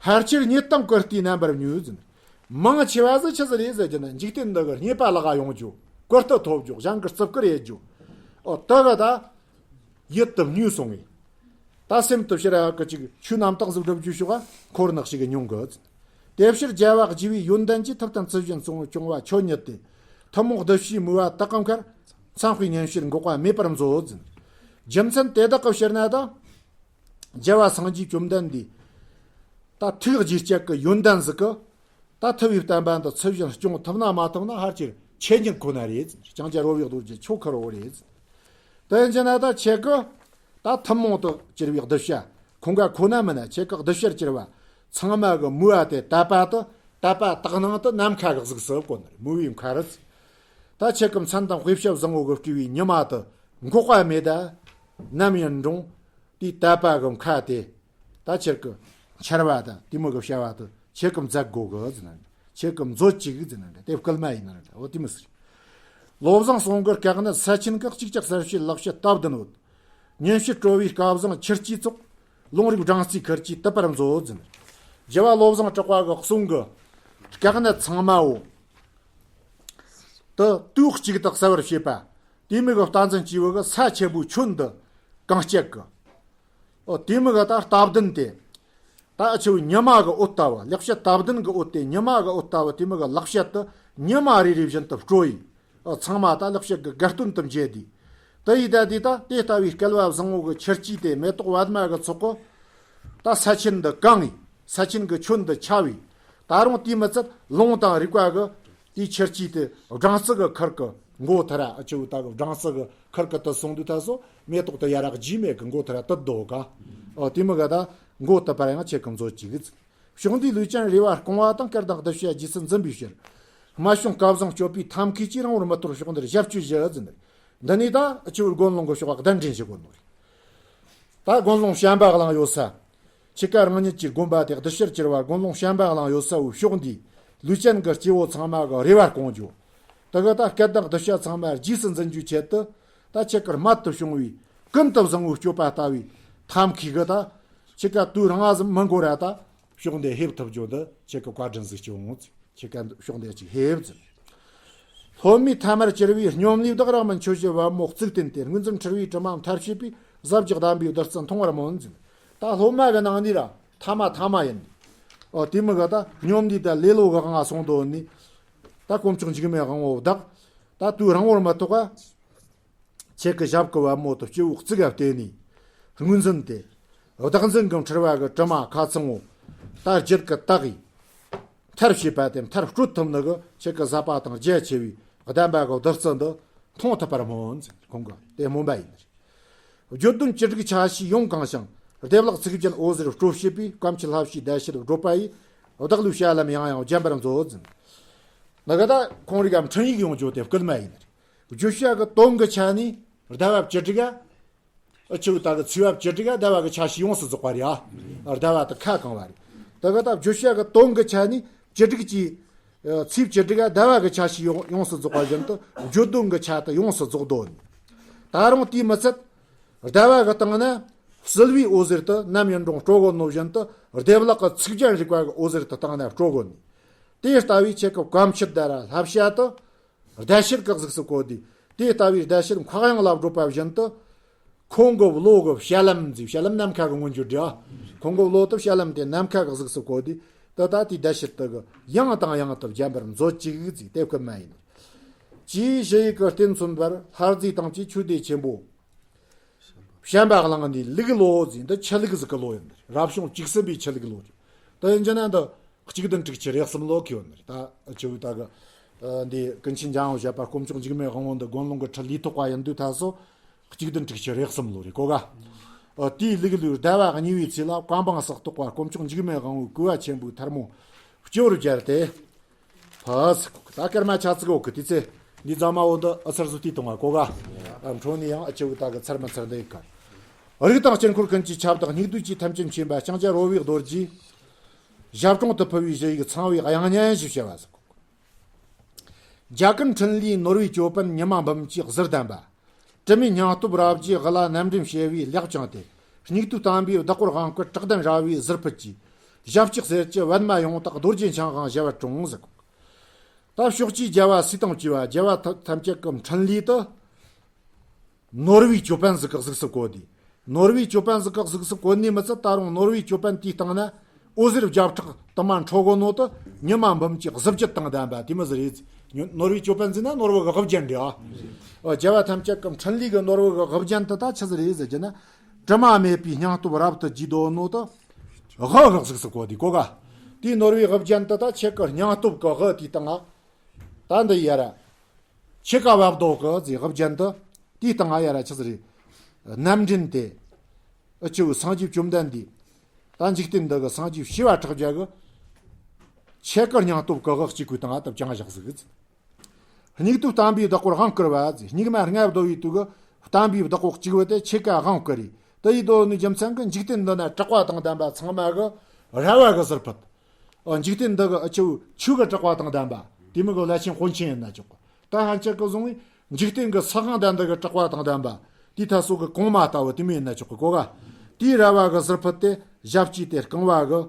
ཕལ་ཆེར་རྙེད་དང་བཀུར་སྟིའི་རྣམ་པར་མྱོས་ཟེར་ནི། མང་ཆེ་བ་ཟིག་ཆི་ཟིག་རེད་ཟེར་རྒྱུ་ན། འཇིག་རྟེན་འདི་གི་རྙེད་པ་ལག་ག་ཡོང་རྒྱུ། བཀུར་སྟི་ཐོབ་རྒྱུ། གཞན་གི་རྩི་བཀུར་ཡེད་རྒྱུ། ཨོ་དེ་ག་ད་ཡིད་དུ་མྱོས་སོང་ངས། ད་སེམས་དུ་ཕྱིར་ཡག་གི་ཅིག་ཆོས་རྣམ་དག་ཟིག་སྒྲུབ་རྒྱུ་ཞོག་ག་འཁོར་ནག་ཞིག་གི་མྱོང་གི། དེ་ཕྱིར་རྒྱལ་བ་དགྱེས་པའི་ཡོན་ཏན་གྱིས། ཐུབ་བསྟན་ཚུལ་བཞིན་སྐྱོང་བ་ཆོས་ཉིད་དེ། ཐུན་མོང་གདུལ་བྱའི་མོས་པ་དག་གམ་ཁར། འཚམས་པའི་ཉམས་བཞེས་འགོག་པ་མེད་པར་མཛོད་ཟེར། རྒྱུ་མཚན་དེ་དག་གི་ཕྱིར་ན་ད། རྒྱལ་བ་སངས་རྒྱས་བཅོམ་ལྡན་འདས། ད་ཐུགས་རྗེ་བསྐྱེད་ཀྱི་ཡོན་ཏན་ཟིག་གིས། ད་ཐུབ་པའི་བསྟན་པ་འདི་ཚུལ་བཞིན་སྐྱོང་ཐུབ་ན་མ་ཐུབ་ན་ཕལ་ཆེར་ཆོས་ཉིད་ཁོ་ན་རེད། ལྕང་སྐྱ་རོལ་བའི་རྡོ་རྗེ་ཁྱོད་ཁུར་བོ་རེད། དེ་ཡིན་རྒྱུ་ན་ད་ཁྱེད་ཀྱིས་ད་ཐུན་མོང་དུ་གྱུར་པའི་གདུལ་བྱ། ཁོང་ག་ཁོ་ན་མིན་ན་ཁྱེད་ཀྱི་གདུལ་བྱར་གྱུར་པ་ཚང་མ་གི་མོས་པ་དེ། དད་པ་དེ། དད་པ་དག་སྣང་དེ་ནམ་མཁའ་གི་གཟུགས་སུ་བཀོད་ནི་རེད། མོས་པའི་མཁའ་རུ། ད་ཁྱེད་ཀྱི་མཚན་དང་དཔེ་བྱད་བཟང་བོ་གིས་སྤྲས་པའི་ཉི་མ་དེ་འགོག་པ་མེད་ད། ནམ་ཡིན་རུང་དེའི་དད་པ་གི་མཁའ་དེ། ད་ཁྱེད་ཀྱི་འཆར་བ་དང་དེ་མོ་གི་བྱ་བ་དེ་ཁྱེད་ཀྱིས་མཛད་དགོས་གི་ཟེར་ན། ཁྱེད་ཀྱིས་མཛོད་ཅིག་ཟེར་ན། དེ་བསྐུལ་མ་ཡིན་ན། འོ་དེ་མི་ཟེར། བློ་བཟང་གསུམ་གྱི་སྐལ་ནི་ས་ཆེན་གྱི། གཅིག་ཀྱང་གསལ་བྱེད་ལེགས་བཤད་རྟ་བདུན་འོད། ཉིན་བྱེད་སྤྲོ་བའི་སྐལ་བཟང་ཆུ་སྐྱེས་ཚོགས། ལུང་རིགས་སྦྲང་རྩིའི་ཁུར་གྱིས་དུད་པར་མཛོད་ཟེར། རྒྱལ་བ་བློ་བཟང་གྲགས་པ་གི་གསུང་གི་སྐལ་ནི་ཚང་མའོ། དེ་དུས་གཅིག་ཏུ་གསལ་བར་བྱེད་པ། དེ་མོ་གི་རྟ་འཛིན་སྐྱེས་བུ་གིས་ས་ཆེན་པོའི་ཁྱོན་འདི་གང་བསྐྱལ་གི། ཨོ་དེ་མོ་གི་ད་རྟ་བདུན་དེ། ད་འུ་ཆོའི་ཉི་མ་གི་འོད་ལྟ་བུ། ལེགས་བཤད་རྟ་བདུན་གི་འོད་དེ་ཉི་མ་གི་འོད་ལྟ་བུ། དེ་མོ་གི་ལེགས་བཤད་དེ་ཉི་མ་རེ་རེ་བཞིན་དུ་སྤྲོ་ཡི། ཨོ་ཚང་མ་ད་ལེགས་བཤད་གི་དགའ་སྟོན་དུ་མཇལ་དུས། དེ་ཡི་ད་དེ་ད་དེ་ལྟ་བུའི་སྐལ་བ་བཟང་བོ་གི་ཆུ་སྐྱེས་དེ། མེ་ཏོག་པདྨ་གི་ཚོགས་གིས་ད་ས་ཆེན་འདི་གང་ངི། ས་ཆེན་གི་ཁྱོན་འདི་ཁྱབ་བས། ད་རུང་དེ་མི་ཚད་ལུང་དང་རིགས་པ་གིས་དེའི་ཆུ་སྐྱེས་དེ་སྦྲང་རྩི་གི་ཁུར་གིས་མགོ་ཐུར་ར། འུ་ཆོ་ད་གི་སྦྲང་རྩི་གི་ཁུར་གིས་དེ་སོང་དུས་ད་སོ་མེ་ཏོག་དེ་ཡ་ར་རྒྱས་མེད་གི། མགོ་ཐུར་ར་དུད་འདུག་ག། ཨོ་དེ་མོ་གི་ད་མགོ་དུད་པར་ཡང་ཁྱེད་ཀྱིས་མཛོད་ཅིག་ཟེར། ཕྱོགས་འདིའི་ལུས་ཅན་རེ་བ་སྐོང་བ་དང་། སྐལ་དང་གདུལ་བྱ་རྗེས་སུ་འཛིན་པའི་ཕྱིར། སྨྲ་བྱུང་སྐལ་བཟང་སྤྱོད་པའི་ཐབས་མཁས་ཀྱིས། རིང་པོར་མི་ཐོགས་ཕྱོགས་འདིར་ཞབས་ཕྱི་ཞུ་ཟེར་ནི། འདི་ནས་ད་འུ་ཆོའི་དགོན་ལུང་གི་ཕྱོགས་གདན་འདྲེན་བྱེད་དགོས་ནོ་རེད། ད་དགོན་ལུང་བྱམས་པ་གླིང་ཡོད་ས། ཁྱེད་ཀ་རང་ཉིད་ཀྱི་དགོན་པ་དེ་གདུལ་བྱར་གྱུར་པ་དགོན་ལུང་བྱམས་པ་གླིང་ཡོད་ས་བོའི་ཕྱོགས་འདིའི་ལུས་ཅན་གྱི་སྐྱེ་བོ་ཚང་མ་གི་རེ་བ་སྐོང་རྒྱུ། དེ་གི་ད་སྐལ་དང་གདུལ་བྱ་ཚང་མ་རྗེས་སུ་འཛིན་རྒྱུའི་ཆེད་དུ། ད་ཁྱེད་ཀར་རྨད་དུ་བྱུང་བའི་ཀུན་ཏུ་བཟང་བོའི་སྤྱོད་པ་ལྟ་བུའི་ཐབས་མཁས་གིས། ད་ཁྱེད་ཀ་དུས་རིང་ང་ཟིག་མི་འགོར་ར་ད་ཕྱོགས་འདི་ཕེབས་ཐུབ་རྒྱུ་འདི་ཁྱེད་ཀྱི་བཀའ་དྲིན་ཟིག་སྐྱོང་ངོ་། ཁྱེད་ཀ་ཕྱོགས་འདི་ཅིག་ཕེབས་ཟེར། སློབ་མའི་ཐ་མར་གྱུར་པའི་སྙོམས་ལས་བདག་རང་མིན་ཆོས་ཀྱི་པད་མོ་གཙུག་བསྟན་ཏེ། དངོས་འཛིན་འཁྲུལ་བའི་དྲི་མ་མཐར་བྱེད་པའི། ཟབ་རྒྱས་གདམས་པའི་བདུད་རྩི་འཐུང་བར་སྨོན་ཟེར། ད་སློབ་མ་གི་ནང་ནས་ར་ཐ་མ་ཐ་མ་ཡིན། ཨོ་དེ་མོ་གི་ད་སྙོམས་ལས་ད་ལེ་ལོ་གི་ང་སོང་དོ་ནི། ད་དཀོན་མཆོག་འཇིགས་མེད་དབང་པོ་བདག་ད་དུས་རིང་པོར་མི་ཐོགས་པ། ཁྱེད་ཀྱི་ཞབས་ཀྱི་པད་མོ་དེ་སྤྱི་བོའི་གཙུག་ག་བརྟེན་ནས། དངོས་འཛིན་དེ། བདག་འཛིན་གྱི་འཁྲུལ་བ་གི་དྲི་མ་ཁ་ཚང་བོ། ད་རྒྱུད་ཀྱི་དག་གིས། མཐར་བྱེད་པ་དེ་མཐར་བསྐྲོད་ཐུབ་ནི་གི་ཁྱེད་ཀྱི་ཟབ་པ་དང་རྒྱ་ཆེ་བའི་གདམས་པ་གི་བདུད་རྩི་འདི་འཐུང་ཐུབ་པར་སྨོན་ཟེར། ཁོང་གིས་དེ་སྨོན་པ་ཡིན། བརྗོད་དོན་བཅུ་དྲུག་ཆ་ཤས་ཡོངས་གང་ཞིང་། བདེ་བླག་ཚིག་རྒྱན་འོད་ཟེར་སྤྲོ་བྱེད་པའི། སྐར་མཆོག་ལྷ་བཞིའི་ཟླ་ཕྱེད་བགྲོད་པ་ཡིས། བདག་བློའི་བྱ་ལམ་ཡང་ཡང་བརྒྱན་པར་མཛོད་ཟེར། ནི་གི་ད་ཁོང་རིག་གམ་འཕྲིན་ཡིག་ཡོང་རྒྱུ་དེ་བསྐུལ་མ་ཡིན། བརྗོད་བྱ་གི་དོན་གྱི་ཆ་ནས་ཟླ་བ་བཅུ་དྲུག་ག་ཨ་ཆུ་ད་གི་ཚེས་པ་བཅུ་དྲུག་ག་ཟླ་བ་གི་ཆ་ཤས་ཡོངས་སུ་རྫོགས་པ་རེད་ཨ། ཟླ་བ་དེ་ཁ་གང་བ་རེད། ད་གི་ད་བརྗོད་བྱ་གི་དོན་གྱི་ཆ་ནས་བཅུ་དྲུག་གི་ཚེས་བཅུ་དྲུག་ག་ཟླ་བ་གི་ཆ་ཤས་ཡོངས་ཡོངས་སུ་རྫོགས་པ་བཞིན་དུ་བརྗོད་དོན་གྱི་ཆ་དེ་ཡོངས་སུ་རྫོགས་དོ། ད་རུང་དེས་མི་ཚད། སྡེ་བ་གི་སྟེང་ན་བསིལ་བའི་འོད་ཟེར་དུ་ནམ་ཡིན་རུང་སྤྲོ་གོ་ནོ་བཞིན་དུ། བདེ་བླག་གི་ཚིག་རྒྱན་རིག་པ་གི་འོད་ཟེར་དུ་སྟེང་ན་སྤྲོ་གོ་ནི། དེ་ལྟ་བུའི་ཁྱེད་ཀྱི་གོམ་ཕྱིར་ད་ར་ལྷ་བྱ་དུ། བདེ་ཕྱིར་གི་གཟུགས་སུ་བཀོད་དེ། དེ་ལྟ་བུའི་བདེ་ཕྱིར་འཁོར་གཡང་ལ་བགྲོད་པ་བཞིན་དུ། ཁོང་གི་བློ་གི་བྱ་ལམ་ཟེར། བྱ་ལམ་ནམ་མཁའ་གི་མངོན་གྱུར་འདྲ། ཁོང་གི་བློ་དུ་བྱ་ལམ་དེ་ནམ་མཁའ་གི་གཟུགས་སུ་བཀོད་དེ། དེ་ལྟ་དེའི་བདེ་ཕྱིར་དུ་གི་ཡང་དང་ཡང་དུ་བརྒྱན་པར་མཛོད་ཅིག་ཟེར་དེ་བསྐུལ་མ་ཡིན། ཅེས་ཞུ་ཡི་གི་རྟེན་མཚོན་པར་ལྷ་རྫས་དང་བཅས་ཆོས་སྡེ་ཆེན་པོ་བྱམས་པ་གླིང་ནས་ལུག་ལོ་ཟེར། འདི་ཆུ་ལུག་ཟིག་གི་ལོ་ཡིན། རབ་བྱུང་བཅུ་གསུམ་པའི་ཆུ་ལུག་ལོ་རེད། ད་ཡིན་རྒྱུ་ན་འདི་གཅིག་བདུན་དྲུག་ཅུ་རེ་གསུམ་ལོ་གི་ཡོད་ནི་རེད། ད་ཆུ་བོའི་ད་གི་འདི་ཀུན་མཁྱེན་འཇམ་དབྱངས་བཞད་པ་དཀོན་མཆོག་འཇིགས་མེད་དབང་པོ་འདི་དགོན་ལུང་གི་ཁྲི་ལས་ཐོག་པ་ཡིན་དུས་ད་སོ། གཅིག་བདུན་དྲུག་ཅུ་རེ་གསུམ་ལོ་རེད་གོ་ག་ཨ། དེའི་ལུག་ལུག་སྡེ་བ་གཉིས་པའི་ཚེ་ལ་བཀའ་འབངས་ས་རྟོགས་པ་དཀོན་མཆོག་འཇིགས་མེད་དབང་པོའི་བསྐུལ་བ་ཆེན་པོའི་ཐལ་མོ་སྤྱི་བོར་སྦྱར་ཏེ། ཕ་སི་ཁུག་ད་སྐར་མ་ཆ་ཙིག་འོག་གི་དུས་ཚེ་འདི་རྫ་མ་འོ་འདི་ཨ་སར་བཟོ་དུས་གཏོང་བ་གོ་ག་ཨ། འཕྲོ་ནས་ཡང་ཨ་ཆུ་བོའི་ད་གི་ཚར་མི་ཚར་འདི་ཡི་ཁར། རིགས་དང་དཀྱིལ་འཁོར་ཀུན་གྱི་ཁྱབ་བདག་སྙིགས་དུས་ཀྱི་ཐམས་ཅད་མཁྱེན་པ་ལྕང་སྐྱ་རོལ་བའི་རྡོ་རྗེ། ཞབས་དྲུང་དུ་ཕུལ་བའི་ཞུ་ཡིག་ཚངས་པའི་དབྱངས་སྙན་ཞེས་བྱ་བ་ཟེར། རྒྱ་གར་འཕྲིན་ལས་ནོར་བུའི་ཅོད་པན་ཉི་མ་འབུམ་གྱིས་གཟི་ལྡན་པ། དྲི་མེད་སྙིང་སྟོབས་རབ་རྒྱས་དབུ་ལ་རྣམ་འདྲེན་བྱེད་པའི་ལེགས་བཅངས་ཏེ། སྙིགས་དུས་དམ་པའི་བདག་པོར་དབང་བསྐུར་དྲག་ལྡན་ར་བའི་ཟུར་ཕུད་ཀྱི། ཞབས་ཀྱི་གསེར་གྱི་པདྨ་ཡོངས་དག་རྡོ་རྗེ་འཆང་དབང་ཞལ་བར་དྲངས་ཟེར། ད་ཕྱོགས་བཅུའི་རྒྱལ་བ་སྲས་དང་བཅས་པ་རྒྱལ་བ་ཐམས་ཅད་ཀྱི་འཕྲིན་ལས་དུ། ནོར་བུའི་ཅོད་པན་ཟིག་གི་གཟུགས་སུ་བཀོད་དེ། ནོར་བུའི་ཅོད་པན་ཟིག་གི་གཟུགས་སུ་བཀོད་ནས་མི་ཚད་ད་རུང་ནོར་བུའི་ཅོད་པན་དེའི་སྟེང་ན་འོད་ཟེར་བརྒྱ་ཕྲག་དུ་མ་འཕྲོ་གོ་ནོ་དུ་ཉི་མ་འབུམ་གྱི་གཟི་བརྗིད་དང་ལྡན་པ་དེ་མོ་ཟིག་རེད། ནོར་བུའི་ཅོད་པན་ཟེར་ན་ནོར་བུ་གི་དབུ་རྒྱན་རེད་ཨ། རྒྱལ་བ་ཐམས་ཅད་ཀྱི་འཕྲིན་ལས་ཀྱི་ནོར་བུ་གི་དབུ་རྒྱན་དུ་ད་ཆི་ཟིག་རེད་ཟེར་གྱི་ན། དྲི་མ་མེད་པའི་སྙིང་སྟོབས་རབ་ཏུ་རྒྱས་འདོད་ནོ་དུ་དབུ་གི་གཟུགས་སུ་བཀོད་དེ་གོ་ག་དེའི་ནོར་བུའི་དབུ་རྒྱན་དུ་ད་ཁྱེད་ཀྱི་སྙིང་སྟོབས་ཀྱི་དབུ་དེའི་སྟེང་ང་། ད་འདི་ཡ་ར། ཁྱེད་ཀ་བབ་དོ་གི་ཟེར་དབུ་རྒྱན་དུ། དེའི་སྟེང་ང་ཡ་ར་ཆི་ཟིག་རེད། རྣམ་འདྲེན་དེ། ཨ་ཆུ་བོའི་སངས་རྒྱས་བཅོམ་ལྡན་འདས། ད་འཇིག་རྟེན་འདི་གི་སངས་རྒྱས་བྱེ་བ་ཕྲག་བརྒྱ་གི། ཁྱེད་ཀ་སྙིང་སྟོབས་ཀྱི་དབུ་གཅིག་གི་སྟེང་ང་དུ་བཅང་བཞག་ཟིག་ཟེར། སྙིགས་དུས་བསྟན་པའི་བདག་པོར་དབང་བསྐུར་བ་ཟེར། སྙིགས་མ་ལྔ་བདོ་བའི་དུས་གི་བསྟན་པའི་བདག་པོ་གཅིག་བུ་དེ་ཁྱེད་ཀ་དབང་བསྐུར་རེ། དེ་ཡི་དོན་ནི་རྒྱུ་མཚན་གི་འཇིག་རྟེན་འདི་ན་དྲེགས་པ་དང་ལྡན་པ་ཚང་མ་གི་ར་བ་གི་ཟུར་ཕུད། ཨ་འཇིག་རྟེན་འདི་གི་ཨ་ཆུ་ཆུ་གི་དྲེགས་པ་དང་ལྡན་པ། དེ་མོ་གི་བླ་ཆེན་དཔོན་ཆེན་ཡིན་ན་ཆོག་གི་ད་ཧན་ཆད་གི་བཟུང་བའི་འཇིག་རྟེན་གི་ས་ཁང་ལྡན་འདི་གི་དྲེགས་པ་དང་ལྡན་པ། དེའི་ཐད་སོ་གི་གོང་མ་ལྟ་བུ་དེ་མོ་ཡིན་ན་ཆོག་གི་གོ་ག་དེའི་ར་བ་གི་ཟུར་ཕུད་དེ་ཞབས་ཀྱིས་དེ་རྐང་བ་གི་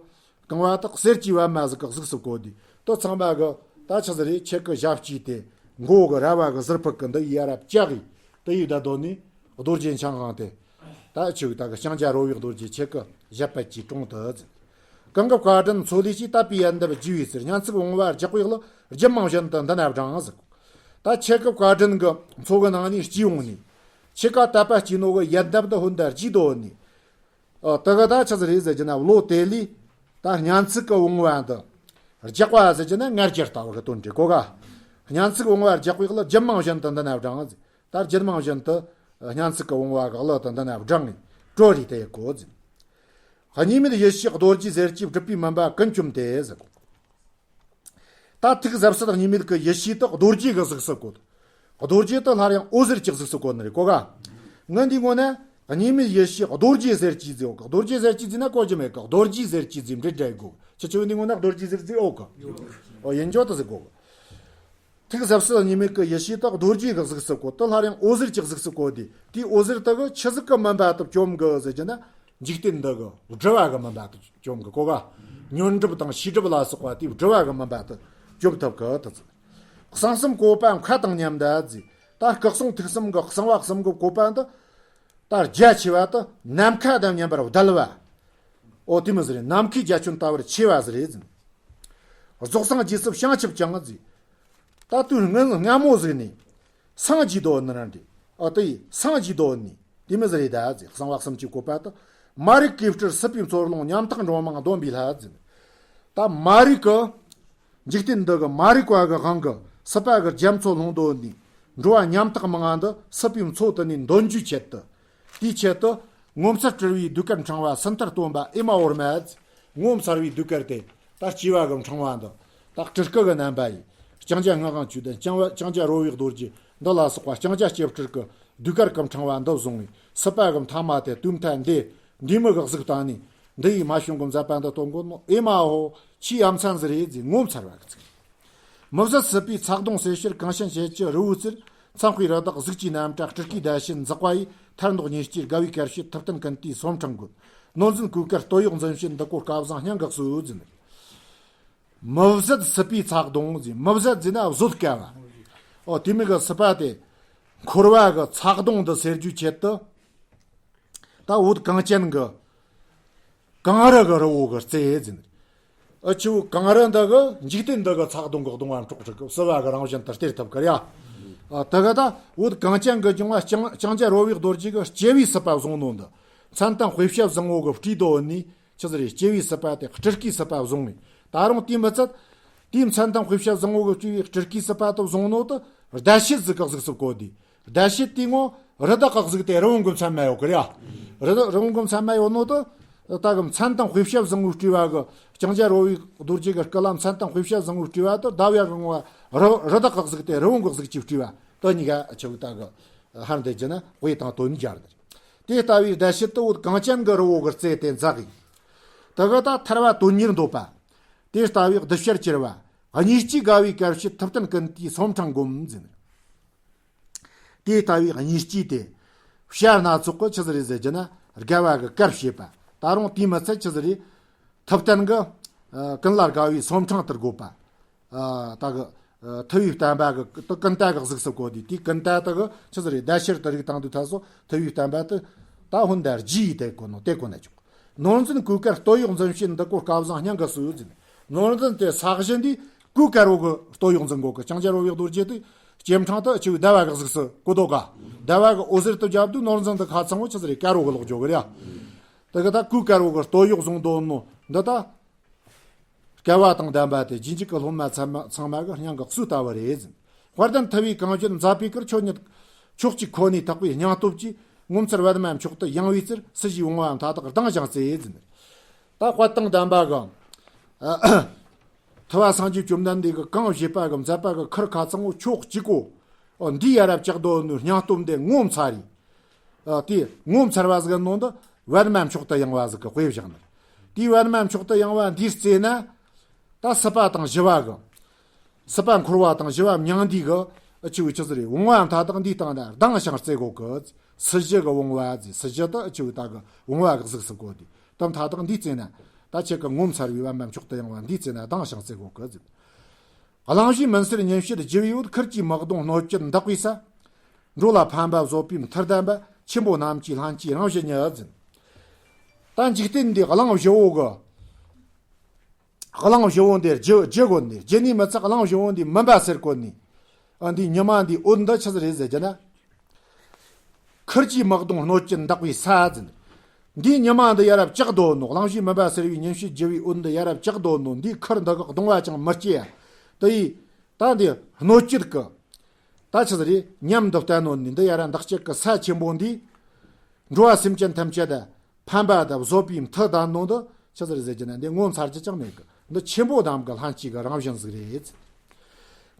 རྐང་བ་དག་གསེར་གྱི་པདྨ་ཟིག་གི་གཟུགས་སུ་བཀོད་དེ་དུ་ཚང་མ་གི་ད་ཆི་ཟིག་རེད། ཁྱེད་ཀྱི་ཞབས་ཀྱིས་དེ་མགོ་གི་ར་བ་གི་ཟུར་ཕུད་གི་འདི་ཡི་ཡ་ར་བཅག་གི་དུ་ཡི་ད་དོ་ནི་རྡོ་རྗེ་འཆང་དབང་དེ། ད་ཆུ་ད་གི་ལྕང་སྐྱ་རོལ་བའི་རྡོ་རྗེ་ཁྱེད་ཀྱི་ཞབས་པད་ཀྱི་དྲུང་དུ་ཟེར། གང་གི་བཀའ་དྲིན་མཚོ་ལས་ཀྱིས་དད་པའི་ཡལ་འདབ་རྒྱས་པའི་ཚེ། སྙན་ཚིག་བུང་བ་རྒྱག་པའི་གླུ་རྒྱུད་མང་བཞིན་དུ་འདི་ན་བགྲང་ཟེར། ད་ཁྱེད་ཀྱི་བཀའ་དྲིན་གི་མཚོ་གི་ནང་ནས་སྐྱེས་འོང་ནས། ཁྱེད་ཀ་དད་པ་སྐྱེས་ནོ་གི་ཡལ་འདབ་འདི་ཧོན་ད་རྒྱས་དོ་ནས། ཨ་དེ་གི་ད་ཆི་ཟིག་རེད་ཟེར་གྱི་ན་བློ་དེ་ལས། ད་སྙན་ཚིག་གི་བུང་བ་འདི། རྒྱག་པ་ཟེར་གྱི་ན་ངར་གྱི་ལྟ་བུ་གི་དོན་འགྲེལ་གོ་ག་སྙན་ཚིག་བུང་བ་རྒྱག་པའི་གླུ་རྒྱུད་མང་བཞིན་དུ་འདི་ན་བགྲང་ཟེར། ད་རྒྱུད་མང་བཞིན་དུ། སྙན་ཚིག་གི་བུང་བ་གི་གླུ་དང་འདི་ན་བགྲང་ངས་དྲོ་རེ་དེ་གོ་ཟེར། གཉིས་མེད་ཡེ་ཤེས་རྡོ་རྗེ་ཟེར་གྱི་སྒྲུབ་པའི་མུན་པ་ཀུན་བཅོམ་སྟེ་ཟེར་གོ། ད་ཐུགས་ཟབ་གསལ་གཉིས་མེད་ཀྱི་ཡེ་ཤེས་དག་རྡོ་རྗེ་གི་གཟུགས་སུ་བཀོད། རྡོ་རྗེ་དག་སླར་ཡང་འོད་ཟེར་གྱི་གཟུགས་སུ་བཀོད་ནི་རེད་གོ་ག་ངས་འདི་ངོ་ན་གཉིས་མེད་ཡེ་ཤེས་རྡོ་རྗེ་ཟེར་གྱི་ཟེར་འོ་ག་རྡོ་རྗེ་ཟེར་གྱི་ཟེར་ན་གོ་རྒྱུ་མེད་ག་རྡོ་རྗེ་ཟེར་གྱི་ཟེར་འབྲེལ་སྒྲ་གོ་ཁྱེད་ཆོས་འདི་ངོ་ན་རྡོ་རྗེ་ཟེར་ཟེར་འོ་ག་ཨོ་ཡིན་འཇོག་ཏུ་ཟེར་གོ་ག་ཐུགས་ཟབ་གསལ་གཉིས་མེད་ཀྱི་ཡེ་ཤེས་དག་རྡོ་རྗེ་གི་གཟུགས་སུ་བཀོད་དེ་སླར་ཡང་འོད་ཟེར་གྱི་གཟུགས་སུ་བཀོད་དེ་དེའི་འོད་ཟེར་དག་གི་ཆི་ཟིག་གི་མུན་པ་དག་བཅོམ་གི་ཟེར་གྱི་ན། འཇིག་རྟེན་འདི་གི་སྒྲིབ་པ་གི་མུན་པ་དག་བཅོམ་གི་གོ་ག་ཉོན་སྒྲིབ་དང་ཤེས་སྒྲིབ་ལ་སོགས་པ་དེའི་སྒྲིབ་པ་གི་མུན་པ་དག་བཅོམ་ཐུབ་གི་དུ་ཟེར། གསང་གསུམ་བཀོད་པ་མཁའ་དང་མཉམ་དུ་ཟེར། ད་སྐུ་གསུང་ཐུགས་གསུམ་གི་གསང་བ་གསུམ་གི་བཀོད་པ་འདི། ད་རྒྱ་ཆེ་བ་དུ་ནམ་མཁའ་དང་མཉམ་པར་བརྡལ་བ། ཨོ་དེ་མོ་ཟིག་རེད། ནམ་མཁའི་རྒྱ་ཁྱོན་ལྟ་བུར་ཆེ་བ་ཟིག་རེད་ཟེར། རྫོགས་སངས་རྒྱས་སུ་བྱང་ཆུབ་ཀྱང་ཟེར། ད་དུས་སྔ་སྔ་མོ་ཟིག་ནས། སངས་རྒྱས་དོ་ནི་རང་རེད། ཨོ་དེ་ཡི་སངས་རྒྱས་དོ་ནི་དེ་མོ་ཟིག་རེད་ད་ཟེར། གསང་བ་གསུམ་གྱི་བཀོད་པ་དུ། མ་རིག་གོས་སྤྲུལ་སྲིད་པའི་མཚོར་ལྷུང་ཉམ་ཐག་འགྲོ་མང་འདོན་པའི་ལྷ་ཟེར། ད་མ་རིག་གི་འཇིག་རྟེན་འདི་གི་མ་རིག་པ་གི་དབང་གིས་སྲིད་པ་གི་རྒྱ་མཚོ་ལྷུང་འདོད་ནས། འགྲོ་བ་ཉམ་ཐག་མང་ང་འདི་སྲིད་པའི་མཚོ་དུ་ནས་འདོན་རྒྱུའི་ཆེད་དུ། དེའི་ཆེད་དུ། ངོ་མཚར་སྤྲུལ་པའི་ཟློས་གར་འཕྲེང་བ་སུ་མཐར་སྟོན་པ་ཨེ་མ་ཧོར་མ་ཟེར། ངོ་མཚར་བའི་ཟློས་གར་དེ། ད་སྐྱེ་བ་གི་འཕྲེང་བ་འདི། ད་སྤྲུལ་སྐུ་གི་རྣམ་པ་ཡིས། ལྕང་སྐྱ་སྔགས་དབང་ཆོས་ལྡན་ལྕང་བ་ལྕང་སྐྱ་རོལ་བའི་རྡོ་རྗེ་འདི་ལ་སོགས་པ་ལྕང་སྐྱ་སྐྱེས་སྤྲུལ་གི་ཟློས་གར་གི་འཕྲེང་བ་འདི་བཟུང་བས་སྲིད་པ་གི་མཐའ་མ་དེ་དུས་མཐའ་འདི། འདི་མི་གི་གཟུགས་བཏང་ནས། འདི་ཡིས་མ་བྱུང་གི་མཛད་པ་འདི་སྟོན་གོ་ནོ་ཨེ་མ་ཧོ། ཆེས་ཡ་མཚན་ཟིག་རེད་ཟེར་ངོ་མཚར་བ་གི་ཚིག་མི་བཟད་སྲིད་པའི་ཚ་གདུང་སེལ་ཕྱིར་གངས་ཅན་ཞལ་གྱི་རི་བོའི་རྩེར། མཚན་དཔེའི་རི་དྭགས་གཟུགས་ཀྱི་རྣམ་གྲངས་སྤྲུལ་སྐུའི་བརྡ་བྱེད་འཛག་པ་ཡིས། ཐར་འདོད་ཉེར་སྐྱེས་དགའ་བའི་གར་བྱེད་ཐུབ་བསྟན་ཀུན་བཏུས་སོམ་ཕྲེང་བཀོད། ནོར་འཛིན་གོས་དཀར་སྟོད་གཡོགས་འཛིན་བྱེད་འདི་ཀོ་སྐལ་བཟང་སྙིང་གི་གསོས་ཟིན། མི་བཟད་སྲིད་པའི་ཚ་གདུང་ཟིན། མི་བཟད་ཟིན་ན་བཟོད་དཀའ་བ། ཨོ་དེ་མིན་གི་སྲིད་པ་དེ་འཁོར་བ་གི་ཚ་གདུང་འདི་སེལ་རྒྱུའི་ཆེད་དུ། ད་བོད་གངས་ཅན་གི་གངས་རི་གི་རི་བོ་གི་རྩེ་ཟིན། ཨ་ཆུ་བོ་གངས་རི་འདི་གི་འཇིག་རྟེན་འདི་གི་ཚ་གདུང་གི་གདུང་བ་འཕྲོག་འགྲོ་གི་སྲིད་པ་གི་རང་བཞིན་དུ་སྟེར་ཐུབ་ཀི་རེད་ཡ། ཨ་དེ་གི་ད་བོད་གངས་ཅན་གི་ལྗོངས་བ་ལྕང་ལྕང་སྐྱ་རོལ་བའི་རྡོ་རྗེ་གི་སྐྱེ་བའི་སྲིད་པ་བཟུང་ནོ་འདི། མཚན་དང་དཔེ་བྱད་བཟང་བོ་གི་སྤྲེའུ་དོ་ནི་ཆི་ཟིག་རེད། སྐྱེ་བའི་སྲིད་པ་དེ་སྤྲུལ་སྐུའི་སྲིད་པ་བཟུང་ངས། ད་རུང་དེ་མི་ཚད། དེའི་མཚན་དང་དཔེ་བྱད་བཟང་བོ་གི་སྤྲེའུ་སྤྲུལ་སྐུའི་སྲིད་པ་དེ་བཟུང་ནོ་དེ་བརྡ་བྱེད་ཟིག་གི་གཟུགས་སུ་བཀོད་དེ། བརྡ་བྱེད་དེ་ངོ་རི་དྭགས་གི་གཟུགས་དེ་རི་བོང་གི་མཚན་མ་ཡོད་གི་རེད་ཡ། རི་དྭགས་རི་བོང་གི་མཚན་མ་ཡོད་ནོ་དེ། ད་གི་མཚན་དང་དཔེ་བྱད་བཟང་བོའི་སྤྲེའུ་བ་གི་ལྕང་སྐྱ་རོལ་བའི་རྡོ་རྗེ་གི་སྐུ་ལ་མཚན་དང་དཔེ་བྱད་བཟང་བོའི་སྤྲེའུ་བ་དེ་ཟླ་བ་གི་ངོ་བ་རི་རི་དྭགས་གི་གཟུགས་དེ་རི་བོང་གི་གཟུགས་ཀྱི་སྤྲེའུ་བ་དེ་གཉིས་ཀ་ཆེ་བོ་ད་གི་ཧར་འདི་ཀྱི་ན་དཔེ་དང་དོན་སྦྱར་ནི། དེ་ལྟ་བུའི་བརྡ་བྱེད་དུ་བོད་གངས་ཅན་གྱི་རི་བོ་གི་རྩེ་དེ་འཛག་གི། དེ་གི་ད་ཐར་བ་དོན་གཉེར་འདོད་པ། དེ་ལྟ་བུའི་གདུལ་བྱར་གྱུར་པ། གཉིས་སྐྱེས་དགའ་བའི་གར་བྱེད་ཐུབ་བསྟན་ཀུན་བཏུས་སོམ་ཕྲེང་བསྒོམ་ཟིན། དེ་ལྟ་བུའི་གཉིས་སྐྱེས་དེ། བྱ་སྣ་ཚོགས་ཀྱི་ཆི་ཟིག་རེད་ཟེར་རྒྱུ་ན་དགའ་བ་གི་གར་བྱེད་པ། ད་རུང་དེ་མི་ཚད་ཆི་ཟིག་རེད། ཐུབ་བསྟན་གྱི་ཀུན་ལ་དགའ་བའི་སོམ་ཕྲེང་དུ་བསྒོམ་པ། ད་གི་ཐུབ་པའི་བསྟན་པ་གི་ཀུན་ད་གི་གཟུགས་སུ་བཀོད་དེ། དེའི་ཀུན་ད་དེ་གི་ཆི་ཟིག་རེད། བརྡ་ཕྱིར་དུ་རིགས་དང་དུ་ཐ་སོ་ཐུབ་པའི་བསྟན་པ་དེ་ད་ཧོན་དར་རྗེས་དེ་གོ་ནོ་དེ་གོ་ན་ཆོག་ནོར་འཛིན་གོས་དཀར་སྟོད་གཡོགས་འཛིན་བྱེད་འདི་ཀོ་སྐལ་བཟང་སྙིང་གི་གསོས་ཟིན། ནོར་འཛིན་དེ་ས་གཞི་འདི་གོས་དཀར་བོ་གི་སྟོད་གཡོགས་འཛིན་གོ་གི། ལྕང་སྐྱ་རོལ་བའི་རྡོ་རྗེ་དེ་སྐྱེམས་ཕྲེང་དུ་ཆུ་བོའི་ཟླ་བ་གི་གཟུགས་སུ་བཀོད་དོ་ག། ཟླ་བ་གི་འོད་ཟེར་དུ་བརྒྱབ་དུས་ནོར་འཛིན་དེ་ཁ་ཚང་བོ་ཆི་ཟིག་རེད། དཀར་བོ་གི་ལོག་འཇོག་གི་རེད། དེ་གི་ད་གོས་དཀར་བོ་གི་སྟོད་གཡོགས་བཟུང་དོ་ནོ་འདི་ད། སྐལ་བ་དང་ལྡན་པ་དེ་རྗེས་འཇུག་གི་སློབ་མ་ཚང་མ་ཚང་མ་གི་སྙིང་གི་གསོས་ལྟ་བུ་རེད་ཟིན། དཔལ་ལྡན་ཐུབ་པའི་གངས་ཅན་མཛད་པའི་ཁུར། ཆོས་ཉིད་ཕྱོགས་གཅིག་ཁོ་ནས་ཐེག་པའི་སྙིང་སྟོབས་ཀྱིས། ངོ་མཚར་པདྨ་མཆོག་ཏུ་ཡངས་པའི་ཚུལ། སྲིད་ཞིའི་བུང་བ་མཐའ་དག་ལྡང་ཞིང་རྩེ་ཟིན། ད་དཔལ་དང་ལྡན་པ་གི་ཐུབ་པ་སངས་རྒྱས་བཅོམ་ལྡན་འདས་ཀྱི་གང་བཞེད་པ་གི་མཛད་པ་གི་ཁུར་ཁ་ཚང་བོ་ཕྱོགས་གཅིག་གོ། འདི་ཡ་རབས་ལྕགས་རྡོ་ནི་སྙིང་སྟོབས་འདི་ངོ་མཚར་རེད། ཨ་དེ་ངོ་མཚར་བ་ཟིག་ནང་དུ་པདྨ་མཆོག་ཏུ་ཡངས་པ་ཟིག་གི་དཔེ་བཞག་ནི། དེའི་པདྨ་མཆོག་ཏུ་ཡངས་པ་འདིའི་རྩེ་ན། ད་སྲིད་པ་དང་ཞི་བ་གི། སྲིད་པ་འཁོར་བ་དང་ཞི་བ་མྱང་འདས་གི་ཨ་ཆུ་བོ་ཆི་ཟིག་རེད། བུང་བ་མཐའ་དག་འདིའི་སྟེང་ན་ལྡང་ཞིང་རྩེ་གོ་གི། སྲིད་ཞི་གི་བུང་བ་ཟིག། སྲིད་ཞི་ད་ཨ་ཆུ་བོ་ད་གི་བུང་བ་གི་གཟུགས་སུ་བཀོད་དེ། ད་མཐའ་དག་འདིའི་རྩེ་ན། ད་ཁྱེད་ཀྱི་ངོ་མཚར་བའི་པདྨ་མཆོག་ཏུ་ཡངས་པ་འདིའི་རྩེ་ན་ལྡང་ཞིང་རྩེ་གོ་གི་ཟིག། གླིང་བཞི་མུན་སེལ་ཉིན་བྱེད་རྒྱུ་བའི་འོད། ཁུར་གྱིས་དམག་དོང་སྣོད་བཅུད་འདག་པའི་ས། འགྲོ་ལ་ཕན་པ་བཟོད་པའི་མཐུ་ལྡན་པ། ཆེན་པོ་རྣམས་ཀྱི་ལྷན་སྐྱེས་རང་བཞིན་ཉིད་ཟིན། ད་འཇིག་རྟེན་འདི་གླིང་བཞི་བོ་གི། གླིང་བཞི་བོ་འདི་རྒྱུ་རྒྱུ་དགོས་ནི། རྒྱུ་ནི་མི་ཚད་གླིང་བཞི་བོ་འདི་མུན་པ་སེལ་དགོས་ནི། ཨ་འདི་ཉི་མ་འདི་འོད་འདི་ཆི་ཟིག་རེད་ཟེར་རྒྱུ་ན། ཁུར་གྱིས་དམག་དོང་སྣོད་བཅུད་འདག་པའི་ས་ཟིན། འདིའི་ཉི་མ་འདི་ཡ་རབས་ལྕགས་རྡོ་ནོ། གླིང་བཞིའི་མུན་པ་སེལ་བའི་ཉིན་བྱེད་རྒྱུ་བའི་འོད་འདི་ཡ་རབས་ལྕགས་རྡོ་ནོ། འདིའི་ཁུར་འདི་གི་གདུང་བ་ཅང་མི་སྐྱེ་ཡ། དེ་ཡིས་ད་འདི་སྣོད་བཅུད་གི། ད་ཆི་ཟིག་རེད། ཉམས་འདི་བསྟན་ནོ་ནི་འདི་ཡ་རབས་འདག་བྱེད་གི་ས་ཆེན་པོ་འདི། འགྲོ་བ་སེམས་ཅན་ཐམས་ཅད་ལ་ཕན་པ་དང་བཟོད་པའི་མཐུ་ལྡན་ནོ་འདི་ཆི་ཟིག་རེད་ཟེར་རྒྱུ་ན་འདི་ངོ་མཚར་རྒྱུ་ཅང་མེད་གི། འདི་ཆེན་པོ་རྣམས་ཀྱི་ལྷན་སྐྱེས་ཀྱི་རང་བཞིན་ཟིག་རེད།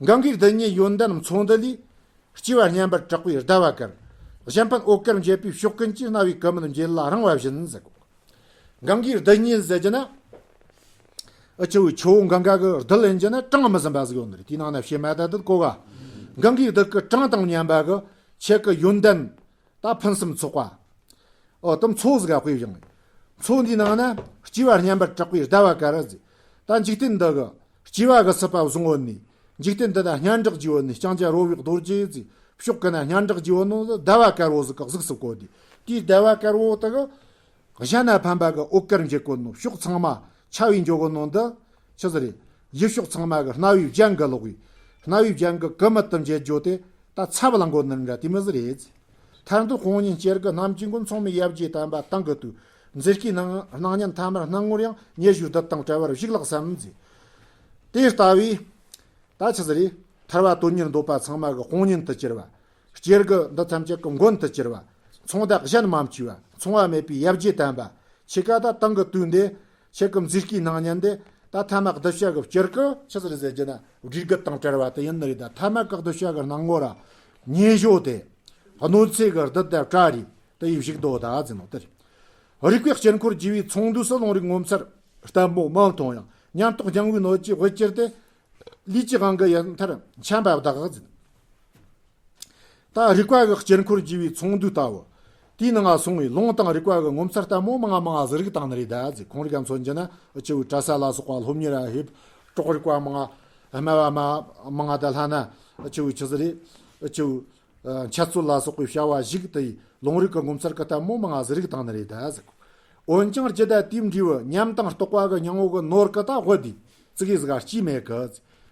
གངྒཱའི་རྡུལ་སྙེད་ཡོན་ཏན་མཚོ་འདི་ལས། སྐྱེ་བ་སྙན་པར་གྲགས་པའི་ཟླ་བ་དཀར། གཞན་ཕན་འོད་དཀར་འབྱེད་པའི་ཕྱོགས་ཀུན་གྱི། རྣ་བའི་ཀུ་མུད་འབྱེད་ལ་རིང་བ་བཞིན་ཟེར། གངྒཱའི་རྡུལ་སྙེད་ཟེར་རྒྱུ་ན། ཨ་ཆུ་བོ་ཆུ་བོ་གངྒཱ་གི་རྡུལ་ཡིན་རྒྱུ་ན་གྲངས་མི་ཟིན་པ་ཟིག་ཡོད་ནི་རེད། དེའི་ནང་ན་བྱེ་མ་དང་དུ་གོ་ག། གངྒཱའི་རྡུལ་གི་གྲངས་དང་མཉམ་པ་གི་ཁྱེད་ཀྱི་ཡོན་ཏན་ད་ཕུན་སུམ་ཚོགས་པ། ཨོ་དུ་མཚོ་ཟིག་ག་དཔེ་བཞག་ནས། མཚོ་འདིའི་ནང་ན་སྐྱེ་བ་སྙན་པར་གྲགས་པའི་ཟླ་བ་དཀར་ཟིག། ད་འཇིག་རྟེན་འདི་གི་སྐྱེ་བ་གི་སྲིད་པ་བཟུང་བོ་ནས། འཇིག་རྟེན་འདི་ན་སྙན་གྲགས་ཀྱི་བོ་ནས་ལྕང་སྐྱ་རོལ་བའི་རྡོ་རྗེ་ཟིག། ཕྱོགས་ཀུན་ན་སྙན་གྲགས་ཀྱི་བོ་ནོ་ཟླ་བ་དཀར་བོ་ཟིག་གི་གཟུགས་སུ་བཀོད་དེ། དེའི་ཟླ་བ་དཀར་བོ་དེ་གི། གཞན་ན་ཕན་པ་གི་འོད་དཀར་འབྱེད་གོ་ནོ། ཕྱོགས་ཚང་མ་ཆ་བའི་འཇོག་གོ་ནོ་འདི་ཆི་ཟིག་རེད། ཡུལ་ཕྱོགས་ཚང་མ་གི་རྣ་བའི་རྒྱན་གི་ལོག་པའི། རྣ་བའི་རྒྱན་གི་ཀུ་མུད་དུ་འབྱེད་རྒྱུ་དེ་ད་ཚབ་ལ་འགོད་ནི་འདྲ་དེ་མི་ཟིག་རེད། ཐར་འདོད་དཔུང་ཉིད་སྐྱེ་རྒུ་རྣམས་ཀྱི་མགོན། མཚུངས་མེད་ཡབ་རྗེ་དམ་པ་དང་གི་དུས། མཛེས་སྐུའི་སྣང་སྣང་བརྙན་ཐ་མར་སྣང་ངོར་ཡང་། ཉེ་ཞུ་བདུད་དང་བྲལ་བར་བཞུགས་ལགས་སམ་ཟེར། དེ་ལྟ་བུའི། ད་ཆི་ཟིག་རེད། ཐར་བ་དོན་གཉེར་འདོད་པ་ཚང་མ་གི་དཔུང་གཉེན་དུ་གྱུར་བ། སྐྱེ་རྒུ་འདི་ཐམས་ཅད་ཀྱི་མགོན་དུ་གྱུར་བ། མཚུངས་ཟླ་གཞན་མ་མཆིས་པ། མཚུངས་པ་མེད་པའི་ཡབ་རྗེ་དམ་པ། ཁྱེད་ཀ་ད་དེང་གི་དུས་འདི། ཁྱེད་ཀྱི་མཛེས་སྐུའི་སྣང་བརྙན་འདི། ད་ཐ་མ་གདུལ་བྱ་གི་སྤྱིར་གི་ཆི་ཟིག་རེད་ཟེར་རྒྱུ་ན་སྒྲིབ་རྒུད་དང་བྲལ་བ་དེ་ཡིན་ནི་རེད། ད་ཐ་མ་གི་གདུལ་བྱ་གི་སྣང་ངོ་ར། ཉེ་ཞོ་དེ། གནོད་འཚེ་གི་རྡུལ་དང་བྲལ་རེད། དེ་ཡི་བཞུགས་འདོད་ད་ཟེར་ནོ་དེ་རེད། རིག་པའི་དཀྱིལ་འཁོར་རྒྱས་པའི་ཚོགས་འདུས་སུ། ལུང་རིགས་ངོ་མཚར་ལྟད་མོ་མང་མཐོང་ཡང་། ཉམས་རྟོགས་སྙིང་པོའི་སྣོད་ཀྱི་དབུ་གྱུར་ཏེ། ལུས་ཀྱི་དབང་གིས་ཡུལ་མཐར་འཁྱམས་པ་བདག་ཟིན། ད་རིག་པ་གི་དཀྱིལ་འཁོར་བརྗེ་བའི་ཚོགས་འདུའི་ལྟ་བུ། དེའི་ནང་ང་སོང་བའི་ལུང་དང་རིག་པ་གི་ངོ་མཚར་ལྟད་མོ་མང་ང་མང་ང་ཟིག་རིག་བཏང་ནི་རེད་ད་ཟེར། ཁོང་རིག་ག་མཚོན་རྒྱུ་ན་ཨ་ཆེ་བོའི་གྲྭ་ས་ལ་སོགས་པ་སློབ་གཉེར་ར་ཧེབ། གྲོགས་རིག་པ་མང་ང་སྨྲ་བ་མ་མང་ང་ད་ལྷ་ན་ཨ་ཆེ་བོའི་ཆི་ཟིག་རེད། ཨ་ཆེ་བོའི་འཆད་རྩོད་ལ་སོགས་པའི་བྱ་བ་ཞིག་དེ་ཡི་ལུང་རིག་གི་ངོ་མཚར་གི་ལྟད་མོ་མང་ང་ཟིག་རིག་བཏང་ནི་རེད་ད་ཟེར། འོན་ཀྱང་རྒྱུད་ད་དེའི་འབྲས་བུ་ཉམས་དང་རྟོགས་པ་གི་སྙིང་བོ་གི་ནོར་གི་ད་དབུ་དེ་ཙི་གེ་ཟིག་ག་སྐྱེས་མེད་གི།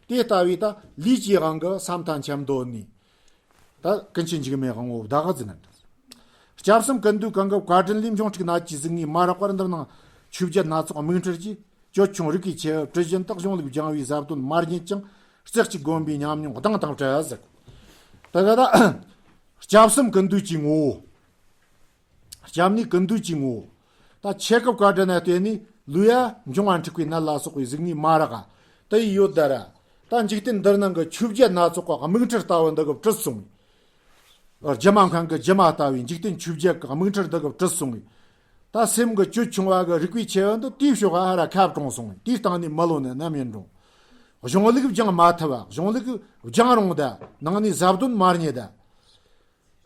དེ་ལྟ་བུའི་ད་ལུས་ཀྱི་དབང་གི་ས་མཐའ་འཁྱམས་འདོད་ནི། ད་ཀུན་མཁྱེན་འཇིགས་མེད་དབང་བོ་བདག་གི་ཟིན་ན། སྐྱབས་གསུམ་ཀུན་འདུས་གང་གི་བཀའ་དྲིན་ལས་འབྱུང་འཁྲུག་ནད་ཀྱི་ཟིག་ངའི་མ་རག་པར་འདིར་ནང་ཆོས་བརྒྱད་སྣ་ཚོགས་དམིགས་ཁྲིད་ཀྱི་ཅོལ་ཆུང་རིགས་ཀྱི་ཆེ་བ་བྲི་བཞིན་དག་གཞུང་ལུགས་སྦྱང་བའི་ཟབ་དོན་མ་རྙེད་ཀྱང་རྩེ་གཅིག་བསྒོམ་པའི་ཉམས་མྱོང་གདངས་དང་བྲལ་ཟེར། ད་ག་ད་སྐྱབས་གསུམ་ཀུན་འདུས་ཀྱི་ངོ་བོ། སྐྱབས་གནས་ཀུན་འདུས་ཀྱི་ངོ་བོ། ད་ཆེ་སྐབས་བཀའ་དྲིན་ན་བརྟེན་ནས་ལུས་ཡ་འབྱུང་བ་འཁྲུགས་པའི་ནད་ལ་སོགས་པའི་ཟིག་ངའི་མ་རག་ག་དེ་ཡི་ཡོད་ད་ར། ད་འཇིག་རྟེན་འདིར་ནང་གི་ཆོས་བརྒྱད་སྣ་ཚོགས་ཀྱི་དམིགས་ཁྲིད་ལྟ་བུ་འདི་གི་བྲིས་སོང་། རྒྱུ་མ་མཁན་གྱི་སྒྱུ་མ་ལྟ་བུའི་འཇིག་རྟེན་ཆོས་བརྒྱད་ཀྱི་དམིགས་ཁྲིད་འདི་གི་བྲིས་སོང་། ད་སེམས་ཀྱི་ཅོལ་ཆུང་བ་གི་རིག་པའི་ཆེ་བ་འདི་དེའི་ཕྱོགས་ཧ་ར་ཁ་གྲོངས་སོང་། དེའི་སྟེང་ནས་མི་ལོ་ནི་ནམ་ཡིན་རུང་། གཞུང་ལུགས་སྦྱང་མ་ཐུབ་བ། གཞུང་ལུགས་སྦྱང་རུང་ད་ནང་ནས་ཟབ་དོན་མ་རྙེད་ད།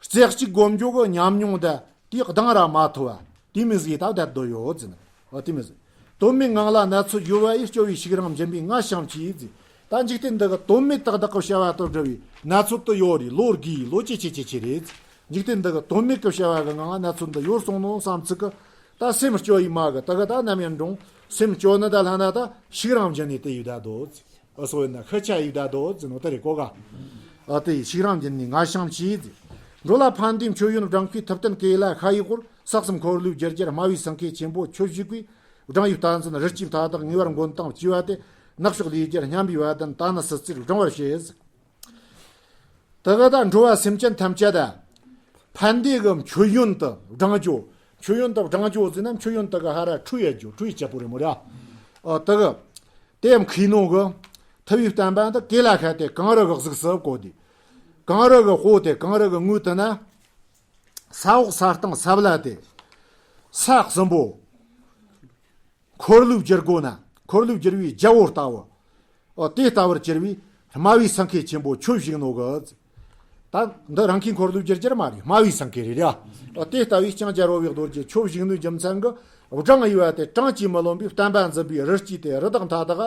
རྩེ་གཅིག་སྒོམ་རྒྱུ་གི་ཉམས་མྱོང་དེ་དེའི་གདངས་ར་མ་ཐོབ་བ། དེ་མི་ཟིག་ད་བསྡད་དོ་ཡོད་ཟེར་ན། འོ་དེ་མི་ཟིག་དོན་མེད་ངང་ལ་ན་ཚོད་ཡོད་བ་ཡི་སྐྱོ་བའི་ཤུགས་རང་འབྱིན་པའི་ང་བྱམས་ཆེ་ཟེར། ད་འཇིག་རྟེན་འདི་གི་དོན་མེད་ཏག་ཏག་གི་བྱ་བ་དང་བྲལ་བའི་ན་ཚོད་དུ་ཡོད་རེད། ལོ་དགུའི་ལོ་ཆེ་ཆེ་ཆེ་ཆེ་རེད། འཇིག་རྟེན་འདི་གི་དོན་མེད་གི་བྱ་བ་གི་ངང་ལ་ན་ཚོད་འདི་ཡོད་སོང་ནོ་བསམ་ཚིག་གི། ད་སེམས་སྐྱོ་ཡི་མ་གི་ད་གི་ད་ནམ་ཡང་འགྲོང་སེམས་སྐྱོ་ནི་ད་ལྷ་ན་ད་ཤུགས་རང་འབྱིན་ནས་དེ་ཡི་ད་དོ་ཟེར། ཨ་སོ་ཡིན་ན་ཤི་ཆ་ཡིག་ད་དོ་ཟེར་ནོ་ད་རེ་གོ་ག་ཨ་དེ་ཤིག་རང་གྱིན་ནི་ང་ཤང་ཆི་ཟེར། འགྲོ་ལ་ཕན་བདེའི་མཆོད་ཡོན་བགྲང་མཁས་ཐུབ་བསྟན་གེ་ལ་ཤ་ཡི་སྐོར། ས་གསུམ་འཁོར་ལོའི་རྒྱུ་རྒྱལ་སྨྲ་བའི་སེང་གེ་ཆེན་པོ་ཁྱོད་བཞུགས་པས། བགྲང་ཡིག་བསྟན་འཛིན་རི་སྐྱེས་མཐའ་དག་ངེས་པར་མགོན་དང་བཅས་པ་སྟེ། ནག་ཕྱོགས་ལས་རྒྱལ་སྙན་པའི་བ་དན་ད་ནི་སྲིད་རྩེར་བགྲང་བར་བྱེད་ཟེར། ད་ག་ད་འགྲོ་བ་སེམས་ཅན་ཐམས་ཅད་ད་ཕན་བདེ་གི་མཆོད་ཡོན་དུ་བགྲང་རྒྱུ། མཆོད་ཡོན་དུ་བགྲང་རྒྱུ་ཟེར་ན་མཆོད་ཡོན་དུ་གི་ཧ་ར་ཁྲུས་ཡ་རྒྱུ། ཁྲུས་ཡི་ཅ་པོ་རེ་མོ་ར། ཨ་ད་གི་དེ་ཡང་མཁས་ནོ་གི་ཐུ་བའི་བསྟན་པ་འདི་གེ་ལ་ཤ་དེ་གངས་རི་གི་གཟུགས་སུ་བཀོད་དེ། གངས་རི་གི་དཔོ་དེ་གངས་རི་གི་ངོས་དུ་ན། ས་འོག་ས་སྟེང་ས་བླ་དེ། ས་གསུམ་པོ། འཁོར་ལོས་བསྒྱུར་དགོས་ན་འཁོར་ལོས་བསྒྱུར་བའི་རྒྱལ་པོ་ལྟ་བུ། ཨོ་དེ་ལྟ་བུར་གྱུར་བའི་སྨྲ་བའི་སེང་གེ་ཆེན་པོ་ཁྱོད་བཞུགས་ནོ་གི། ད་འདི་རང་གི་འཁོར་ལོས་བསྒྱུར་རྒྱུ་མ་རེད། སྨྲ་བའི་སེང་གེ་རེད་ཡ། ཨོ་དེ་ལྟ་བུའི་ལྕང་སྦྱར་བོ་བའི་རྡོ་རྗེ་ཁྱོད་བཞུགས་ནོའི་རྒྱུ་མཚན་གི། བགྲང་ཡི་བ་དེ་གྲངས་ཀྱིས་མི་ལོན་པའི་བསྟན་པ་འཛིན་པའི་རི་སྐྱེས་དེ་རི་དྭགས་མཐའ་དག་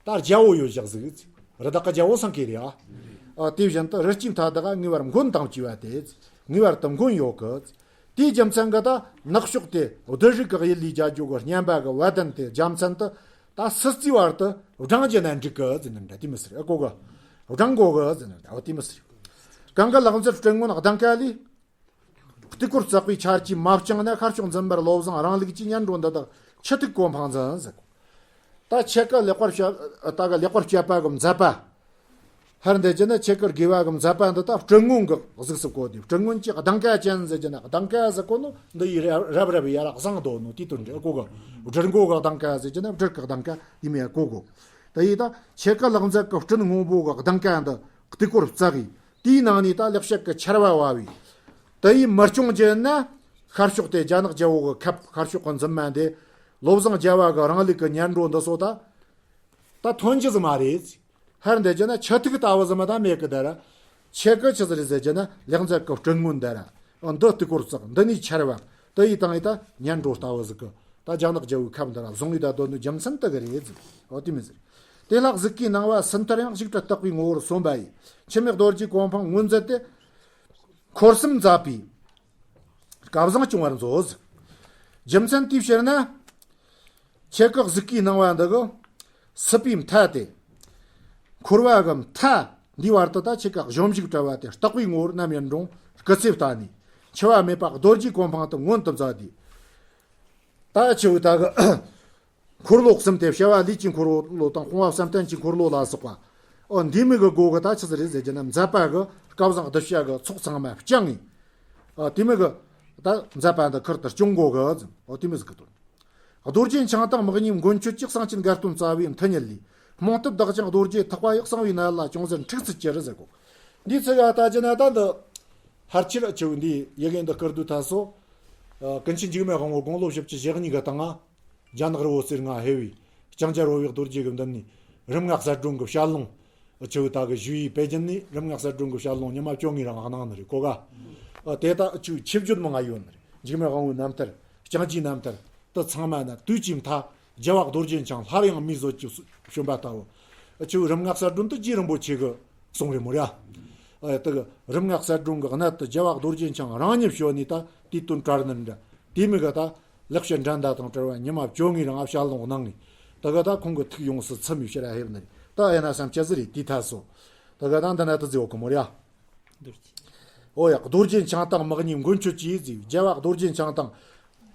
ད་རྒྱལ་པོ་ཡོད་བཞག་ཟིག་རི་དྭགས་ཀྱི་རྒྱལ་པོ་སེང་གེ་རེད་ཨ། ཨ་དེ་བཞིན་དུ་རི་སྐྱེས་མཐའ་དག་ངེས་པར་མགོན་དང་བཅས་པ་དེ། ངེས་པར་དུ་མགོན་ཡོད་གི། དེའི་རྒྱུ་མཚན་གི་ད་ནག་ཕྱོགས་དེ་བདུད་རིགས་ཀྱི་ཡུལ་ལས་རྒྱལ་རྒྱུ་གི་བསྙེན་པ་གི་བ་དན་དེ་རྒྱུ་མཚན་དུ་ད་སྲིད་རྩེའི་བར་དུ་བགྲང་རྒྱུ་ན་འགྲིག་གི་ཟེར་ནི་འདྲ་དེ་མི་ཟེར་ཨ་གོ་གི། བགྲང་དགོས་གི་ཟེར་ནི་འདྲ་འོ་དེ་མི་ཟེར། གང་གི་ལག་འཛིན་སྤྲིན་སྔོན་གདངས་ཀ་ལས། དཀྱིལ་འཁོར་བརྩེགས་པའི་ཆར་གྱིས་མ་བཅིངས་ན། ཤར་ཕྱོགས་འཛིན་པར་བློ་བཟང་རང་ལུགས་ཀྱི། སྙན་སྒྲོན་འདི་དག་ཆུ་ཐིགས་གོ་འཕང་འཛིན་ཟེར། ད་ཆེ་ཀ་ལེགས་པར་བཤད་ད་ག་ལེགས་པར་བཤད་པ་གི་མཛད་པ། ཧར་འདི་ཅི་ན་ཆེ་ཀར་དགེ་བ་གི་མཛད་པ་འདི་དག་སྤྲིན་སྔོན་གི་གཟུགས་སུ་བཀོད་དེ། སྤྲིན་སྔོན་གྱི་གདངས་ཀ་ཅན་ཟེར་གྱི་ན་གདངས་ཀ་ཟེར་གོ་ནོ་འདི་ཡི་རབ་རབ་ཡ་ར་བཟང་དོ་ནོ་དེ་དོན་འདྲ་གོ་གི། སྦྲུལ་མགོ་གི་གདངས་ཀ་ཟེར་གྱི་ན་སྦྲུལ་གི་གདངས་ཀ་དེ་མི་ཡ་གོ་གོ། ད་ཡི་ད་ཆེ་ཀ་ལག་འཛེག་གི་སྤྲིན་སྔོན་པོ་གི་གདངས་ཀ་འདི་དཀྱིལ་འཁོར་བརྩེགས་ཡི། དེའི་ནང་ནས་ད་ལེགས་བཤད་ཀྱི་ཆར་བ་བབས་བས། དེ་ཡིས་མི་སྐྱོང་རྒྱུ་ན་ཤར་ཕྱོགས་དེ་རྒྱ་ནག་རྒྱལ་པོ་གི་ཁབ། ཤར་ཕྱོགས་ཀྱི་འཛིན་མ་འདི་བློ་བཟང་རྒྱལ་བ་གི་རང་ལུགས་ཀྱི་སྙན་སྒྲོན་འདི་ཚོ་ད་ད་ཐོན་རྒྱུ་ཟིག་མ་རེད། ཧར་འདི་རྒྱུ་ན་ཆུ་ཐིགས་ལྟ་བུ་ཟིག་མ་ད་མེད་གི་ད་ར། ཆེ་གི་ཆི་ཟིག་རེད་ཟེར་རྒྱུ་ན་ལེགས་འཛེག་གི་སྤྲིན་སྔོན་ད་ར། འདི་དཀྱིལ་འཁོར་བརྩེགས། འདི་ནས་ཆར་བབས། དེ་ཡི་སྟེང་ཡི་ད་སྙན་སྒྲོན་ལྟ་བུ་ཟིག་གི། ད་རྒྱ་ནག་རྒྱལ་པོའི་ཁབ་འདི་ར་བཟུང་ཡི་ད་དོན་ནི་རྒྱུ་མཚན་དེ་གི་རེད་ཟེར། འོ་དེ་མི་ཟེར། དེ་ལྷག་གཟིགས་ཀའི་སྣང་བ་སུམ་མཐར་ཡང་། ཞིག་ཏུ་བརྟག་པའི་ངོ་བོར་སོན་པ་ཡིས། འཆི་མེད་རྡོ་རྗེའི་གོ་འཕང་མངོན་མཛད་དེ། འཁོར་གསུམ་མཛད་པའི་སྐལ་བཟང་སྐྱོང་བར་མཛོད། རྒྱུ་མཚན་དེའི་ཕྱིར་ན། ཆེ་ཀ་གཟིགས་ཀའི་སྣང་བ་འདི་གི་སྲིད་པའི་མཐའ་སྟེ། འཁོར་བ་གི་མཐའ་འདིའི་བར་དུ་ད་ཆེ་ཀ་གཞོམ་གཞིག་བྲལ་བ་དེ་བརྟག་པའི་ངོ་བོར་ནམ་ཡིན་རུང་སྐུ་ཚེ་བརྟན་ནས་འཆི་བ་མེད་པ་རྡོ་རྗེའི་གོ་འཕང་དུ་མངོན་དུ་མཛད་དེ། ད་ཆེ་བོ་ད་གི་འཁོར་ལོ་གསུམ་སྟེ། བྱ་བ་ལས་ཀྱི་འཁོར་ལོ་དང་། སྤོང་བ་བསམ་གཏན་གྱི་འཁོར་ལོ་ལ་སོགས་པ། ཨོ་འདི་མི་གི་སྒོ་གི་ད་ཆི་ཟིག་རེད་ཟེར་རྒྱུ་ན། མཛད་པ་གི་སྐལ་བཟང་གདུལ་བྱ་གི་ཚོགས་ཚང་མ་བསྐྱངས་ངེ། ཨོ་དེ་མི་གི་ད་མཛད་པ་འདི་ཁུར་དུ་སྐྱོང་དགོས་གི་ཟེར། ཨོ་དེ་མི་ཟིག་གི་དོན། རྡོ་རྗེ་འཆང་དང་དམག་གཉིས་མགོན་ཁྱོད་ཀྱི། གསང་ཆེན་དགའ་སྟོན་རྩ་བའི་མཐུ་ཉིད་ལས། རྨོངས་དད་བདག་ཀྱང་རྡོ་རྗེ་ཐག་པ་ཡི། གསང་བའི་ནད་ལ་ཅུང་ཟད་འཁྲུགས་ཚུལ་གྱིས་ཟེར་གོ། འདིའི་ཚིག་ག་ལྟ་རྒྱུ་ན་ད་འདི་ཕལ་ཆེར་ཆེ་བོ་འདི་ཡི་གེ་འདི་བསྐུར་དུས་ད་སོ། ཀུན་མཁྱེན་འཇིགས་མེད་དབང་པོ་དགུང་ལོ་བཞི་བཅུ་ཞེ་གཉིས་གི་སྟེང་ང་རྒྱ་ནག་རི་བོ་རྩེར་ང་ཕེབས་པའི་ལྕང་སྦྱར་བོ་བའི་རྡོ་རྗེ་གི་མདུན་ནས་རིམ་ལྔ་གསལ་སྒྲོན་གི་ཞལ་ལུང་ ཨ་ཆུ་ད་གི་ཞུ་ཡི་པེ་ཅིན་ནི་རིམ་ལྔ་གསལ་སྒྲོན་གི་ཞལ་ལུང་ཉི་མ་བཅོ་ལྔའི་རིང་གནང་ནི་རེད་གོ་ག་ཨ་དེ་ད་ཨ་ཆུ་ཆིབས་བརྗོད་མང་ང་ཡོད་ནི་རེད། འཇིགས་མེད་དབང་བོའི་རྣམ་ཐར། ལྕང་སྐྱའི་རྣམ་ཐར། དུ་ཚང་མ་ན་དུས་ཀྱི་མཐའ། རྒྱལ་བ་རྡོ་རྗེ་འཆང་སླར་ཡང་མིའི་བཟོ་གྱིས་བྱོན་པ་ལྟ་བུ། ཨ་ཆུ་རིམ་ལྔ་གསལ་སྒྲོན་དུ་རྗེ་རིན་པོ་ཆེ་གི་གསུང་རེད་མོ་ར། ཨ་དེ་གི་རིམ་ལྔ་གསལ་སྒྲོན་གི་གནད་དུ་རྒྱལ་བ་རྡོ་རྗེ་འཆང་རང་ཉིད་བྱོན་ནས་ད་དེའི་དོན་བཀྲལ་ནི་འདྲ། དེ་མི་གི་ད་ལེགས་བཤད་འགྲན་ཟླ་དང་བྲལ་བ་ཉི་མ་བཅོ་ལྔའི་རིང་ཨ་ཞལ་ལུང་གནང་ངས། ད་ག་ད་ཁོང་གི་ཐུགས་ཡོངས་སུ་ཚིམ་པའི་ཕྱིར་ཨ་ཕེབས་ནི་རེད། ད་ཨེ་ན་བསམ་ཅི་ཟིག་རེད་དེའི་ཐད་སོ། ད་ག་ད་འདི་ན་དུ་ཟིག་འོ་གི་མོ་ར། ཨོ་ཡ་རྡོ་རྗེ་འཆང་དང་དམག་གཉིས་མགོན་ཁྱོད་ཀྱིས་ཟིག་རྒྱལ་བ་རྡོ་རྗེ་འཆང་དང་།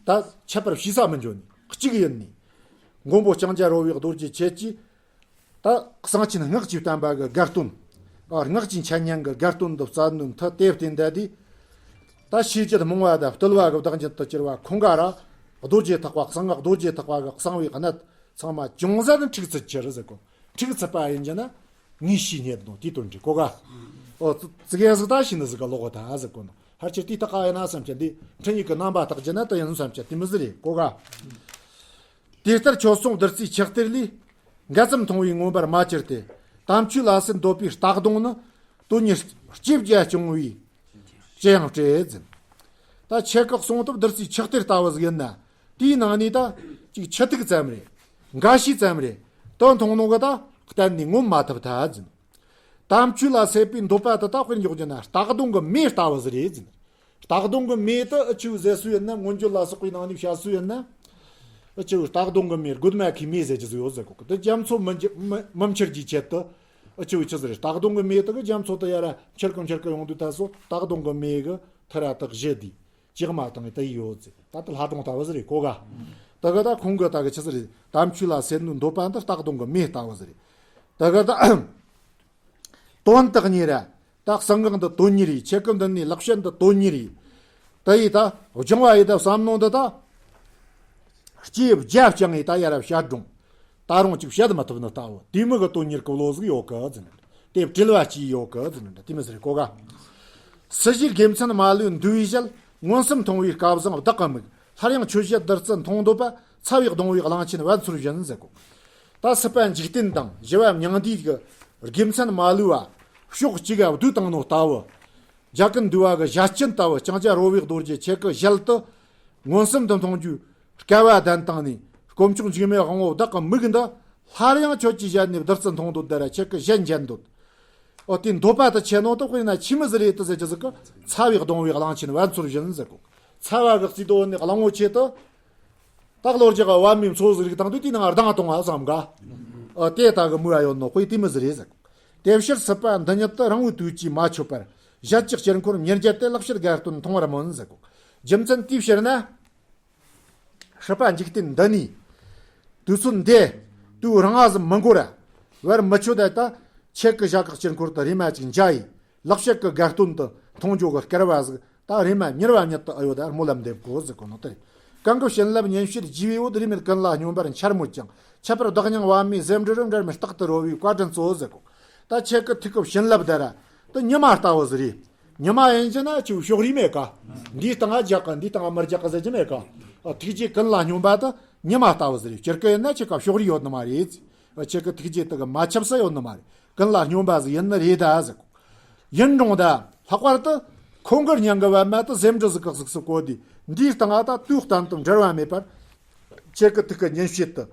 ད་ཁྱད་པར་ཕྱི་ས་མི་འཇོན་གཅིག་ཡིན་ནི། མགོན་པོ་ལྕང་སྐྱ་རོལ་བའི་རྡོ་རྗེ་ཁྱེད་ཀྱིས། ད་གསང་ཆེན་སྔགས་ཀྱི་བསྟན་པ་གི་དགའ་སྟོན། ཨ་སྔགས་ཀྱི་འཆད་ཉན་གི་དགའ་སྟོན་དུ་བསྩལ་ནོ་མཐུ་དེ་བསྟན་ད་དེ། ད་ཤེས་བྱེད་རྨོངས་པ་དང་བརྟུལ་བ་གི་བདག་ཉིད་དུ་གྱུར་བ་ཁོང་ག་ར། རྡོ་རྗེ་ཐེག་པ་གསང་སྔགས་རྡོ་རྗེ་ཐེག་པ་གི་གསང་བའི་གནད་ཚང་མ་ཅུང་ཟད་ནི་འཁྲུག་ཚུལ་ཁྱེར་ཟེར་གོ། འཁྲུག་ཚུལ་པ་ཡིན་གྱི་ན། ངས་ཤེས་རྙེད་ནོ་དེའི་དོན་འདྲི་གོ་ག་ཨོ་ཙི་ཙི་གེ་ཟིག་ད་ཤེས་ནི་ཟིག་ག་ལོག་གོ་ད་ཟེར་གོ་ནོ། ཧར་ཆེར་དེ་ཐག་ཨ་ཡ་ན་བསམ་ཆེ་འདི་འཕྲིན་ཡིག་གི་རྣམ་པ་དག་ཅི་ན་ད་ཡིན་བསམ་ཆེ་དེ་མི་ཟིག་རེད་གོ་ག་དེ་ལྟར་ཁྱོད་གསུང་བདུད་རྩིའི་ཆུ་གཏེར་ལས། འགལ་ཙམ་མཐོང་བའི་མངོན་པར་མ་གྱུར་ཏེ། དམ་ཆོས་ལ་སེར་འདོད་པའི་རྟ་གདོང་ནི། དོན་གཉེར་སྐྱེ་བརྒྱ་སྐྱོང་བའི་ཅི་ཡང་བྲེད་ཟིན། ད་ཁྱེད་ཀྱི་གསུང་དུ་བདུད་རྩིའི་ཆུ་གཏེར་ལྟ་བུ་ཟིག་ཡིན་ན། དེའི་ནང་ནས་ད་ཅིག་ཆུ་ཐིགས་ཙམ་རེད། འགའ་ཤས་ཙམ་རེད། དོན་མཐོང་ནོ་གི་ད་གཏན་ནས་ངོམ་མ་ཐུབ་ཐལ་ཟིན། དམ་ཆོས་ལ་སྲེད་པའི་འདོད་པ་དེ་དག་དཔེར་འཇོག་རྒྱུ་ན་རྟ་གདོང་གི་མེ་ལྟ་བུ་ཟིག་རེད་ཟིན། རྟ་གདོང་གི་མེ་དེ་ཨ་ཆུ་ཟེར་སུ་ཡིན་ན། མངོན་བརྗོད་ལ་སོགས་པའི་ནང་ནས་བཤད་སུ་ཡིན་ན། ཨ་ཆུ་རྟ་གདོང་གི་མེ་རྒོད་མ་ཁའི་མེ་ཟེར་གྱི་ཟིག་ཡོད་ཟེར་གོ་གི། དེ་རྒྱ་མཚོ་མི་འགྱུར་མི་མི་འཕྱུར་གྱི་ཆེད་དུ་ཨ་ཆུ་ཆི་ཟིག་རེད། རྟ་གདོང་གི་མེ་དེ་གི་རྒྱ་མཚོ་དེ་ཡ་ར་འཕྱུར་གི་འཕྱུར་གི་ཡོང་དུས་ད་སོ་རྟ་གདོང་གི་མེ་གི་ཐི་ར་དག་བཞི་དེ། ཅིག་མ་བཏང་ངས་ད་ཡི་ཡོད་ཟེར། ད་ལྟ་ལྷ་སྒྲུང་ལྟ་བུ་ཟིག་རེད་གོ་ག་ད་ག་ད་ཁོང་གི་ད་གི་ཆི་ཟིག་རེད། དམ་ཆོས་ལ་སེར་ནུ་འདོད་པ་འདི་རྟ་གདོང་གི་མེ་ལྟ་བུ་ཟིག་རེད། ད་ག་ད་དོན་དག་གཉིས་ར། ད་གསང་སྔགས་འདི་དོན་གཉིས་རེད། ཆེ་སྐུ་འདི་ནི་ལེགས་བཤད་འདི་དོན་གཉིས་རེད། ད་ཡི་ད་སྦྱང་བ་ཡི་ད་བསམ་ནོ་འདི་ད། སྐྱེས་བརྒྱ་བསྐྱངས་ཡི་ད་ཡ་ར་བཤད་སྒྲུང་། ད་རུང་ཅིག་བཤད་མ་ཐུབ་ནི་ལྟ་བུ་དེ་མི་གི་དོན་གཉེར་གི་བློ་ཟིག་ཡོད་གི་ཟེར་ནི། དེ་བྲེལ་བ་ཅི་ཡོད་གི་ཟེར་ནི་འདྲ་དེ་མི་ཟེར་གོ་ག་སྲིད་ཞིའི་དགེ་མཚན་མ་ལུས་འདུལ་བའི་ཞལ། མངོན་སུམ་མཐོང་བའི་སྐལ་བཟང་བདག་གི་མིག་སླར་ཡང་ཆོས་བཤད་བདུད་རྩི་འཐུང་འདོད་པ། ཚ་བས་གདུང་བའི་གླང་ཆེན་བལ་ཚོར་བཞིན་ཟེར་གོ་ད་སྲིད་པ་འཇིག་རྟེན་དང་ཞི་བ་མྱང་འདས་ཀྱི་དགེ་མཚན་མ་ལུས་པ། ཕྱོགས་གཅིག་ག་བསྡུས་བཏང་ནོ་ལྟ་བུ། རྒྱ་ཀུན་འདུས་པ་གི་ཞལ་ཆེན་ལྟ་བུ་ལྕང་སྐྱ་རོལ་བའི་རྡོ་རྗེ་ཁྱེད་ཀྱི་ཞལ་དུ། མངོན་སུམ་དུ་མཐོང་རྒྱུའི་སྐལ་བ་ལྡན་བཏང་ནས་དཀོན་མཆོག་འཇིགས་མེད་དབང་པོ་བདག་གི་མིག་འདི། སླར་ཡང་ཁྱོད་ཀྱི་ཞལ་ནས་བདུད་རྩི་འཐུང་འདོད་ད་ར་ཁྱེད་ཀྱི་ཞལ་མཇལ་འདོད། ཨོ་དེ་འདོད་པ་དེ་ཆེ་ནོ་དེ་དཔེར་ན་ཆི་མོ་ཟིག་རེད་དེ་ཟེར་གྱི་ཟིག་གི་ཚ་བས་གདུང་བའི་གླང་ཆེན་བལ་ཚོར་བཞིན་ཟེར་གོ་ཚ་བ་གི་རྩིས་དོན་ནི་གླང་པོ་ཆེ་དེ། ད་གློ་རྒྱག་གི་བ་མོའི་མཚོ་ཟིག་རིག་དང་དུས་དེའི་ནང་ལྡང་གཏོང་བ་བསམ་ག་ཨོ་དེ་ལྟ་གི་མོ་ཡ་ཡོད་ནོ་དཔེ་དེ་མོ་ཟིག་རེད་ཟེར་གོ་དེ་ཕྱིར་སྲིད་པ་འདི་ཉིད་དུ་རིང་བོའི་དུས་ཀྱིས་མ་ཆོད་པར། ཞལ་གྱི་དཀྱིལ་འཁོར་ཉེར་བརྒྱད་དེ་ལེགས་བཤད་དགའ་སྟོན་མཐོང་བར་སྨོན་ཟེར་གོ་རྒྱུ་མཚན་དེའི་ཕྱིར་ན། སྲིད་པ་འཇིག་རྟེན་འདི་ནས། དུས་ཚོད་འདི། དུས་རིང་ང་ཟིག་མི་འགོར་ར། བར་མི་ཆོད་ད་ལྟ། ཁྱེད་ཀྱི་ཞལ་གི་དཀྱིལ་འཁོར་དུ་རེམ་མ་ཅིག་མཇལ་ཡི། ལེགས་བཤད་ཀྱི་དགའ་སྟོན་དུ་མཐོང་རྒྱུ་གི་སྐལ་བ་ཟིག་ད་རེམ་མ་མྱུར་བ་ཉིད་དུ་ཨ་ཡོད་ད་སྨོན་ལམ་འདེབས་དགོས་ཟེར་གོ་ནོ་དེ་རེད། གང་གི་བྱིན་རླབས་ཉིན་བྱེད་བགྱིས་པའི་འོད། རེ་མིག་ཀུན་ལ་སྙོམས་པར་འཆར་མོད་ཀྱང་། ཁྱད་པར་བདག་སྙིང་བ་མོའི་ཟེའུ་འབྲུ་རུ། འབྲལ་མེད་རྟག་ཏུ་རོལ་བའི་བཀའ་དྲིན་གཙོ་ཟེར་གོ་ད་ཁྱེད་ཀྱི་ཐུགས་ཀྱི་བྱིན་རླབས་དེ་ར། དུ་ཉི་མ་ལྟ་བུ་ཟིག་རེད། ཉི་མ་ཡིན་གྱི་ན་ཅིག་ཕྱོགས་རིས་མེད་ཀ་འདིའི་སྟེང་ང་རྒྱག་གི་འདིའི་སྟེང་ང་མི་རྒྱག་གི་ཟེར་གྱི་མེད་ཀ་ཨ་ཐུགས་རྗེ་ཀུན་ལ་སྙོམས་པ་དེ་ཉི་མ་ལྟ་བུ་ཟིག་རེད། སྤྱིར་གི་ཡིན་ན་ཁྱེད་ཀ་ཕྱོགས་རིས་ཡོད་ནི་མ་རེད། ཨ་ཁྱེད་ཀྱི་ཐུགས་རྗེ་དེ་གི་མ་ཁྱབ་ས་ཡོད་ནི་མ་རེད། ཀུན་ལ་སྙོམས་པ་ཟིག་ཡིན་ནི་རེད་ད་ཟེར་གོ་ཡིན་རུང་ད་ལྷག་པར་དུ་ཁོང་གི་སྙིང་གི་པད་མ་དེ་ཟེའུ་འབྲུ་ཟིག་གི་གཟུགས་སུ་བཀོད་དེ་འདིའི་སྟེང་ང་ད་དུས་གཏན་དུ་འབྲལ་བ་མེད་པར་ཁྱེད་ཀྱི་ཐུགས་ཀྱི་ཉིན་བྱེད་དེ།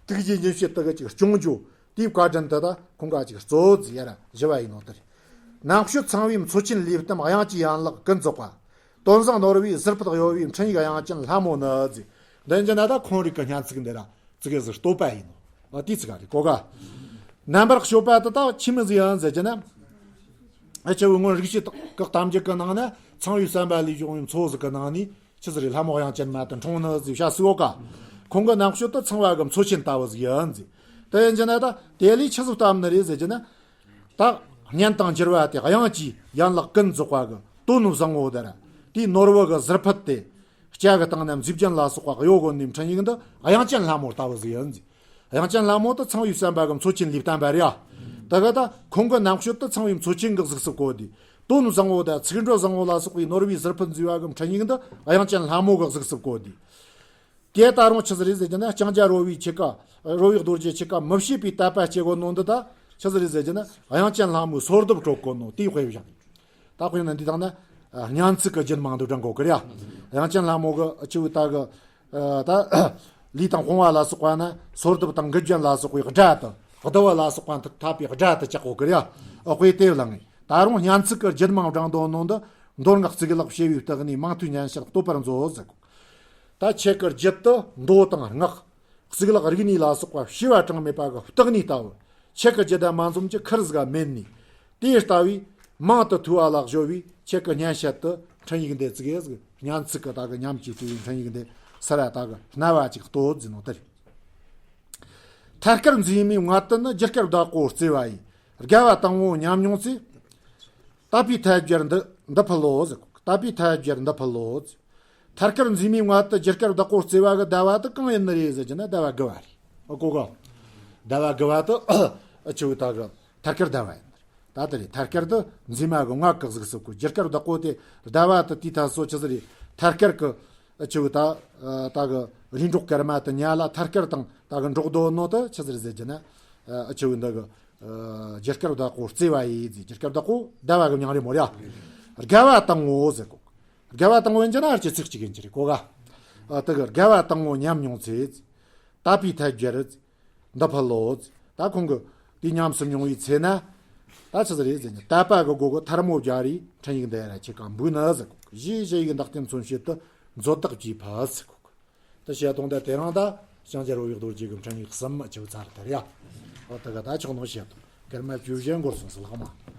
ཐུགས་རྗེ་ཉིན་བྱེད་དེ་གི་ཅིག་སྐྱོང་རྒྱུ་དེའི་བཀའ་དྲིན་དེ་ད་ཁོང་ག་ཅིག་གཙོ་བོ་ཟིག་ཡ་ར་བཞི་བ་ཡིན་ནོ་དེ་རེད། ནང་བཤད་ཚངས་པའི་མཚོ་ཆེན་ལུས་གཏམ། དབྱངས་ཀྱི་ཡན་ལག་ཀུན་རྫོགས་པ། དོན་བཟང་ནོར་བུའི་ཟུར་ཕུད་གཡོ་བའི། འཕྲིན་ཡིག་དབྱངས་ཅན་ལྷ་མོ་ནི་ཟེར། འདི་འདྲ་ན་ད་ཁོང་རིགས་ཀྱི་སྙན་ཚིག་འདི་ར་ཙི་གེ་ཟིག་བསྟོད་པ་ཡིན་ནོ། ཨ་དེ་ཙི་ག་རེད་གོ་ག་རྣམ་པར་དཔྱོད་པ་དེ་དག་ཆི་མོ་ཟིག་ཡིན་ཟེར་གྱི་ན། ཨ་ཆེ་བོའི་སྔོན་རིག་བྱེད་བཀའ་གདམས་རྒྱུད་ཀྱི་ནང་ན་ཚངས་པའི་བསམ་པ་ལས་བྱུང་བའི་མཚོ་ཟིག་གི་ནང་ནས་ཆི་ཟིག་རེད། ལྷ་མོ་དབྱངས་ཅན་མ་དེ་འཁྲུངས་ནི་ཟིག་བྱ་སྲིད་གོ་ག་ཁོང་གི་རྣམ་དཔྱོད་དེ་ཚངས་པ་གི་མཚོ་ཆེན་ལྟ་བུ་ཟིག་ཡིན་ཟེར། དེ་ཡིན་གྱི་ན་ད་དེ་ལས་ཆི་ཟིག་བལྟམས་ནི་རེད་ཟེར་གྱི་ན། ད་སྙན་དང་འགྱུར་བ་དེ། དབྱངས་ཀྱི་ཡན་ལག་ཀུན་རྫོགས་པ་གི་དོན་བཟང་བོ་དེ་ར། དེའི་ནོར་བུ་གི་ཟུར་ཕུད་དེ། སྐྱ་གི་སྟེང་ན་མཛེས་རྒྱན་ལ་སོགས་པ་གཡོ་དགོས་ནི་འཕྲིན་ཡིག་འདི་དབྱངས་ཅན་ལྷ་མོ་ལྟ་བུ་ཟིག་ཡིན་ཟེར། དབྱངས་ཅན་ལྷ་མོ་དེ་ཚངས་པའི་བསམ་པ་གི་མཚོ་ཆེན་ལུས་བལྟམས་པ་རེད་ཡ། ད་ག་ད་ཁོང་གི་རྣམ་དཔྱོད་དེ་ཚངས་པའི་མཚོ་ཆེན་གི་གཟུགས་སུ་བཀོད་དེ། དོན་བཟང་བོ་དང་ཚིག་འབྲུ་བཟང་བོ་ལ་སོགས་པའི་ནོར་བུའི་ཟུར་ཕུད་མཛེས་པ་གི་འཕྲིན་ཡིག་འདི་དབྱངས་ཅན་ལྷ་མོ་གི་གཟུགས་སུ་བཀོད་དེ། དེ་ད་རུང་ཆི་ཟིག་རེད་ཟེར་གྱི་ན། ལྕང་སྐྱ་རོལ་བའི་ཆེ་ཀ་རོལ་བའི་རྡོ་རྗེ་ཆེ་ཀ་མི་ཕྱེད་པའི་དད་པ་སྐྱེ་དགོས་ནོ་འདི་ད། ཆི་ཟིག་རེད་ཟེར་གྱི་ན། དབྱངས་ཅན་ལྷ་མོའི་སོར་གདུབ་དཀྲོལ་གོ་ནོ་དེའི་དཔེ་བཞག་ནས། ད་དཔེར་ན་འདི་དང་ན། སྙན་ཚིག་གི་རྒྱུད་མང་དུ་བགྲང་དགོས་ཀི་རེད་ཡ། དབྱངས་ཅན་ལྷ་མོ་གི་ཨ་ཆི་བོ་ད་གི། ད་ལུས་དང་དཔུང་བ་ལ་སོགས་པ་ན་སོར་གདུབ་དང་མགུལ་རྒྱན་ལ་སོགས་པའི་སྒྲ་དང་གདུ་བ་ལ་སོགས་པ་འཐག་པའི་སྒྲ་དེ་བཅག་གོ་ཀི་རེད་ཡ། ཨ་དཔེ་དེ་བླངས་ངེས། ད་རུང་སྙན་ཚིག་གི་རྒྱུད་མང་བགྲང་དོན་ནང་དུ་མདོ་སྔགས་གཙུག་ལག་བྱེ་བའི་སྟེགས་ནས་མང་ཐོས་སྙན་ཞལ་བསྟོད་པར་མཛོད་ཟེར་གོ། ད་ཁྱེད་ཀྱི་རྒྱུད་དུ་མདོ་དང་སྔགས། གཙུག་ལག་རིག་གནས་ལ་སོགས་པ་བྱེ་བ་གྲངས་མེད་པ་གི་སྟེགས་ནས་ལྟ་བུ། ཁྱེད་ཀྱི་རྒྱུད་དུ་མ་འཛོམས་ཀྱི་ཁུར་ཟིག་མེད་ནས། དེ་ལྟ་བུའི་མང་དུ་ཐོས་པ་ལ་གཞོལ་བའི་ཁྱེད་ཀྱི་སྙན་ཞལ་དུ་འཕྲིན་ཡིག་འདི་བཙུགས་ཟིག། སྙན་ཚིག་གི་ད་གི་ཉམས་ཀྱིས་སྤྲས་པའི་འཕྲིན་ཡིག་འདི་སར་ད་གི་རྣ་བ་ཅིག་གཏོད་ཟེར་ནོ་དེ་རེད། ཐད་ཀར་མཛེས་མའི་མངལ་དུ་ནི། རྒྱུ་སྐར་ཟླ་གོར་བརྩེ་བ་ཡིས། དགའ་བ་དང་པོ་ཉམས་མྱོང་ཚེ། དད་པའི་ཐལ་སྦྱར་འདི་འདི་ཕུལ་ལོ་ཟེར་གོ། དད་པའི་ཐལ་སྦྱར་འདི་ཕུལ་ལོ་ཟེར། ཐད་ཀར་མཛེས་མའི་མངལ་དུ་རྒྱུ་སྐར་ཟླ་གོར་བརྩེ་བ་གི་ཟླ་བ་དེ་གང་ཡིན་ནི་རེད་ཟེར་གྱི་ན། ཟླ་བ་དགུ་བ་རེད། ཨ་གོ་ག་ཟླ་བ་དགུ་བ་དེ་ཨ་ཆི་བོ་ད་གི་ཐད་ཀར་ཟླ་བ་ཡིན་ནི་རེད། ད་དེ་རེད། ཐད་ཀར་དུ་མཛེས་མ་གི་མངལ་གི་གཟུགས་སུ་གོ། རྒྱུ་སྐར་ཟླ་གོར་དེ་ཟླ་བ་དེ་དེའི་ཐད་སོ་ཆི་ཟིག་རེད། ཐད་ཀར་གི་ཨ་ཆི་བོ་ད་ད་གི་རིམ་གྲོ་སྐར་མ་དེ་ཉལ་ལ་ཐད་ཀར་དང་ད་གི་འགྲོགས་དོ་ནོ་དེ་ཆི་ཟིག་རེད་ཟེར་གྱི་ན། ཨ་ཆི་བོ་འདི་གི། རྒྱུ་སྐར་ཟླ་གོར་བརྩེ་བ་ཡིས་ཟེར། རྒྱུ་སྐར་ཟླ་གོར་ཟླ་བ་གི་མྱིང་རེད་མོ་ར། དགའ་བ་དང་པོ་ཟེར་གོ། དགའ་བ་དང་པོ་ཡིན་གྱི་ན་ཨར་གྱི་ཚིག་གཅིག་ཡིན་གྱི་རེད་གོ་ག་ཨ་དེ་གི་དགའ་བ་དང་པོ་ཉམས་མྱོང་ཚེ། དད་པའི་ཐལ་སྦྱར་འདི་ཕུལ་ལོ། ད་ཁོང་གི་དེ་ཉམས་སུ་མྱོང་བའི་ཚེ་ན། ད་ཆི་ཟིག་རེད་ཟེར་ན། དད་པ་གི་སྒོ་གི་ཐལ་མོ་སྦྱར་རེ་འཕྲིན་ཡིག་འདི་ར་ཁྱེད་ཀ་འབུལ་ནི་ཟེར་གོ། ཞེས་ཞུ་ཡིག་འདི་སྟེ་མཚོན་བྱེད་དུ་མཛོད་བདག་གིས་ཕུལ་ཟེར་གོ། དེ་བཤད་དོན་དེ་དེ་རིང་ད་ཞང་རྒྱལ་བོ་ཡག་རྡོ་རྗེ་གི་འཕྲིན་ཡིག་གསུམ་མ་ཆེ་བོ་ཚར་དེ་རེད་ཡ། ཨོ་ད་ག་ད་ཆོག་ནོ་བཤད་དོ། སྐར་མ་བཅུ་བཞི་འགོར་སོང་ཟེར་ལགས་མ།